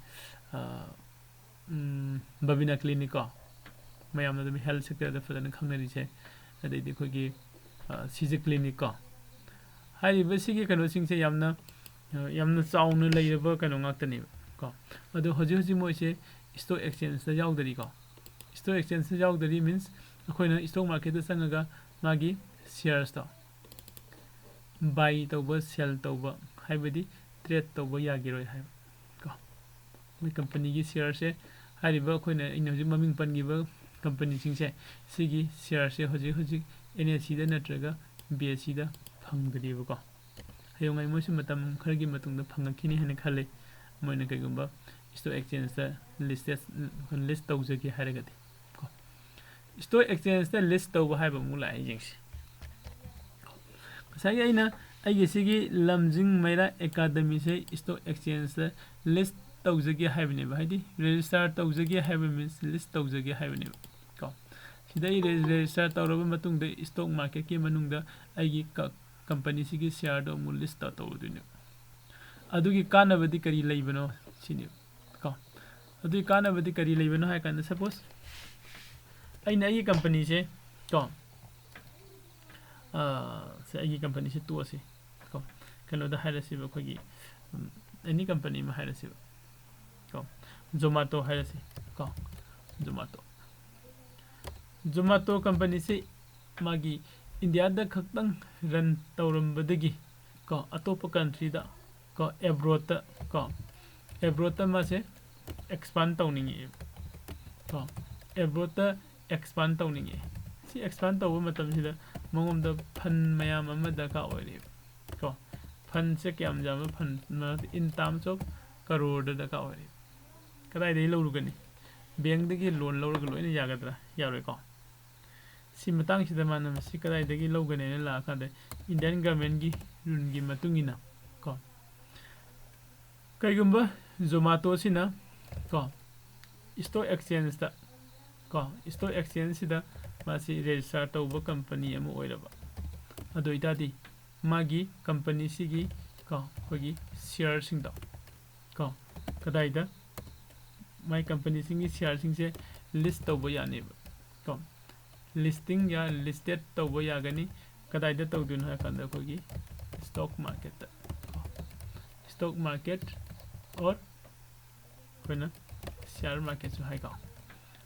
ꯕꯕꯤꯅꯥ ꯀ꯭ꯂꯤꯅꯤꯛ ꯀꯣ, ꯃꯌꯥꯝꯅ ꯑꯗꯨꯝ ꯍꯦꯜꯊ ꯁꯦꯛꯇꯔꯗ ꯐꯖꯅ ꯈꯪꯅꯔꯤꯁꯦ꯫ ꯑꯗꯩꯗꯤ ꯑꯩꯈꯣꯏꯒꯤ ꯁꯤꯖ ꯀ꯭ꯂꯤꯅꯤꯛ ꯀꯣ, ꯍꯥꯏꯔꯤꯕꯁꯤꯒꯤ ꯀꯩꯅꯣꯁꯤꯡꯁꯦ ꯌꯥꯝꯅ ꯌꯥꯝꯅ ꯆꯥꯎꯅ ꯂꯩꯔꯕ ꯀꯩꯅꯣ ꯉꯥꯛꯇꯅꯦꯕ ꯀꯣ꯫ ꯑꯗꯣ ꯍꯧꯖꯤꯛ ꯍꯧꯖꯤꯛ ꯃꯣꯏꯁꯦ ꯏꯁꯇꯣꯛ ꯑꯦꯛꯁꯆꯦꯟꯖꯇ ꯌꯥꯎꯗꯔꯤꯀꯣ꯫ ꯏꯁꯇꯣꯛ ꯑꯦꯛꯁꯆꯦꯟꯖꯇ ꯌꯥꯎꯗꯔꯤ ꯃꯤꯟꯁ ꯑꯩꯈꯣꯏꯅ ꯏꯁꯇꯣꯛ ꯃꯥꯔꯀꯦꯠꯇ ꯆꯪꯉꯒ ꯃꯥꯒꯤ ꯁꯤꯌꯔꯁꯇꯣ ꯕꯥꯏ ꯇꯧꯕ, ꯁꯦꯜ ꯇꯧꯕ, ꯍꯥꯏꯕꯗꯤ ꯇ꯭ꯔꯦꯠ ꯇꯧꯕ ꯌꯥꯈꯤꯔꯣꯏ ꯍꯥꯏꯕ ꯀꯣ꯫ ꯃꯣꯏ ꯀꯝꯄꯅꯤꯒꯤ ꯁꯤꯌꯔꯁꯦ, ꯍꯥꯏꯔꯤꯕ ꯑꯩꯈꯣꯏꯅ, ꯑꯩꯅ ꯍꯧꯖꯤꯛ ꯃꯃꯤꯡ ꯄꯟꯈꯤꯕ ꯀꯝꯄꯅꯤꯁꯤꯡꯁꯦ, ꯁꯤꯒꯤ ꯁꯤꯌꯔꯁꯦ ꯍꯧꯖꯤꯛ ꯍꯧꯖꯤꯛ ꯑꯦꯟ ꯑꯦꯁ ꯁꯤꯗ ꯅꯠꯇ꯭ꯔꯒ ꯕꯤ ꯑꯦꯁ ꯁꯤꯗ ꯐꯪꯗ꯭ꯔꯤꯕꯀꯣ꯫ ꯍꯌꯦꯡꯉꯥꯏ ꯃꯣꯏꯁꯨ ꯃꯇꯝ ꯈꯔꯒꯤ ꯃꯇꯨꯡꯗ ꯐꯪꯉꯛꯈꯤꯅꯤ ꯍꯥꯏꯅ ꯈꯜꯂꯤ, ꯃꯣꯏꯅ ꯀꯩꯒꯨꯝꯕ ꯏꯁꯇꯣꯛ ꯑꯦꯛꯁꯆꯦꯟꯖꯇ ꯂꯤꯁꯇꯦꯠ, ꯂꯤꯁ ꯇꯧꯖꯒꯦ ꯍꯥꯏꯔꯒꯗꯤ ꯀꯣ꯫ ꯏꯁꯇꯣꯛ ꯑꯦꯛꯁꯆꯦꯟꯖꯇ ꯂꯤꯁ ꯇꯧꯕ ꯍꯥꯏꯕ ꯑꯃꯨꯛ ꯂꯥꯛꯑꯦ, ꯌꯦꯡꯁꯤ꯫ ꯉꯁꯥꯏꯒꯤ ꯑꯩꯅ ꯑꯩꯒꯤ ꯁꯤꯒꯤ ꯂꯝꯖꯤꯡ ꯃꯩꯔꯥ ꯑꯦꯀꯥꯗꯃꯤꯁꯦ ꯏꯁꯇꯣꯛ ꯑꯦꯛꯁꯆꯦꯟꯖꯇ ꯂꯤꯁ ꯇꯧꯖꯒꯦ ꯍꯥꯏꯕꯅꯦꯕ, ꯍꯥꯏꯗꯤ ꯔꯦꯖꯤꯁꯇꯥꯔ ꯇꯧꯖꯒꯦ ꯍꯥꯏꯕ ꯃꯤꯟꯁ ꯂꯤꯁ ꯇꯧꯖꯒꯦ ꯍꯥꯏꯕꯅꯦꯕ ꯀꯣ꯫ ꯁꯤꯗ ꯑꯩ ꯔꯦ-, ꯔꯦꯖꯤꯁꯇꯥꯔ ꯇꯧꯔꯕ ꯃꯇꯨꯡꯗ ꯏꯁꯇꯣꯛ ꯃꯥꯔꯀꯦꯠꯀꯤ ꯃꯅꯨꯡꯗ ꯑꯩꯒꯤ ꯀ-, ꯀꯝꯄꯅꯤꯁꯤꯒꯤ ꯁꯤꯌꯥꯔꯗꯣ ꯑꯃꯨꯛ ꯂꯤꯁ ꯇꯧ-, ꯇꯧꯔꯨꯗꯣꯏꯅꯦꯕ꯫ ꯑꯗꯨꯒꯤ ꯀꯥꯟꯅꯕꯗꯤ ꯀꯔꯤ ꯂꯩꯕꯅꯣ ꯁꯤꯅꯦꯕ ꯀꯣ꯫ ꯑꯗꯨꯒꯤ ꯀꯥꯟꯅꯕꯗꯤ ꯀꯔꯤ ꯂꯩꯕꯅꯣ ꯍꯥꯏ ꯀꯥꯟꯗ, ꯁꯄꯣꯁ ꯑꯩꯅ ꯑꯩꯒꯤ ꯀꯝꯄꯅꯤꯁꯦ ꯀꯣ, ꯑꯥ, ꯁꯦ ꯑꯩꯒꯤ ꯀꯝꯄꯅꯤꯁꯦ ꯇꯣꯛꯑꯁꯤ ꯀꯣ, ꯀꯩꯅꯣꯗ ꯍꯥꯏꯔꯁꯤꯕ, ꯑꯩꯈꯣꯏꯒꯤ ꯑꯦꯅꯤ ꯀꯝꯄꯅꯤ ꯑꯃ ꯍꯥꯏꯔꯁꯤꯕ ꯀꯣ, ꯖꯣꯃꯥꯇꯣ ꯍꯥꯏꯔꯁꯤ ꯀꯣ, ꯖꯣꯃꯥꯇꯣ꯫ ꯖꯣꯃꯥꯇꯣ ꯀꯝꯄꯅꯤꯁꯤ ꯃꯥꯒꯤ ꯏꯟꯗꯤꯌꯥꯗ ꯈꯛꯇꯪ ꯔꯟ ꯇꯧꯔꯝꯕꯗꯒꯤ ꯀꯣ, ꯑꯇꯣꯞꯄ ꯀꯟꯇ꯭ꯔꯤꯗ ꯀꯣ, ꯑꯦꯕ꯭ꯔꯣꯗꯇ ꯀꯣ, ꯑꯦꯕ꯭ꯔꯣꯗꯇ ꯃꯥꯁꯦ ꯑꯦꯛꯁꯄꯥꯟ ꯇꯧꯅꯤꯡꯉꯛꯑꯦꯕ꯫ ꯀꯣ, ꯑꯦꯕ꯭ꯔꯣꯗꯇ ꯑꯦꯛꯁꯄꯥꯟ ꯇꯧꯅꯤꯡꯉꯦ꯫ ꯁꯤ ꯑꯦꯛꯁꯄꯥꯟ ꯇꯧꯕ ꯃꯇꯝꯁꯤꯗ ꯃꯉꯣꯟꯗ ꯐꯟ ꯃꯌꯥꯝ ꯑꯃ ꯗꯔꯀꯥꯔ ꯑꯣꯏꯔꯦꯕ꯫ ꯀꯣ, ꯐꯟꯁꯦ ꯀꯌꯥꯝ ꯌꯥꯝꯕ ꯐꯟ? ꯏꯟ ꯇꯥꯔꯝꯁ ꯑꯣꯐ ꯀꯔꯣꯔꯗ ꯗꯔꯀꯥꯔ ꯑꯣꯏꯔꯦ꯫ ꯀꯗꯥꯏꯗꯒꯤ ꯂꯧꯔꯨꯒꯅꯤ? ꯕꯦꯡꯗꯒꯤ ꯂꯣꯟ ꯂꯧꯔꯒ ꯂꯣꯏꯅ ꯌꯥꯒꯗ꯭ꯔꯥ? ꯌꯥꯔꯣꯏꯀꯣ꯫ ꯁꯤ ꯃꯇꯥꯡꯁꯤꯗ ꯃꯥꯅ ꯃꯁꯤ ꯀꯗꯥꯏꯗꯒꯤ ꯂꯧꯒꯅꯤ ꯍꯥꯏꯅ ꯂꯥꯛꯑꯀꯥꯟꯗ, ꯏꯟꯗꯤꯌꯟ ꯒꯚꯔꯟꯃꯦꯟꯒꯤ ꯔꯨꯜꯒꯤ ꯃꯇꯨꯡ ꯏꯟꯅ ꯀꯣ, ꯀꯩꯒꯨꯝꯕ ꯖꯣꯃꯥꯇꯣꯁꯤꯅ ꯀꯣ, ꯁ꯭ꯇꯣꯛ ꯑꯦꯛꯁꯆꯦꯟꯖꯇ ꯀꯣ, ꯁ꯭ꯇꯣꯛ ꯑꯦꯛꯁꯆꯦꯟꯖꯁꯤꯗ ꯃꯥꯁꯤ ꯔꯦꯖꯤꯁꯇꯥꯔ ꯇꯧꯕ ꯀꯝꯄꯅꯤ ꯑꯃ ꯑꯣꯏꯔꯕ, ꯑꯗꯨ ꯑꯣꯏꯇꯥꯔꯗꯤ ꯃꯥꯒꯤ ꯀꯝꯄꯅꯤꯁꯤꯒꯤ ꯀꯣ, ꯑꯩꯈꯣꯏꯒꯤ ꯁꯤꯌꯥꯔꯁꯤꯡꯗꯣ ꯀꯣ, ꯀꯗꯥꯏꯗ ꯃꯥꯏ ꯀꯝꯄꯅꯤꯁꯤꯡꯒꯤ ꯁꯤꯌꯥꯔꯁꯤꯡꯁꯦ ꯂꯤꯁ ꯇꯧꯕ ꯌꯥꯅꯦꯕ ꯀꯣ꯫ ꯂꯤꯁꯇꯤꯡ ꯌꯥ ꯂꯤꯁꯇꯦꯠ ꯇꯧꯕ ꯌꯥꯒꯅꯤ꯫ ꯀꯗꯥꯏꯗ ꯇꯧꯗꯣꯏꯅꯣ ꯍꯥꯏ ꯀꯥꯟꯗ, ꯑꯩꯈꯣꯏꯒꯤ ꯁ꯭ꯇꯣꯛ ꯃꯥꯔꯀꯦꯠꯇ ꯀꯣ, ꯁ꯭ꯇꯣꯛ ꯃꯥꯔꯀꯦꯠ ꯑꯣꯔ ꯑꯩꯈꯣꯏꯅ ꯁꯤꯌꯥꯔ ꯃꯥꯔꯀꯦꯠꯁꯨ ꯍꯥꯏꯀꯣ꯫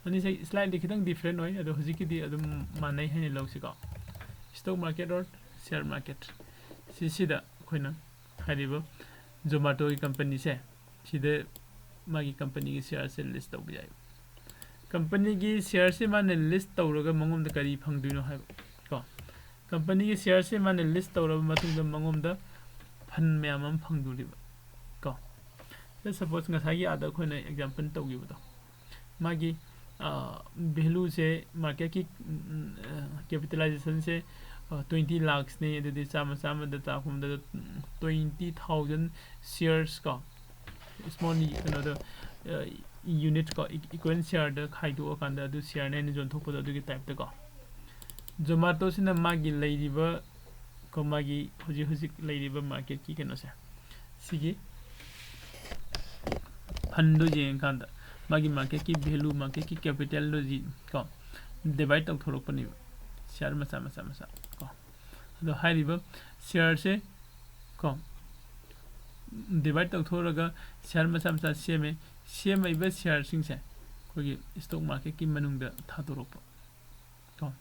ꯑꯅꯤꯁꯦ ꯁ꯭ꯂꯥꯏꯠꯂꯤ ꯈꯤꯇꯪ ꯗꯤꯐ꯭ꯔꯦꯟ ꯑꯣꯏ, ꯑꯗꯣ ꯍꯧꯖꯤꯛꯀꯤꯗꯤ ꯑꯗꯨꯝ ꯃꯥꯟꯅꯩ ꯍꯥꯏꯅ ꯂꯧꯁꯤꯀꯣ꯫ Stock market or share market, ꯁꯤꯁꯤꯗ ꯑꯩꯈꯣꯏꯅ ꯍꯥꯏꯔꯤꯕ ꯖꯣꯃꯥꯇꯣꯒꯤ ꯀꯝꯄꯅꯤꯁꯦ, ꯁꯤꯗ ꯃꯥꯒꯤ ꯀꯝꯄꯅꯤꯒꯤ ꯁꯤꯌꯥꯔꯁꯦ ꯂꯤꯁ ꯇꯧꯕ ꯌꯥꯏ꯫ ꯀꯝꯄꯅꯤꯒꯤ ꯁꯤꯌꯥꯔꯁꯦ ꯃꯥꯅ ꯂꯤꯁ ꯇꯧꯔꯒ ꯃꯉꯣꯟꯗ ꯀꯔꯤ ꯐꯪꯗꯣꯏꯅꯣ ꯍꯥꯏꯕ ꯀꯣ, ꯀꯝꯄꯅꯤꯒꯤ ꯁꯤꯌꯥꯔꯁꯦ ꯃꯥꯅ ꯂꯤꯁ ꯇꯧꯔꯕ ꯃꯇꯨꯡꯗ ꯃꯉꯣꯟꯗ ꯐꯟ ꯃꯌꯥꯝ ꯑꯃ ꯐꯪꯗꯣꯔꯤꯕ ꯀꯣ꯫ ꯁꯄꯣꯁ, ꯉꯁꯥꯏꯒꯤ ꯑꯥꯗ ꯑꯩꯈꯣꯏꯅ ꯑꯦꯛꯖꯥꯝꯄꯜ ꯇꯧꯈꯤꯕꯗꯣ, ꯃꯥꯒꯤ ꯚꯦꯂꯨꯁꯦ, ꯃꯥꯔꯀꯦꯠꯀꯤ ꯀꯦꯄꯤꯇꯦꯂꯥꯏꯖꯦꯁꯟꯁꯦ ꯇ꯭ꯋꯦꯟꯇꯤ ꯂꯥꯛꯁꯅꯤ꯫ ꯑꯗꯨꯗꯤ ꯆꯥꯝꯃ ꯆꯥꯝꯃꯗ ꯇꯥꯛꯄꯗ ꯇ꯭ꯋꯦꯟꯇꯤ ꯊꯥꯎꯖꯟ ꯁꯤꯌꯥꯔꯁ ꯀꯣ, ꯁ꯭ꯃꯣꯜ ꯀꯩꯅꯣꯗ, ꯌꯨꯅꯤꯠ ꯀꯣ, ꯏꯀ꯭ꯋꯦꯟ ꯁꯤꯌꯥꯔꯗ ꯈꯥꯏꯗꯣꯛꯑꯀꯥꯟꯗ ꯑꯗꯨ ꯁꯤꯌꯥꯔꯅꯦ ꯍꯥꯏꯅ ꯌꯣꯟꯊꯣꯛꯄꯗꯣ, ꯑꯗꯨꯒꯤ ꯇꯥꯏꯞꯇ ꯀꯣ꯫ ꯖꯣꯃꯥꯇꯣꯁꯤꯅ ꯃꯥꯒꯤ ꯂꯩꯔꯤꯕ ꯀꯣ, ꯃꯥꯒꯤ ꯍꯧꯖꯤꯛ ꯍꯧꯖꯤꯛ ꯂꯩꯔꯤꯕ ꯃꯥꯔꯀꯦꯠꯀꯤ ꯀꯩꯅꯣꯁꯦ, ꯁꯤꯒꯤ ꯐꯟꯗꯣ ꯌꯦꯡꯉꯀꯥꯟꯗ ꯃꯥꯒꯤ ꯃꯥꯔꯀꯦꯠꯀꯤ ꯚꯦꯂꯨ, ꯃꯥꯔꯀꯦꯠꯀꯤ ꯀꯦꯄꯤꯇꯦꯜꯗꯣ ꯀꯣ, ꯗꯤꯚꯥꯏꯠ ꯇꯧꯊꯣꯔꯛꯄꯅꯦꯕ, ꯁꯤꯌꯥꯔ ꯃꯆꯥ ꯃꯆꯥ ꯃꯆꯥ ꯀꯣ꯫ ꯑꯗꯣ ꯍꯥꯏꯔꯤꯕ ꯁꯤꯌꯥꯔꯁꯦ ꯀꯣ, ꯗꯤꯚꯥꯏꯠ ꯇꯧꯊꯣꯛꯑꯒ ꯁꯤꯌꯥꯔ ꯃꯆꯥ ꯃꯆꯥ ꯁꯦꯝꯃꯦ꯫ ꯁꯦꯝꯃꯛꯏꯕ ꯁꯤꯌꯥꯔꯁꯤꯡꯁꯦ ꯑꯩꯈꯣꯏꯒꯤ ꯁ꯭ꯇꯣꯛ ꯃꯥꯔꯀꯦꯠꯀꯤ ꯃꯅꯨꯡꯗ ꯊꯥꯗꯣꯔꯛꯄ ꯀꯣ꯫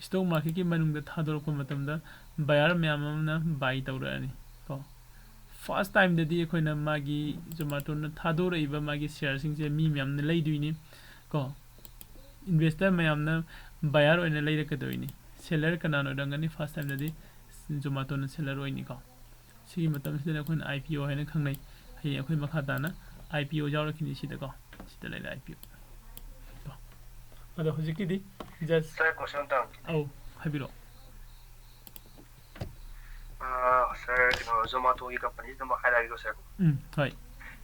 ꯁ꯭ꯇꯣꯛ ꯃꯥꯔꯀꯦꯠꯀꯤ ꯃꯅꯨꯡꯗ ꯊꯥꯗꯣꯔꯛꯄ ꯃꯇꯝꯗ ꯕꯥꯌꯔ ꯃꯌꯥꯝ ꯑꯃꯅ ꯕꯥꯏ ꯇꯧꯔꯛꯑꯅꯤ ꯀꯣ꯫ ꯐꯥꯔꯁ ꯇꯥꯏꯝꯗꯗꯤ ꯑꯩꯈꯣꯏꯅ ꯃꯥꯒꯤ ꯖꯣꯃꯥꯇꯣꯅ ꯊꯥꯗꯣꯔꯛꯏꯕ ꯃꯥꯒꯤ ꯁꯤꯌꯥꯔꯁꯤꯡꯁꯦ ꯃꯤ ꯃꯌꯥꯝꯅ ꯂꯩꯗꯣꯏꯅꯤ ꯀꯣ꯫ ꯏꯟꯚꯦꯁꯇꯔ ꯃꯌꯥꯝꯅ ꯕꯥꯌꯔ ꯑꯣꯏꯅ ꯂꯩꯔꯛꯀꯗꯣꯏꯅꯤ꯫ ꯁꯦꯂꯔ ꯀꯅꯥꯅ ꯑꯣꯏꯔꯝꯒꯅꯤ? ꯐꯥꯔꯁ ꯇꯥꯏꯝꯗꯗꯤ ꯖꯣꯃꯥꯇꯣꯅ ꯁꯦꯂꯔ ꯑꯣꯏꯅꯤꯀꯣ꯫ ꯁꯤꯒꯤ ꯃꯇꯝꯁꯤꯗ ꯑꯩꯈꯣꯏꯅ ꯑꯥꯏ ꯄꯤ ꯑꯣ ꯍꯥꯏꯅ ꯈꯪꯅꯩ꯫ ꯍꯌꯦꯡ ꯑꯩꯈꯣꯏ ꯃꯈꯥ ꯇꯥꯅ ꯑꯥꯏ ꯄꯤ ꯑꯣ ꯌꯥꯎꯔꯛꯈꯤꯅꯤ ꯁꯤꯗꯀꯣ꯫ ꯁꯤꯗ ꯂꯩꯔꯦ ꯑꯥꯏ ꯄꯤ ꯑꯣ꯫ ꯑꯗꯣ ꯍꯧꯖꯤꯛꯀꯤꯗꯤ ꯖꯁ ꯁꯥꯔ, ꯀꯣꯏꯁꯟ ꯑꯝꯇ ꯍꯪꯒꯦ꯫ ꯑꯧ, ꯍꯥꯏꯕꯤꯔꯛꯑꯣ꯫ ꯑꯥ, ꯁꯥꯔ, ꯀꯩꯅꯣ, ꯖꯣꯃꯥꯇꯣꯒꯤ ꯀꯝꯄꯅꯤꯁꯤꯗ ꯑꯃꯨꯛ ꯍꯥꯏꯔꯛꯑꯒꯦꯀꯣ, ꯁꯥꯔ꯫ ꯎꯝ, ꯍꯣꯏ꯫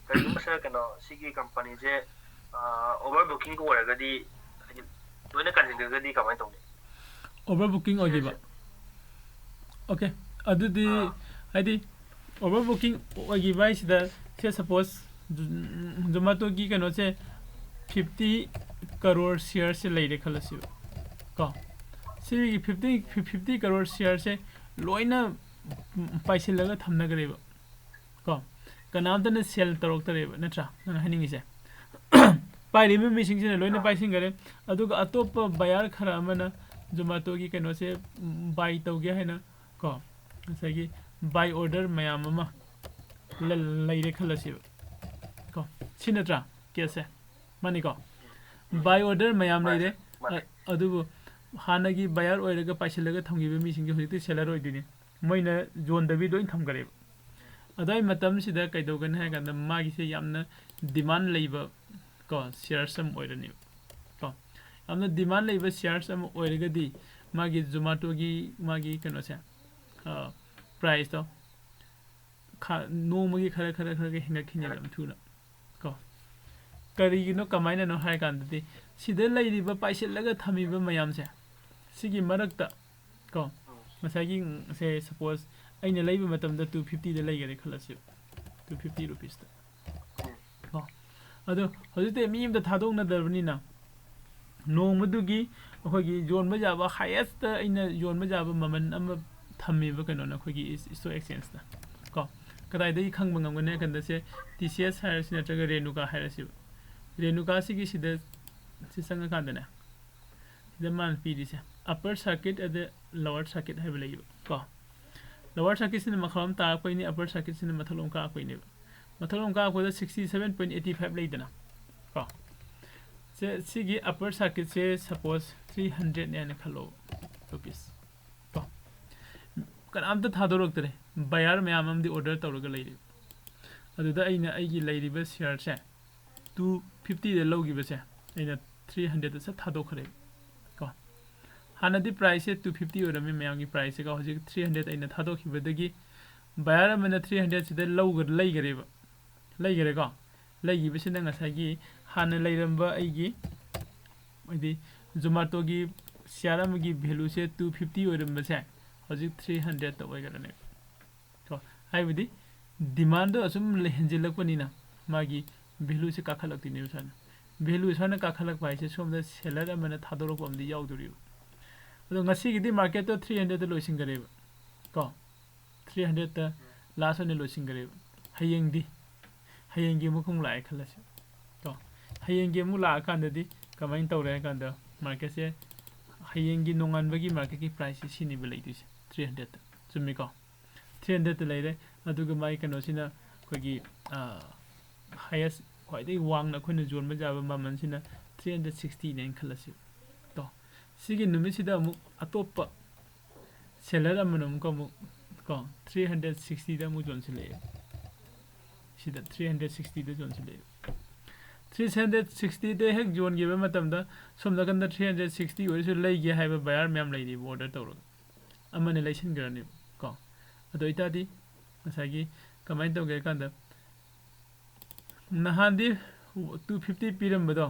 ꯀꯔꯤꯒꯨꯝꯕ, ꯁꯥꯔ, ꯀꯩꯅꯣ, ꯁꯤꯒꯤ ꯀꯝꯄꯅꯤꯁꯦ, ꯑꯥ, ꯑꯣꯚꯔ ꯕꯨꯀꯤꯡꯒ ꯑꯣꯏꯔꯒꯗꯤ, ꯍꯥꯏꯗꯤ, ꯂꯣꯏꯅ ꯀꯟꯁꯤꯟꯈ꯭ꯔꯒꯗꯤ ꯀꯃꯥꯏꯅ ꯇꯧꯅꯤ? ꯑꯣꯚꯔ ꯕꯨꯀꯤꯡ ꯑꯣꯏꯈꯤꯕ? ꯁꯤꯔꯁꯦ꯫ ꯑꯣꯀꯦ, ꯑꯗꯨꯗꯤ, ꯑꯥ꯫ ꯍꯥꯏꯗꯤ, ꯑꯣꯚꯔ ꯕꯨꯀꯤꯡ ꯑꯣꯏꯈꯤꯕ ꯍꯥꯏꯁꯤꯗ, ꯁꯦ ꯁꯄꯣꯁ, ꯖꯣꯃꯥꯇꯣꯒꯤ ꯀꯩꯅꯣꯁꯦ ꯐꯤꯐꯇꯤ ꯀꯔꯣꯔ ꯁꯤꯌꯔꯁꯦ ꯂꯩꯔꯦ ꯈꯜꯂꯁꯤꯕ, ꯀꯣ꯫ ꯁꯤꯒꯤ ꯐꯤꯐꯇꯤ, ꯐꯤꯐꯇꯤ ꯀꯔꯣꯔ ꯁꯤꯌꯔꯁꯦ ꯂꯣꯏꯅ ꯄꯥꯏꯁꯤꯜꯂꯒ ꯊꯝꯅꯈ꯭ꯔꯦꯕ, ꯀꯣ꯫ ꯀꯅꯥꯝꯇꯅ ꯁꯦꯜ ꯇꯧꯔꯛꯇꯔꯦꯕ, ꯅꯠꯇ꯭ꯔꯥ ꯅꯪ ꯍꯥꯏꯅꯤꯡꯉꯤꯁꯦ? ꯄꯥꯏꯔꯤꯕ ꯃꯤꯁꯤꯡꯁꯤꯅ ꯂꯣꯏꯅ ꯑꯥ꯫ ꯄꯥꯏꯁꯤꯟꯈꯔꯦ꯫ ꯑꯗꯨꯒ ꯑꯇꯣꯞꯄ ꯕꯥꯌꯔ ꯈꯔ ꯑꯃꯅ ꯖꯣꯃꯥꯇꯣꯒꯤ ꯀꯩꯅꯣꯁꯦ, ꯎꯝ, ꯕꯥꯏ ꯇꯧꯒꯦ ꯍꯥꯏꯅ, ꯀꯣ, ꯉꯁꯥꯏꯒꯤ ꯕꯥꯏ ꯑꯣꯔꯗꯔ ꯃꯌꯥꯝ ꯑꯃ ꯂ-, ꯂꯩꯔꯦ ꯈꯜꯂꯁꯦꯕ, ꯀꯣ꯫ ꯁꯤ ꯅꯠꯇ꯭ꯔꯥ ꯀꯦꯁꯁꯦ? ꯃꯥꯅꯤꯀꯣ? ꯕꯥꯏ ꯑꯣꯔꯗꯔ ꯃꯌꯥꯝ ꯃꯥꯅꯦ, ꯂꯩꯔꯦ꯫ ꯃꯥꯅꯦ꯫ ꯑ-, ꯑꯗꯨꯕꯨ ꯍꯥꯟꯅꯒꯤ ꯕꯥꯌꯔ ꯑꯣꯏꯔꯒ ꯄꯥꯏꯁꯤꯜꯂꯒ ꯊꯝꯈꯤꯕ ꯃꯤꯁꯤꯡꯁꯦ ꯍꯧꯖꯤꯛꯇꯤ ꯁꯦꯂꯔ ꯑꯣꯏꯗꯣꯏꯅꯤ꯫ ꯃꯣꯏꯅ ꯌꯣꯟꯗꯕꯤ ꯂꯣꯏ ꯊꯝꯈꯔꯦꯕ꯫ ꯑꯗꯨꯋꯥꯏ ꯃꯇꯝꯁꯤꯗ ꯀꯩꯗꯧꯒꯅꯤ ꯍꯥꯏ ꯀꯥꯟꯗ, ꯃꯥꯒꯤꯁꯦ ꯌꯥꯝꯅ ꯗꯤꯃꯥꯟ ꯂꯩꯕ, ꯀꯣ, ꯁꯤꯌꯔꯁ ꯑꯃ ꯑꯣꯏꯔꯅꯦꯕ, ꯀꯣ꯫ ꯌꯥꯝꯅ ꯗꯤꯃꯥꯟ ꯂꯩꯕ ꯁꯤꯌꯔꯁ ꯑꯃ ꯑꯣꯏꯔꯒꯗꯤ, ꯃꯥꯒꯤ ꯖꯣꯃꯥꯇꯣꯒꯤ ꯃꯥꯒꯤ ꯀꯩꯅꯣꯁꯦ, ꯑ, ꯄ꯭ꯔꯥꯏꯁꯇꯣ ꯈ-, ꯅꯣꯡꯃꯒꯤ ꯈꯔ, ꯈꯔ, ꯈꯔ, ꯈꯔ ꯍꯦꯟꯒꯠꯈꯤꯅꯦꯕ ꯌꯥꯝ ꯊꯨꯅ, ꯀꯣ꯫ ꯀꯔꯤꯒꯤꯅꯣ, ꯀꯃꯥꯏꯅꯅꯣ ꯍꯥꯏ ꯀꯥꯟꯗꯗꯤ, ꯁꯤꯗ ꯂꯩꯔꯤꯕ, ꯄꯥꯏꯁꯤꯜꯂꯒ ꯊꯝꯃꯤꯕ ꯃꯌꯥꯝꯁꯦ, ꯁꯤꯒꯤ ꯃꯔꯛꯇ, ꯀꯣ, ꯉꯁꯥꯏꯒꯤ, ꯁꯦ, ꯁꯄꯣꯁ, ꯑꯩꯅ ꯂꯩꯕ ꯃꯇꯝꯗ ꯇꯨ ꯐꯤꯐꯇꯤꯗ ꯂꯩꯈꯔꯦ ꯈꯜꯂꯁꯦꯕ, ꯇꯨ ꯐꯤꯐꯇꯤ ꯔꯨꯄꯤꯁꯇ, ꯀꯣ꯫ ꯑꯗꯣ ꯍꯧꯖꯤꯛꯇꯤ ꯃꯤ ꯑꯝꯇ ꯊꯥꯗꯣꯛꯅꯗ꯭ꯔꯕꯅꯤꯅ, ꯅꯣꯡꯃꯗꯨꯒꯤ ꯑꯩꯈꯣꯏꯒꯤ ꯌꯣꯟꯕ ꯌꯥꯕ, ꯍꯥꯏꯌꯦꯁꯇ ꯑꯩꯅ ꯌꯣꯟꯕ ꯌꯥꯕ ꯃꯃꯜ ꯑꯃ ꯊꯝꯃꯤꯕ ꯀꯩꯅꯣꯅ, ꯑꯩꯈꯣꯏꯒꯤ ꯏꯁ-, ꯏꯁꯇꯣꯛ ꯑꯦꯛꯁꯆꯦꯟꯖꯇ, ꯀꯣ꯫ ꯀꯗꯥꯏꯗꯒꯤ ꯈꯪꯕ ꯉꯝꯒꯅꯤ ꯍꯥꯏ ꯀꯥꯟꯗ, ꯁꯦ, ꯇꯤ ꯁꯤ ꯑꯦꯁ ꯍꯥꯏꯔꯁꯤ ꯅꯠꯇ꯭ꯔꯒ ꯔꯦꯅꯨꯀꯥ ꯍꯥꯏꯔꯁꯤꯕ꯫ ꯔꯦꯅꯨꯀꯥꯁꯤꯒꯤ ꯁꯤꯗ, ꯁꯤ ꯆꯪꯉꯀꯥꯟꯗꯅꯦ, ꯁꯤꯗ ꯃꯥꯅ ꯄꯤꯔꯤꯁꯦ, ꯑꯄꯔ ꯁꯔꯀ꯭ꯌꯨꯠ ꯑꯗ ꯂꯣꯋꯔ ꯁꯔꯀ꯭ꯌꯨꯠ ꯍꯥꯏꯕ ꯂꯩꯌꯦꯕ, ꯀꯣ꯫ ꯂꯣꯋꯔ ꯁꯔꯀ꯭ꯌꯨꯠꯁꯤꯅ ꯃꯈꯥꯔꯣꯝ ꯇꯥꯔꯛꯄꯩꯅꯤ, ꯑꯄꯔ ꯁꯔꯀ꯭ꯌꯨꯠꯁꯤꯅ ꯃꯊꯛꯂꯣꯝ ꯀꯥꯔꯛꯄꯩꯅꯦꯕ꯫ ꯃꯊꯛꯂꯣꯝ ꯀꯥꯔꯛꯄꯗ sixty seven point eighty five ꯂꯩꯗꯅ, ꯀꯣ꯫ ꯁꯦ, ꯁꯤꯒꯤ ꯑꯄꯔ ꯁꯔꯀ꯭ꯌꯨꯠꯁꯦ ꯁꯄꯣꯁ ꯊ꯭ꯔꯤ ꯍꯟꯗ꯭ꯔꯦꯠꯅꯦ ꯍꯥꯏꯅ ꯈꯜꯂꯣ, ꯔꯨꯄꯤꯁ ꯀꯣ꯫ ꯀꯅꯥꯝꯇ ꯊꯥꯗꯣꯔꯛꯇ꯭ꯔꯦ, ꯕꯌꯥꯔ ꯃꯌꯥꯝ ꯑꯃꯗꯤ ꯑꯣꯔꯗꯔ ꯇꯧꯔꯒ ꯂꯩꯔꯦ꯫ ꯑꯗꯨꯗ ꯑꯩꯅ ꯑꯩꯒꯤ ꯂꯩꯔꯤꯕ ꯁꯤꯌꯥꯔꯁꯦ ꯇꯨ ꯐꯤꯐꯇꯤꯗ ꯂꯧꯈꯤꯕꯁꯦ ꯑꯩꯅ ꯊ꯭ꯔꯤ ꯍꯟꯗ꯭ꯔꯦꯠꯇ ꯁꯠ ꯊꯥꯗꯣꯛꯈ꯭ꯔꯦ ꯀꯣ꯫ ꯍꯥꯟꯅꯗꯤ ꯄ꯭ꯔꯥꯏꯁꯁꯦ ꯇꯨ ꯐꯤꯐꯇꯤ ꯑꯣꯏꯔꯝꯃꯤ, ꯃꯌꯥꯝꯒꯤ ꯄ꯭ꯔꯥꯏꯁꯁꯦꯀꯣ꯫ ꯍꯧꯖꯤꯛ ꯊ꯭ꯔꯤ ꯍꯟꯗ꯭ꯔꯦꯠ ꯑꯩꯅ ꯊꯥꯗꯣꯛꯈꯤꯕꯗꯒꯤ ꯕꯌꯥꯔ ꯑꯃꯅ ꯊ꯭ꯔꯤ ꯍꯟꯗ꯭ꯔꯦꯠꯁꯤꯗ ꯂꯧꯈ꯭ꯔ ꯂꯩꯈꯔꯦꯕ, ꯂꯩꯈꯔꯦꯀꯣ꯫ ꯂꯩꯈꯤꯕꯁꯤꯅ ꯉꯁꯥꯏꯒꯤ ꯍꯥꯟꯅ ꯂꯩꯔꯝꯕ ꯑꯩꯒꯤ, ꯍꯥꯏꯗꯤ ꯖꯣꯃꯥꯇꯣꯒꯤ ꯁꯤꯌꯥꯔ ꯑꯃꯒꯤ ꯚꯦꯂꯨꯁꯦ ꯇꯨ ꯐꯤꯐꯇꯤ ꯑꯣꯏꯔꯝꯕꯁꯦ ꯍꯧꯖꯤꯛ ꯊ꯭ꯔꯤ ꯍꯟꯗ꯭ꯔꯦꯠꯇ ꯑꯣꯏꯈ꯭ꯔꯅꯦꯕ ꯀꯣ꯫ ꯍꯥꯏꯕꯗꯤ ꯗꯤꯃꯥꯟꯗꯣ ꯑꯁꯨꯝ ꯂꯩ-, ꯍꯦꯟꯖꯤꯜꯂꯛꯄꯅꯤꯅ ꯃꯥꯒꯤ ꯚꯦꯂꯨꯁꯦ ꯀꯥꯈꯠꯂꯛꯇꯣꯏꯅꯦꯕ ꯁꯨꯃꯥꯏꯅ꯫ ꯚꯦꯂꯨ ꯁꯨꯃꯥꯏꯅ ꯀꯥꯈꯠꯂꯛꯄ ꯍꯥꯏꯁꯦ ꯁꯣꯝꯗ ꯁꯦꯂꯔ ꯑꯃꯅ ꯊꯥꯗꯣꯔꯛꯄ ꯑꯃꯗꯤ ꯌꯥꯎꯗꯣꯔꯤꯕ꯫ ꯑꯗꯣ ꯉꯁꯤꯒꯤꯗꯤ ꯃꯥꯔꯀꯦꯠꯇꯣ ꯊ꯭ꯔꯤ ꯍꯟꯗ꯭ꯔꯦꯠꯇ ꯂꯣꯏꯁꯤꯟꯈꯔꯦꯕ ꯀꯣ꯫ ꯊ꯭ꯔꯤ ꯍꯟꯗ꯭ꯔꯦꯠꯇ ꯂꯥꯁ ꯑꯣꯏꯅ ꯂꯣꯏꯁꯤꯟꯈꯔꯦꯕ꯫ ꯍꯌꯦꯡꯗꯤ, ꯍꯌꯦꯡꯒꯤ ꯑꯃꯨꯛ ꯑꯃꯨꯛ ꯂꯥꯛꯑꯦ ꯈꯜꯂꯁꯤ ꯀꯣ꯫ ꯍꯌꯦꯡꯒꯤ ꯑꯃꯨꯛ ꯂꯥꯛꯑꯀꯥꯟꯗꯗꯤ ꯀꯃꯥꯏꯅ ꯇꯧꯔꯦ ꯍꯥꯏ ꯀꯥꯟꯗ ꯃꯥꯔꯀꯦꯠꯁꯦ ꯍꯌꯦꯡꯒꯤ ꯅꯣꯡꯉꯥꯟꯕꯒꯤ ꯃꯥꯔꯀꯦꯠꯀꯤ ꯄ꯭ꯔꯥꯏꯁꯁꯦ ꯁꯤꯅꯦꯕ ꯂꯩꯗꯣꯏꯁꯦ, ꯊ꯭ꯔꯤ ꯍꯟꯗ꯭ꯔꯦꯠꯇ, ꯆꯨꯝꯃꯤꯀꯣ? ꯊ꯭ꯔꯤ ꯍꯟꯗ꯭ꯔꯦꯠꯇ ꯂꯩꯔꯦ꯫ ꯑꯗꯨꯒ ꯃꯥꯒꯤ ꯀꯩꯅꯣꯁꯤꯅ ꯑꯩꯈꯣꯏꯒꯤ ꯍꯥꯏꯌꯦꯁ, ꯈ꯭ꯋꯥꯏꯗꯒꯤ ꯋꯥꯡꯅ ꯑꯩꯈꯣꯏꯅ ꯌꯣꯟꯕ ꯌꯥꯕ ꯃꯃꯜꯁꯤꯅ ꯊ꯭ꯔꯤ ꯍꯟꯗ꯭ꯔꯦꯠ ꯁꯤꯛꯁꯇꯤꯅꯦꯅ ꯈꯜꯂꯁꯤ ꯀꯣ꯫ ꯁꯤꯒꯤ ꯅꯨꯃꯤꯠꯁꯤꯗ ꯑꯃꯨꯛ ꯑꯇꯣꯞꯄ ꯁꯦꯂꯔ ꯑꯃꯅ ꯑꯃꯨꯛꯀ ꯑꯃꯨꯛ ꯀꯣ ꯊ꯭ꯔꯤ ꯍꯟꯗ꯭ꯔꯦꯠ ꯁꯤꯛꯁꯇꯤꯗ ꯑꯃꯨꯛ ꯌꯣꯟꯁꯤꯜꯂꯛꯑꯦ꯫ ꯁꯤꯗ ꯊ꯭ꯔꯤ ꯍꯟꯗ꯭ꯔꯦꯠ ꯁꯤꯛꯁꯇꯤꯗ ꯌꯣꯟꯁꯤꯜꯂꯛꯑꯦ꯫ ꯊ꯭ꯔꯤ ꯍꯟꯗ꯭ꯔꯦꯠ ꯁꯤꯛꯁꯇꯤꯗ ꯍꯦꯛ ꯌꯣꯟꯈꯤꯕ ꯃꯇꯝꯗ ꯁꯣꯝ ꯅꯥꯀꯟꯗ ꯊ꯭ꯔꯤ ꯍꯟꯗ꯭ꯔꯦꯠ ꯁꯤꯛꯁꯇꯤ ꯑꯣꯏꯔꯁꯨ ꯂꯩꯒꯦ ꯍꯥꯏꯕ ꯕꯌꯥꯔ ꯃꯌꯥꯝ ꯂꯩꯔꯤꯕ ꯑꯣꯔꯗꯔ ꯇꯧꯔꯒ꯫ ꯑꯃꯅ ꯂꯩꯁꯤꯟꯈ꯭ꯔꯅꯦꯕ ꯀꯣ꯫ ꯑꯗꯨ ꯑꯣꯏꯇꯥꯔꯗꯤ ꯉꯁꯥꯏꯒꯤ ꯀꯃꯥꯏꯅ ꯇꯧꯒꯦ ꯍꯥꯏ ꯀꯥꯟꯗ ꯅꯍꯥꯟꯗꯤ ꯇꯨ ꯐꯤꯐꯇꯤ ꯄꯤꯔꯝꯕꯗꯣ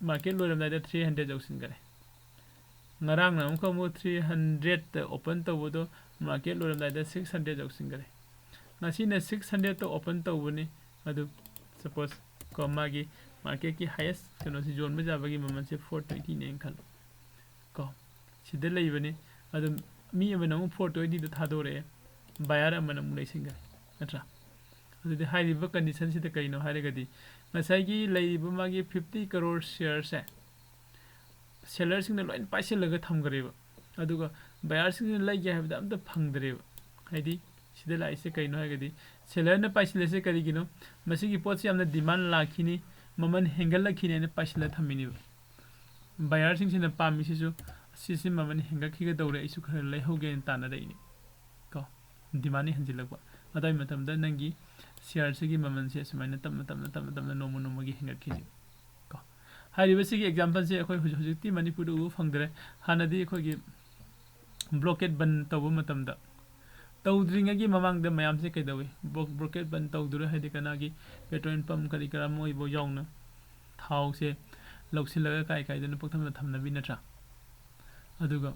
ꯃꯥꯔꯀꯦꯠ ꯂꯣꯏꯔꯝꯗꯥꯏꯗ ꯊ꯭ꯔꯤ ꯍꯟꯗ꯭ꯔꯦꯠ ꯌꯧꯁꯤꯟꯈꯔꯦ꯫ ꯉꯔꯥꯡꯅ ꯑꯃꯨꯛꯀ ꯑꯃꯨꯛ ꯊ꯭ꯔꯤ ꯍꯟꯗ꯭ꯔꯦꯠꯇ ꯑꯣꯄꯟ ꯇꯧꯕꯗꯣ ꯃꯥꯔꯀꯦꯠ ꯂꯣꯏꯔꯝꯗꯥꯏꯗ ꯁꯤꯛꯁ ꯍꯟꯗ꯭ꯔꯦꯠ ꯌꯧꯁꯤꯟꯈꯔꯦ꯫ ꯉꯁꯤꯅ ꯁꯤꯛꯁ ꯍꯟꯗ꯭ꯔꯦꯠꯇ ꯑꯣꯄꯟ ꯇꯧꯕꯅꯤ, ꯑꯗꯨ ꯁꯄꯣꯁ ꯀꯣ ꯃꯥꯒꯤ ꯃꯥꯔꯀꯦꯠꯀꯤ ꯍꯥꯏꯌꯦꯁ ꯀꯩꯅꯣꯁꯤ ꯌꯣꯟꯕ ꯌꯥꯕꯒꯤ ꯃꯃꯜꯁꯦ ꯐꯣꯔ ꯇ꯭ꯋꯦꯟꯇꯤꯅꯦꯅ ꯈꯜꯂꯣ ꯀꯣ꯫ ꯁꯤꯗ ꯂꯩꯕꯅꯤ꯫ ꯑꯗꯨ ꯃꯤ ꯑꯃꯅ ꯑꯃꯨꯛ ꯐꯣꯔ ꯇ꯭ꯋꯦꯟꯇꯤꯗ ꯊꯥꯗꯣꯔꯛꯑꯦ, ꯕꯌꯥꯔ ꯑꯃꯅ ꯑꯃꯨꯛ ꯂꯩꯁꯤꯟꯈ꯭ꯔꯦ, ꯅꯠꯇ꯭ꯔꯥ? ꯑꯗꯨꯗꯤ ꯍꯥꯏꯔꯤꯕ ꯀꯟꯗꯤꯁꯟꯁꯤꯗ ꯀꯩꯅꯣ ꯍꯥꯏꯔꯒꯗꯤ ꯉꯁꯥꯏꯒꯤ ꯂꯩꯔꯤꯕ ꯃꯥꯒꯤ ꯐꯤꯐꯇꯤ ꯀꯔꯣꯔ ꯁꯤꯌꯔꯁꯦ ꯁꯦꯂꯔꯁꯤꯡꯅ ꯂꯣꯏꯅ ꯄꯥꯏꯁꯤꯜꯂꯒ ꯊꯝꯈ꯭ꯔꯦꯕ, ꯑꯗꯨꯒ ꯕꯌꯥꯔꯁꯤꯡꯁꯤꯅ ꯂꯩꯒꯦ ꯍꯥꯏꯕꯗ ꯑꯝꯇ ꯐꯪꯗ꯭ꯔꯦꯕ꯫ ꯍꯥꯏꯗꯤ ꯁꯤꯗ ꯂꯥꯛꯏꯁꯦ ꯀꯩꯅꯣ ꯍꯥꯏꯔꯒꯗꯤ ꯁꯦꯂꯔꯅ ꯄꯥꯏꯁꯤꯜꯂꯤꯁꯦ ꯀꯔꯤꯒꯤꯅꯣ? ꯃꯁꯤꯒꯤ ꯄꯣꯠꯁꯤ ꯌꯥꯝꯅ ꯗꯤꯃꯥꯟ ꯂꯥꯛꯈꯤꯅꯤ, ꯃꯃꯜ ꯍꯦꯟꯒꯠꯂꯛꯈꯤꯅꯦꯅ ꯄꯥꯏꯁꯤꯜꯂ ꯊꯝꯃꯤꯅꯦꯕ꯫ ꯕꯌꯥꯔꯁꯤꯡꯁꯤꯅ ꯄꯥꯝꯃꯤꯁꯤꯁꯨ, "ꯁꯤꯁꯤ ꯃꯃꯜ ꯍꯦꯟꯒꯠꯈꯤꯒꯗꯧꯔꯦ, ꯑꯩꯁꯨ ꯈꯔ ꯂꯩꯍꯧꯒꯦꯅ" ꯇꯥꯟꯅꯔꯛꯏꯅꯤ꯫ ꯀꯣ, ꯗꯤꯃꯥꯟꯅ ꯍꯦꯟꯖꯤꯜꯂꯛꯄ꯫ ꯑꯗꯨꯋꯥꯏ ꯃꯇꯝꯗ ꯅꯪꯒꯤ ꯁꯤꯌꯥꯔꯁꯤꯒꯤ ꯃꯃꯜꯁꯦ ꯑꯁꯨꯃꯥꯏꯅ ꯇꯞꯅ ꯇꯞꯅ ꯇꯞꯅ ꯇꯞꯅ ꯅꯣꯡꯃ ꯅꯣꯡꯃꯒꯤ ꯍꯦꯟꯒꯠꯈꯤꯅꯤ꯫ ꯀꯣ, ꯍꯥꯏꯔꯤꯕꯁꯤꯒꯤ ꯑꯦꯛꯖꯥꯝꯄꯜꯁꯦ ꯑꯩꯈꯣꯏ ꯍꯧꯖꯤꯛ ꯍꯧꯖꯤꯛꯇꯤ ꯃꯅꯤꯄꯨꯔꯗ ꯎꯕ ꯐꯪꯗ꯭ꯔꯦ꯫ ꯍꯥꯟꯅꯗꯤ ꯑꯩꯈꯣꯏꯒꯤ ꯕ꯭ꯂꯣꯀꯦꯠ ꯕꯟ ꯇꯧꯕ ꯃꯇꯝꯗ, ꯇꯧꯗ꯭ꯔꯤꯉꯩꯒꯤ ꯃꯃꯥꯡꯗ ꯃꯌꯥꯝꯁꯦ ꯀꯩꯗꯧꯏ? ꯕ꯭ꯂꯣ-, ꯕ꯭ꯂꯣꯀꯦꯠ ꯕꯟ ꯇꯧꯗ꯭ꯔꯤꯉꯩ ꯍꯥꯏꯗꯤ ꯀꯅꯥꯒꯤ ꯄꯦꯇ꯭ꯔꯣꯜ ꯄꯝ ꯀꯔꯤ ꯀꯔꯥ ꯃꯣꯏꯐꯥꯎ ꯌꯥꯎꯅ ꯊꯥꯎꯁꯦ ꯂꯧꯁꯤꯜꯂꯒ ꯀꯥꯏ ꯀꯥꯏꯗꯅꯣ ꯄꯪꯊꯝꯗ ꯊꯝꯅꯕꯤ ꯅꯠꯇ꯭ꯔꯥ? ꯑꯗꯨꯒ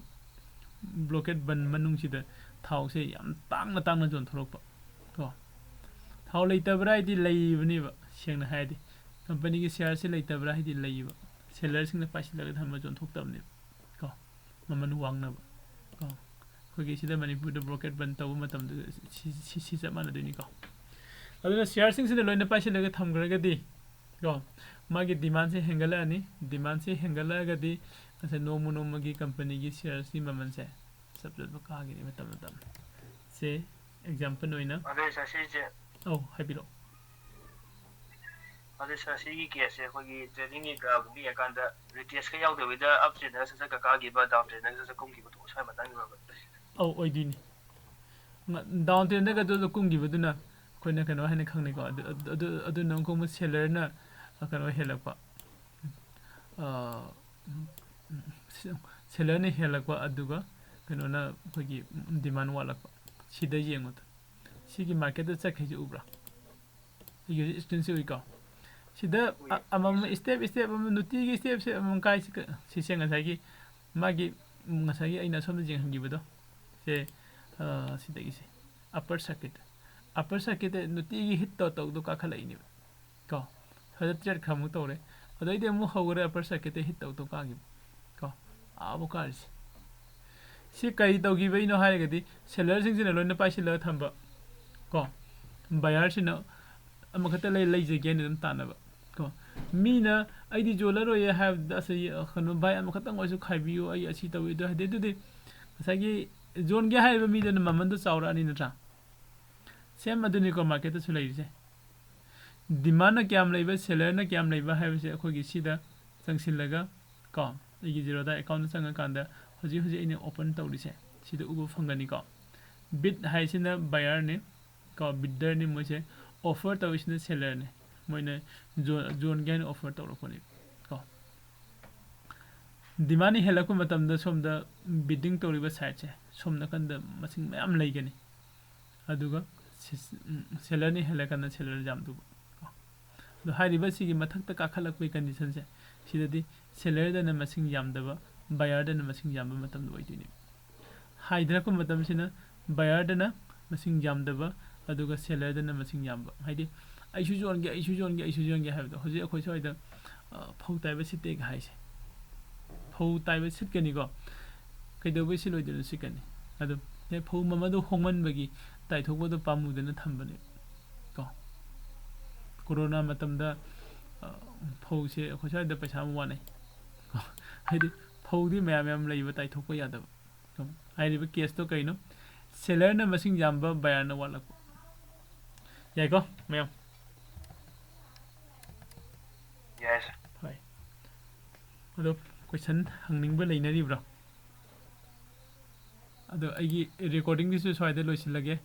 ꯕ꯭ꯂꯣꯀꯦꯠ ꯕꯟ ꯃꯅꯨꯡꯁꯤꯗ ꯊꯥꯎꯁꯦ ꯌꯥꯝ ꯇꯥꯡꯅ ꯇꯥꯡꯅ ꯌꯣꯟꯊꯣꯔꯛꯄ꯫ ꯀꯣ, ꯊꯥꯎ ꯂꯩꯇꯕ꯭ꯔꯥ ꯍꯥꯏꯗꯤ ꯂꯩꯕꯅꯦꯕ, ꯁꯦꯡꯅ ꯍꯥꯏꯔꯗꯤ꯫ ꯀꯝꯄꯅꯤꯒꯤ ꯁꯤꯌꯥꯔꯁꯤ ꯂꯩꯇꯕ꯭ꯔꯥ ꯍꯥꯏꯗꯤ ꯂꯩꯌꯦꯕ꯫ ꯁꯦꯂꯔꯁꯤꯡꯅ ꯄꯥꯏꯁꯤꯜꯂꯒ ꯊꯝꯕ ꯌꯣꯟꯊꯣꯛꯇꯕꯅꯦꯕ꯫ ꯀꯣ, ꯃꯃꯜ ꯋꯥꯡꯅꯕ꯫ ꯀꯣ, ꯑꯩꯈꯣꯏꯒꯤ ꯁꯤꯗ ꯃꯅꯤꯄꯨꯔꯗ ꯕ꯭ꯂꯣꯀꯦꯠ ꯕꯟ ꯇꯧꯕ ꯃꯇꯝꯗ ꯁꯤ, ꯁꯤ, ꯁꯤ ꯆꯞ ꯃꯥꯟꯅꯗꯣꯏꯅꯤꯀꯣ꯫ ꯑꯗꯨꯅ ꯁꯤꯌꯥꯔꯁꯤꯡꯁꯤꯗ ꯂꯣꯏꯅ ꯄꯥꯏꯁꯤꯜꯂꯒ ꯊꯝꯈ꯭ꯔꯒꯗꯤ, ꯀꯣ, ꯃꯥꯒꯤ ꯗꯤꯃꯥꯟꯁꯦ ꯍꯦꯟꯒꯠꯂꯛꯑꯅꯤ꯫ ꯗꯤꯃꯥꯟꯁꯦ ꯍꯦꯟꯒꯠꯂꯛꯑꯒꯗꯤ ꯉꯁꯥꯏ ꯅꯣꯡꯃ ꯅꯣꯡꯃꯒꯤ ꯀꯝꯄꯅꯤꯒꯤ ꯁꯤꯌꯥꯔꯁꯀꯤ ꯃꯃꯜꯁꯦ ꯆꯞ ꯆꯞ ꯀꯥꯈꯤꯅꯤ ꯃꯇꯝ ꯃꯇꯝ꯫ ꯁꯦ, ꯑꯦꯛꯖꯥꯝꯄꯜ ꯑꯣꯏꯅ꯫ ꯑꯗꯣ ꯁꯥꯔ, ꯁꯤꯁꯦ ꯑꯧ, ꯍꯥꯏꯕꯤꯔꯛꯑꯣ꯫ ꯑꯗꯣ ꯁꯥꯔ, ꯁꯤꯒꯤ ꯀꯦꯁꯁꯦ ꯑꯩꯈꯣꯏꯒꯤ ꯇ꯭ꯔꯦꯗꯤꯡꯒꯤ ꯒ꯭ꯔꯥꯐ ꯌꯦꯡꯉꯀꯥꯟꯗ ꯔꯤꯇꯦꯁꯀ ꯌꯥꯎꯗꯕꯤꯗ ꯑꯞ ꯇ꯭ꯔꯦꯟꯗꯒ ꯁꯠ ꯁꯠ ꯀꯥꯈꯤꯕ, ꯗꯥꯎꯟ ꯇ꯭ꯔꯦꯟꯗꯒ ꯁꯠ ꯁꯠ ꯀꯨꯝꯈꯤꯕꯗꯣ ꯁ꯭ꯋꯥꯏ ꯃꯇꯥꯡꯒꯤ ꯑꯣꯏꯕ? ꯑꯧ, ꯑꯣꯏꯗꯣꯏꯅꯤ꯫ ꯗꯥꯎꯟ ꯇ꯭ꯔꯦꯟꯗꯒ ꯑꯗꯨꯗ ꯀꯨꯝꯈꯤꯕꯗꯨꯅ ꯑꯩꯈꯣꯏꯅ ꯀꯩꯅꯣ ꯍꯥꯏꯅ ꯈꯪꯅꯩꯀꯣ꯫ ꯑꯗꯨ, ꯑꯗꯨ, ꯑꯗꯨꯅ ꯑꯃꯨꯛꯀ ꯑꯃꯨꯛ ꯁꯦꯂꯔꯅ ꯀꯩꯅꯣ ꯍꯦꯜꯂꯛꯄ, ꯑ, ꯁꯦꯂꯔꯅ ꯍꯦꯜꯂꯛꯄ, ꯑꯗꯨꯒ ꯀꯩꯅꯣꯅ ꯑꯩꯈꯣꯏꯒꯤ ꯗꯤꯃꯥꯟ ꯋꯥꯠꯂꯛꯄ꯫ ꯁꯤꯗ ꯌꯦꯡꯕꯗ ꯁꯤꯒꯤ ꯃꯥꯔꯀꯦꯠꯇ ꯆꯠꯈꯩꯁꯦ ꯎꯕ꯭ꯔꯥ? ꯑꯩꯒꯤ ꯍꯧꯖꯤꯛ ꯁ꯭ꯀ꯭ꯔꯤꯟꯁꯦ ꯎꯏꯀꯣ꯫ ꯁꯤꯗ ꯎꯏ꯫ ꯑ-, ꯑꯃꯃꯝ ꯁ꯭ꯇꯦꯞ ꯁ꯭ꯇꯦꯞ ꯑꯃ, ꯅꯨꯡꯇꯤꯒꯤ ꯁ꯭ꯇꯦꯞ ꯁ꯭ꯇꯦꯞ ꯑꯃꯃꯝ ꯀꯥꯏꯁꯤ ꯀ-, ꯁꯤꯁꯦ ꯉꯁꯥꯏꯒꯤ ꯃꯥꯒꯤ, ꯉꯁꯥꯏꯒꯤ ꯑꯩꯅ ꯑꯁꯣꯝꯗ ꯌꯦꯡꯍꯟꯈꯤꯕꯗꯣ, ꯁꯦ, ꯑ, ꯁꯤꯗꯒꯤꯁꯦ ꯑꯞꯄꯔ ꯁꯔꯀ꯭ꯌꯨꯠ꯫ ꯑꯞꯄꯔ ꯁꯔꯀ꯭ꯌꯨꯠꯇ ꯅꯨꯡꯇꯤꯒꯤ ꯍꯤꯠ ꯇꯧ ꯇꯧꯗꯣ ꯀꯥꯈꯠꯂꯛꯏꯅꯦꯕ꯫ ꯀꯣ, ꯁ꯭ꯋꯥꯏꯗ ꯇ꯭ꯔꯦꯠ ꯈꯔꯃꯨꯛ ꯇꯧꯔꯦ꯫ ꯑꯗꯩꯗꯤ ꯑꯃꯨꯛ ꯍꯧꯈꯔꯦ ꯑꯞꯄꯔ ꯁꯔꯀ꯭ꯌꯨꯠꯇ ꯍꯤꯠ ꯇꯧ ꯇꯧ ꯀꯥꯈꯤꯕ꯫ ꯀꯣ, ꯑꯥꯕꯨ ꯀꯥꯔꯤꯁꯦ꯫ ꯁꯤ ꯀꯔꯤ ꯇꯧꯈꯤꯕꯩꯅꯣ ꯍꯥꯏꯔꯒꯗꯤ ꯁꯦꯂꯔꯁꯤꯡꯁꯤꯅ ꯂꯣꯏꯅ ꯄꯥꯏꯁꯤꯜꯂꯒ ꯊꯝꯕ꯫ ꯀꯣ, ꯕꯌꯥꯔꯁꯤꯅ ꯑꯃꯈꯛꯇ ꯂꯩ, ꯂꯩꯖꯒꯦꯅ ꯑꯗꯨꯝ ꯇꯥꯟꯅꯕ꯫ ꯀꯣ, ꯃꯤꯅ "ꯑꯩꯗꯤ ꯌꯣꯜꯂꯔꯣꯏꯌꯦ" ꯍꯥꯏꯕꯗ, "ꯑꯁ, ꯀꯩꯅꯣ, ꯚꯥꯏ, ꯑꯃꯈꯛꯇꯪ ꯑꯣꯏꯔꯁꯨ ꯈꯥꯏꯕꯤꯌꯨ, ꯑꯩ ꯑꯁꯤ ꯇꯧꯏ" ꯑꯗꯨ ꯍꯥꯏꯗꯤ, ꯑꯗꯨꯗꯤ ꯉꯁꯥꯏꯒꯤ ꯌꯣꯟꯒꯦ ꯍꯥꯏꯔꯤꯕ ꯃꯤꯗꯨꯅ ꯃꯃꯟꯗꯣ ꯆꯥꯎꯔꯛꯑꯅꯤ, ꯅꯠꯇ꯭ꯔꯥ? ꯁꯦꯝ ꯑꯗꯨꯅꯤꯀꯣ ꯃꯥꯔꯀꯦꯠꯇꯁꯨ ꯂꯩꯔꯤꯁꯦ꯫ Demandꯅ ꯀꯌꯥꯝ ꯂꯩꯕ, sellerꯅ ꯀꯌꯥꯝ ꯂꯩꯕ ꯍꯥꯏꯕꯁꯦ ꯑꯩꯈꯣꯏꯒꯤ ꯁꯤꯗ ꯆꯪꯁꯤꯜꯂꯒ ꯀꯣ, ꯑꯩꯒꯤ Zerodha accountꯇ ꯆꯪꯉꯀꯥꯟꯗ ꯍꯧꯖꯤꯛ ꯍꯧꯖꯤꯛ ꯑꯩꯅ open ꯇꯧꯔꯤꯁꯦ ꯁꯤꯗ ꯎꯕ ꯐꯪꯒꯅꯤꯀꯣ꯫ Bid ꯍꯥꯏꯁꯤꯅ buyerꯅꯤ ꯀꯣ, bidderꯅꯤ꯫ ꯃꯣꯏꯁꯦ offer ꯇꯧꯔꯤꯁꯤꯅ sellerꯅꯤ꯫ ꯃꯣꯏꯅ ꯌꯣ-, ꯌꯣꯟꯒꯦ ꯍꯥꯏꯅ offer ꯇꯧꯔꯛꯄꯅꯤ ꯀꯣ꯫ Demandꯅ ꯍꯦꯜꯂꯛꯄ ꯃꯇꯝꯗ ꯁꯣꯝꯗ bidding ꯇꯧꯔꯤꯕ sideꯁꯦ ꯁꯣꯝ ꯅꯥꯀꯟꯗ ꯃꯁꯤꯡ ꯃꯌꯥꯝ ꯂꯩꯒꯅꯤ꯫ ꯑꯗꯨꯒ ꯁꯤ-, ꯎꯝ, sellerꯅ ꯍꯦꯜꯂꯀꯥꯟꯗ seller ꯌꯥꯝꯗꯧꯕ ꯀꯣ꯫ ꯑꯗꯣ ꯍꯥꯏꯔꯤꯕ ꯁꯤꯒꯤ ꯃꯊꯛꯇ ꯀꯥꯈꯠꯂꯛꯄꯒꯤ conditionꯁꯦ ꯁꯤꯗꯗꯤ sellerꯗꯅ ꯃꯁꯤꯡ ꯌꯥꯝꯗꯕ, buyerꯗꯅ ꯃꯁꯤꯡ ꯌꯥꯝꯕ ꯃꯇꯝꯗ ꯑꯣꯏꯗꯣꯏꯅꯦꯕ꯫ ꯍꯥꯏꯊꯔꯛꯄ ꯃꯇꯝꯁꯤꯅ buyerꯗꯅ ꯃꯁꯤꯡ ꯌꯥꯝꯗꯕ, ꯑꯗꯨꯒ sellerꯗꯅ ꯃꯁꯤꯡ ꯌꯥꯝꯕ꯫ ꯍꯥꯏꯗꯤ, "ꯑꯩꯁꯨ ꯌꯣꯟꯒꯦ, ꯑꯩꯁꯨ ꯌꯣꯟꯒꯦ, ꯑꯩꯁꯨ ꯌꯣꯟꯒꯦ" ꯍꯥꯏꯕꯗꯣ꯫ ꯍꯧꯖꯤꯛ ꯑꯩꯈꯣꯏ ꯁ꯭ꯋꯥꯏꯗ, ꯑ, ꯐꯧ ꯇꯥꯏꯕ ꯁꯤꯠꯇꯦꯒ ꯍꯥꯏꯁꯦ꯫ ꯐꯧ ꯇꯥꯏꯕ ꯁꯤꯠꯀꯅꯤꯀꯣ꯫ ꯀꯩꯗꯧꯕꯩ ꯁꯤꯠꯂꯣꯏꯗꯣꯏꯅꯣ? ꯁꯤꯠꯀꯅꯤ꯫ ꯑꯗꯨ ꯍꯦꯛ ꯐꯧ ꯃꯃꯜꯗꯣ ꯍꯣꯡꯃꯟꯕꯒꯤ ꯇꯥꯏꯊꯣꯛꯄꯗꯣ ꯄꯥꯝꯃꯨꯗꯅ ꯊꯝꯕꯅꯦ ꯀꯣ꯫ ꯀꯣꯔꯣꯅꯥ ꯃꯇꯝꯗ, ꯑ, ꯐꯧꯁꯦ ꯑꯩꯈꯣꯏ ꯁ꯭ꯋꯥꯏꯗ ꯄꯩꯁꯥ ꯑꯃ ꯋꯥꯅꯩ ꯀꯣ꯫ ꯍꯥꯏꯗꯤ, ꯐꯧꯗꯤ ꯃꯌꯥꯝ ꯃꯌꯥꯝ ꯂꯩꯕ, ꯇꯥꯏꯊꯣꯛꯄ ꯌꯥꯗꯕ꯫ ꯍꯥꯏꯔꯤꯕ caseꯇꯣ ꯀꯩꯅꯣ? Sellerꯅ ꯃꯁꯤꯡ ꯌꯥꯝꯕ, buyerꯅ ꯋꯥꯠꯂꯛꯄ꯫ ꯌꯥꯏꯀꯣ, ꯃꯌꯥꯝ? ꯌꯥꯏ, sir꯫ ꯍꯣꯏ꯫ ꯑꯗꯣ question ꯍꯪꯅꯤꯡꯕ ꯂꯩꯅꯔꯤꯕ꯭ꯔꯣ? ꯑꯗꯣ ꯑꯩꯒꯤ recordingꯁꯤꯁꯨ ꯁ꯭ꯋꯥꯏꯗ ꯂꯣꯏꯁꯤꯜꯂꯒꯦ꯫